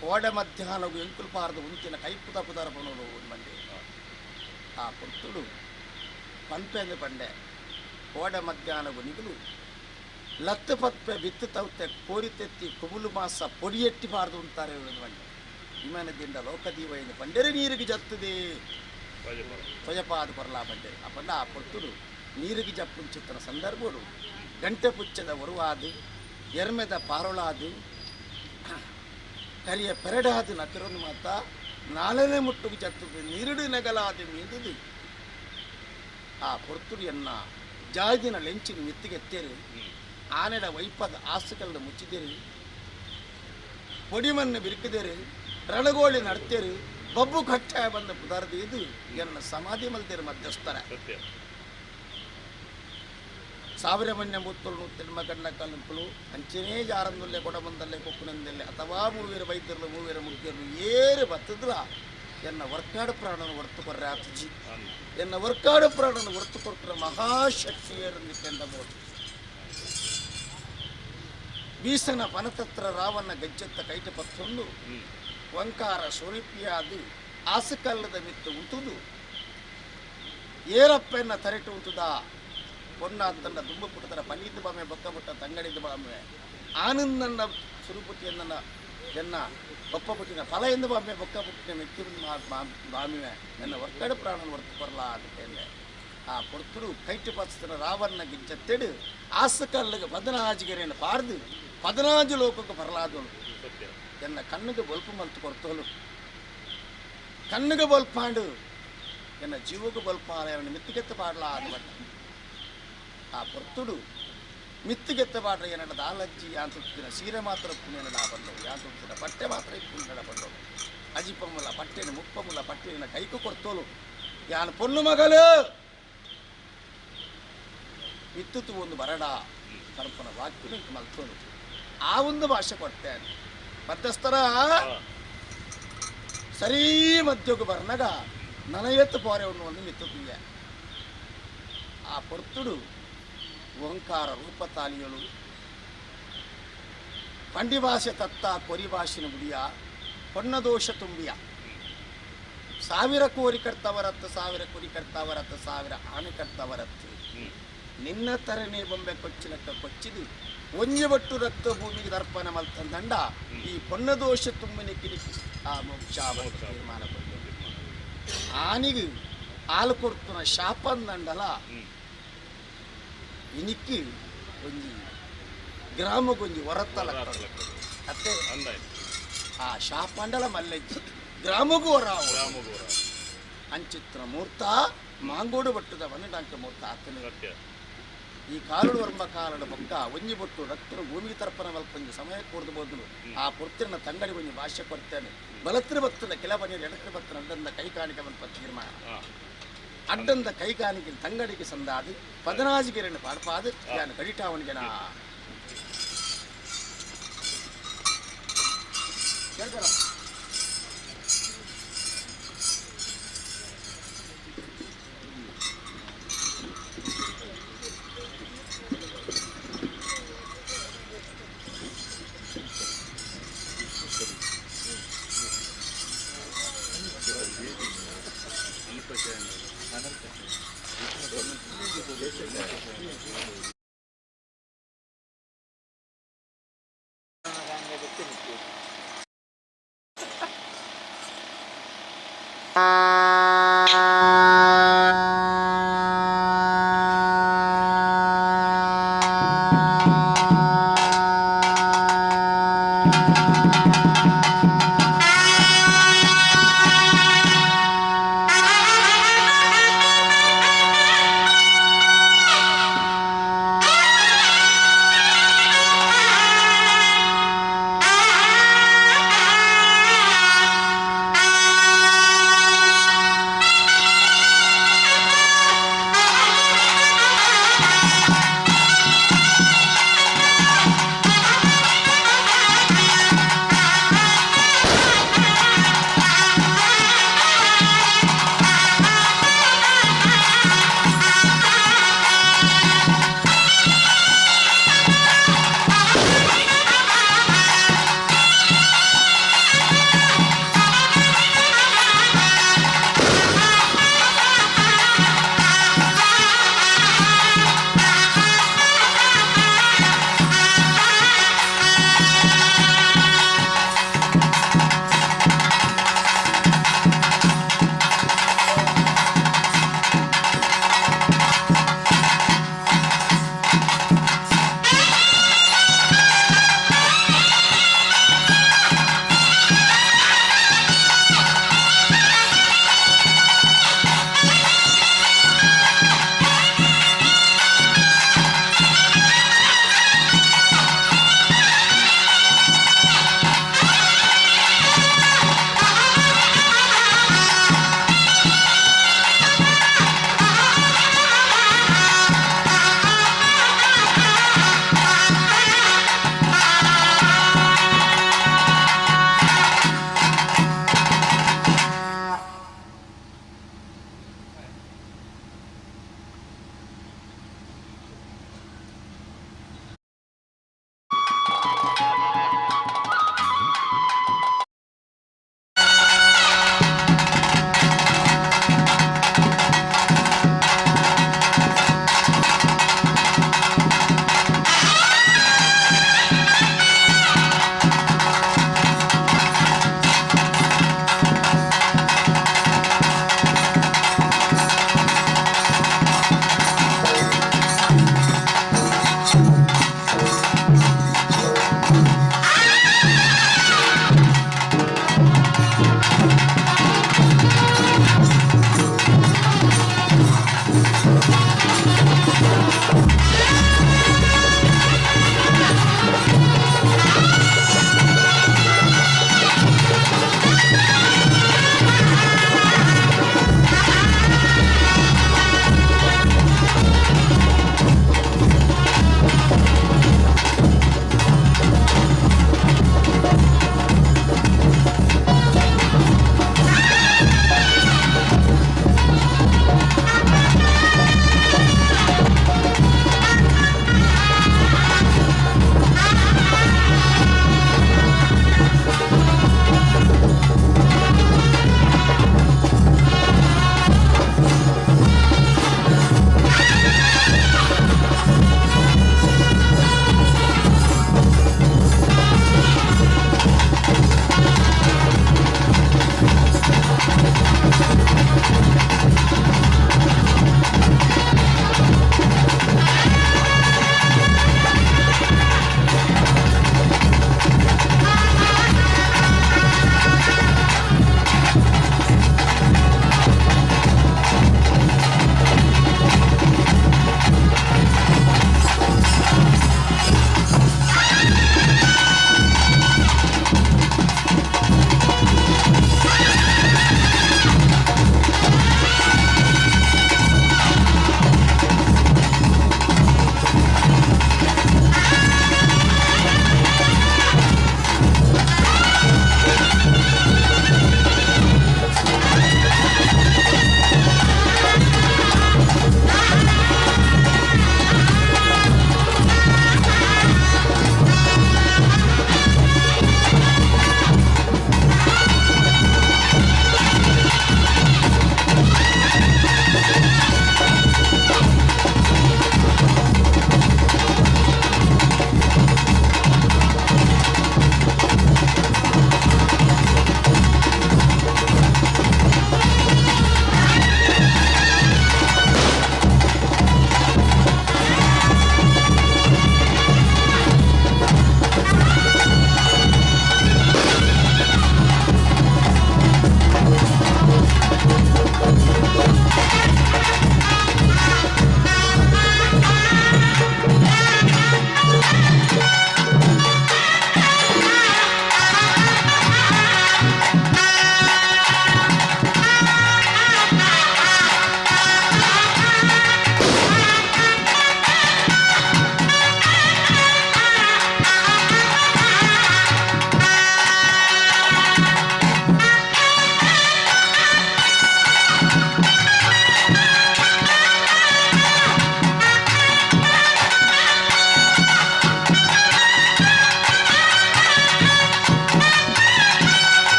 ಕೋಡೆ ಮಧ್ಯಾಹ್ನಗು ಎಂಕುಲು ಪಾರ್ದು ಉಂತಿನ ಕೈಪುದ ಪುದರ ಪನೋಡು ಬಂಡೆ ಆ ಪೊರ್ತುಡು ಪನ್ಪೆಂದು ಬಂಡೆ ಕೋಡೆ ಮಧ್ಯಾಹ್ನಗು ನಿಗುಲು ಲತ್ತು ಪತ್ಪೆ ಬಿತ್ತು ತೌತೆ ಕೋರಿ ತೆತ್ತಿ ಕುಬುಲು ಮಾಸ ಪೊಡಿಯೆಟ್ಟಿ ಪಾರ್ದು ಉಂತಾರೆ ಬಂಡೆ ವಿಮಾನದಿಂದ ಲೋಕದೀವ ಎಂದು ಬಂಡೆರೆ ನೀರಿಗೆ ಜತ್ತದೆ ತ್ವಯಪಾದ ಕೊರಲಾ ಬಂಡೆರೆ ಅಪ್ಪಂಡ ಆ ಪೊರ್ತುಡು ನೀರಿಗೆ ಜಪ್ಪುಂಚಿತ್ತನ ಸಂದರ್ಭಡು ಗಂಟೆ ಪುಚ್ಚದ ಒರುವಾದು ಎರ್ಮೆದ ಪಾರೊಳಾದು ಕರಿಯ ಪೆರಡಾದು ನಕರನ್ನು ಮಾತ ನಾಲನೇ ಮುಟ್ಟುಗೆ ಜತ್ತದು ನೀರುಡು ನೆಗಲಾದು ಮೀಂದುದು ಆ ಪೊರ್ತುಡು ಎನ್ನ ಜಾದಿನ ಲೆಂಚಿನ ಮಿತ್ತಿಗೆತ್ತೇರು ಆನೆಡ ವೈಪದ ಆಸುಕಲ್ದ ಮುಚ್ಚಿದೇರು ಪೊಡಿಮನ್ನು ಬಿರುಕಿದೇರು ರಣಗೋಳಿ ನಡ್ತೇರು ಬಬ್ಬು ಕಟ್ಟ ಬಂದ ಪುದರ್ದು ಇದು ಎನ್ನ ಸಮಾಧಿ ಮಲ್ತೇರು ಮಧ್ಯಸ್ಥರ ಸಾವಿರ ಮನ್ಯ ಮುತ್ತಲು ನೂತ್ತೆಣ್ಮ ಕಣ್ಣ ಕಲ್ಲುಗಳು ಅಂಚನೇ ಜಾರಂದುಲ್ಲೆ ಕೊಡಬಂದಲ್ಲೆ ಕೊಕ್ಕುನಂದಲ್ಲೆ ಅಥವಾ ಮೂವೇರು ವೈದ್ಯರು ಮೂವೇರು ಮುಗ್ಗರು ಏರು ಬತ್ತದ್ಲ ಎನ್ನ ವರ್ಕಾಡು ಪ್ರಾಣನ ಹೊರ್ತು ಕೊರ್ರೆ ಆತಜಿ ಎನ್ನ ವರ್ಕಾಡು ಪ್ರಾಣನ ಹೊರ್ತು ಕೊಟ್ಟರೆ ಮಹಾಶಕ್ತಿಯರನ್ನು ಕೆಂಡಬಹುದು. ಬೀಸನ ಪನತತ್ರ ರಾವಣ ಗಜ್ಜತ್ತ ಕೈಟ ಪತ್ತೊಂದು ವಂಕಾರ ಸ್ವರೂಪಿಯಾದು ಆಸುಕಲ್ಲದ ಮಿತ್ತು ಉಂತುದು ಏರಪ್ಪೆನ್ನ ತರೆಟು ಉಂತುದ ಪೊನ್ನ ಅಂತಂಡ ದುಂಬ ಪುಟ್ಟದರ ಪಲೀದು ಬಾಮೆ ಬೊಕ್ಕ ಪುಟ್ಟ ತಂಗಡಿದ ಬಾಮೆ ಆನಂದನ್ನ ಸುರುಪುಟ್ಟಿಯನ್ನ ಎನ್ನ ಬೊಪ್ಪ ಪುಟ್ಟಿನ ಫಲ ಎಂದು ಬಾಮೆ ಬೊಕ್ಕ ಪುಟ್ಟಿನ ಮೆಕ್ಕಿ ಬಾಮೆ ನನ್ನ ಒಕ್ಕಡ ಪ್ರಾಣನ ಹೊರ್ತು ಕೊರಲ ಅಂತ ಆ ಪೊರ್ತುಡು ಕೈಟು ಪಸ್ತನ ರಾವಣ್ಣ ಗಿಜ್ಜತ್ತೆಡು ಆಸುಕಲ್ಲಿಗೆ ಪದನಾಜಿಗೆರೆಯನ್ನು ಪಾರ್ದು ಪದನಾಜು ಲೋಕಕ್ಕೆ ಬರಲಾದವಳು ಎನ್ನ ಕಣ್ಣಿಗೆ ಬೊಲ್ಪು ಮಲ್ತು ಕೊರ್ತೋಲು ಕಣ್ಣಿಗೆ ಬೊಲ್ಪಾಂಡು ಎನ್ನ ಜೀವಕ್ಕೆ ಬೊಲ್ಪಾಲ ಎನ್ನ ಮಿತ್ತಿಗೆತ್ತ ಪಾಡಲ ಅದು ಬಟ್ಟ ಆ ಪೊರ್ತುಡು ಮಿತ್ತಿಗೆತ್ತ ಪಾಡ್ರ ಏನಡ ದಾಲಜ್ಜಿ ಯಾನ್ ಸುತ್ತಿನ ಸೀರೆ ಮಾತ್ರ ಪುಣ್ಯನಡ ಬಂದವು ಯಾನ್ ಸುತ್ತಿನ ಬಟ್ಟೆ ಮಾತ್ರ ಪುಣ್ಯನಡ ಬಂದವು ಅಜಿಪಮ್ಮಲ ಪಟ್ಟೆನ ಮುಪ್ಪಮ್ಮಲ ಪಟ್ಟೆನ ಕೈಕು ಕೊರ್ತೋಲು ಯಾನ್ ಪೊಣ್ಣು ಮಗಲು ಮಿತ್ತುತು ಒಂದು ಬರಡ ಕಲ್ಪನ ವಾಕ್ಯ ಮಲ್ತೋಲು ಆ ಒಂದು ಭಾಷೆ ಕೊಡ್ತೇನೆ ಮಧ್ಯಸ್ಥರ ಸರಿ ಮಧ್ಯಕ್ಕೆ ಬರ್ನಗ ನನಯತ್ತು ಪೋರೆ ಒಂದು ಮಿತ್ತುತ್ತಿದೆ ಆ ಪೊರ್ತುಡು ಓಂಕಾರ ರೂಪತಾಲಿಯಳು ಪಂಡಿ ಭಾಷೆ ತತ್ತ ಕೊರಿ ಭಾಷೆನ ಗುಡಿಯ ಪೊನ್ನದೋಷ ತುಂಬಿಯ ಸಾವಿರ ಕೋರಿ ಕರ್ತವರತ್ತು ಸಾವಿರ ಕುರಿ ಕರ್ತವರತ್ತು ಸಾವಿರ ಆನೆ ಕರ್ತವರತ್ತು ನಿನ್ನ ತರನೇ ಬೊಂಬೆ ಕೊಚ್ಚಿನಕ್ಕ ಕೊಚ್ಚಿದು ಒಂಜಿ ಬಟ್ಟು ರಕ್ತ ಭೂಮಿಗೆ ದರ್ಪಣ ಮಲ್ತಂದಂಡ ಈ ಪೊನ್ನದೋಷ ತುಂಬಿನ ಕಿರಿಕಿ ಆ ಮೋಕ್ಷ ತೀರ್ಮಾನ ಕೊಟ್ಟು ಆನಿಗೆ ಆಲು ಕೊಡ್ತುನ ಶಾಪಂದಂಡಲ ಇನಿಕ್ಕಿ ಒಂಜಿ ಗ್ರಾಮಕ್ಕೊಂಜಿ ಹೊರತ್ತಲ ಅತ್ತೆ ಆ ಶಾಪಂಡಲ ಮಲ್ಲೆಜ್ಜಿ ಗ್ರಾಮಗೂ ಹೊರ ಅಂಚಿತ್ರ ಮೂರ್ತ ಮಾಂಗೋಡು ಬಟ್ಟದ ವನಡಾಂಕ ಮೂರ್ತ ಆತನ. ಈ ಕಾಲುಡು ವರ್ಮ ಕಾಲಡು ಬೊಕ್ಕ ಒಂಜಿ ಬೊಟ್ಟು ರಕ್ತರು ಭೂಮಿಗೆ ತರ್ಪಣ ಮಲ್ಪೊಂಜಿ ಸಮಯ ಕೊರ್ದು ಬೋದುಲು ಆ ಪೊರ್ತಿನ ತಂಗಡಿ ಒಂಜಿ ಭಾಷೆ ಕೊರ್ತೇನೆ ಬಲತ್ರ ಬತ್ತನ ಕೆಲ ಬನ್ನಿ ಎಡತ್ರ ಬತ್ತನ ಅಡ್ಡಂದ ಕೈ ಕಾಣಿಕೆ ಬಂದು ತೀರ್ಮಾನ ಅಡ್ಡಂದ ಕೈ ಕಾಣಿಕೆ ತಂಗಡಿಗೆ ಸಂದಾದು ಪದನಾಜಿಗೆರನ್ನು ಪಾಡ್ಪಾದು ನಾನು ಕಡಿಟಾವಣಿಗೆನ ಕೇಳ್ತಾರ. ಅನಂತ.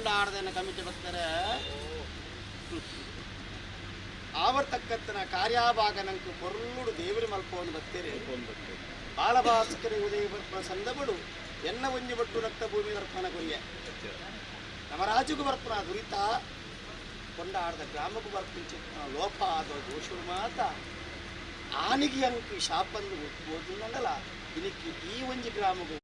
ಕೊಂಡಾಡದನ್ನ ಕಮಿಟಿ ಬರ್ತಾರೆ. ಆವರ್ತಕ್ಕತ್ತನ ಕಾರ್ಯಾಭಾಗ ನಂಕು ಪೊರ್ಲುಡು ದೇವರು ಮಲ್ಪೋನು ಬತ್ತೇರೆ. ಬಾಲಭಾಸ್ಕರ ಉದಯ ಬರ್ಪನ ಸಂದಬಡು ಎನ್ನ ಒಂಜಿ ಬಟ್ಟು ರಕ್ತ ಭೂಮಿ ದರ್ಪಣ ಕೊರಿಯ. ನಮರಾಜುಗು ಬರ್ಪನ ದುರಿತ ಕೊಂಡಾಡದ ಗ್ರಾಮಕ್ಕೂ ಬರ್ಪಿಂಚ ಲೋಪ ಆದ ದೋಷುಡು ಮಾತ ಆನಿಗೆ ಅಂಕು ಶಾಪಂದು ಓದುಂಡಲ್ಲ. ಇನಿಕ್ಕೆ ಈ ಒಂಜಿ ಗ್ರಾಮಗೂ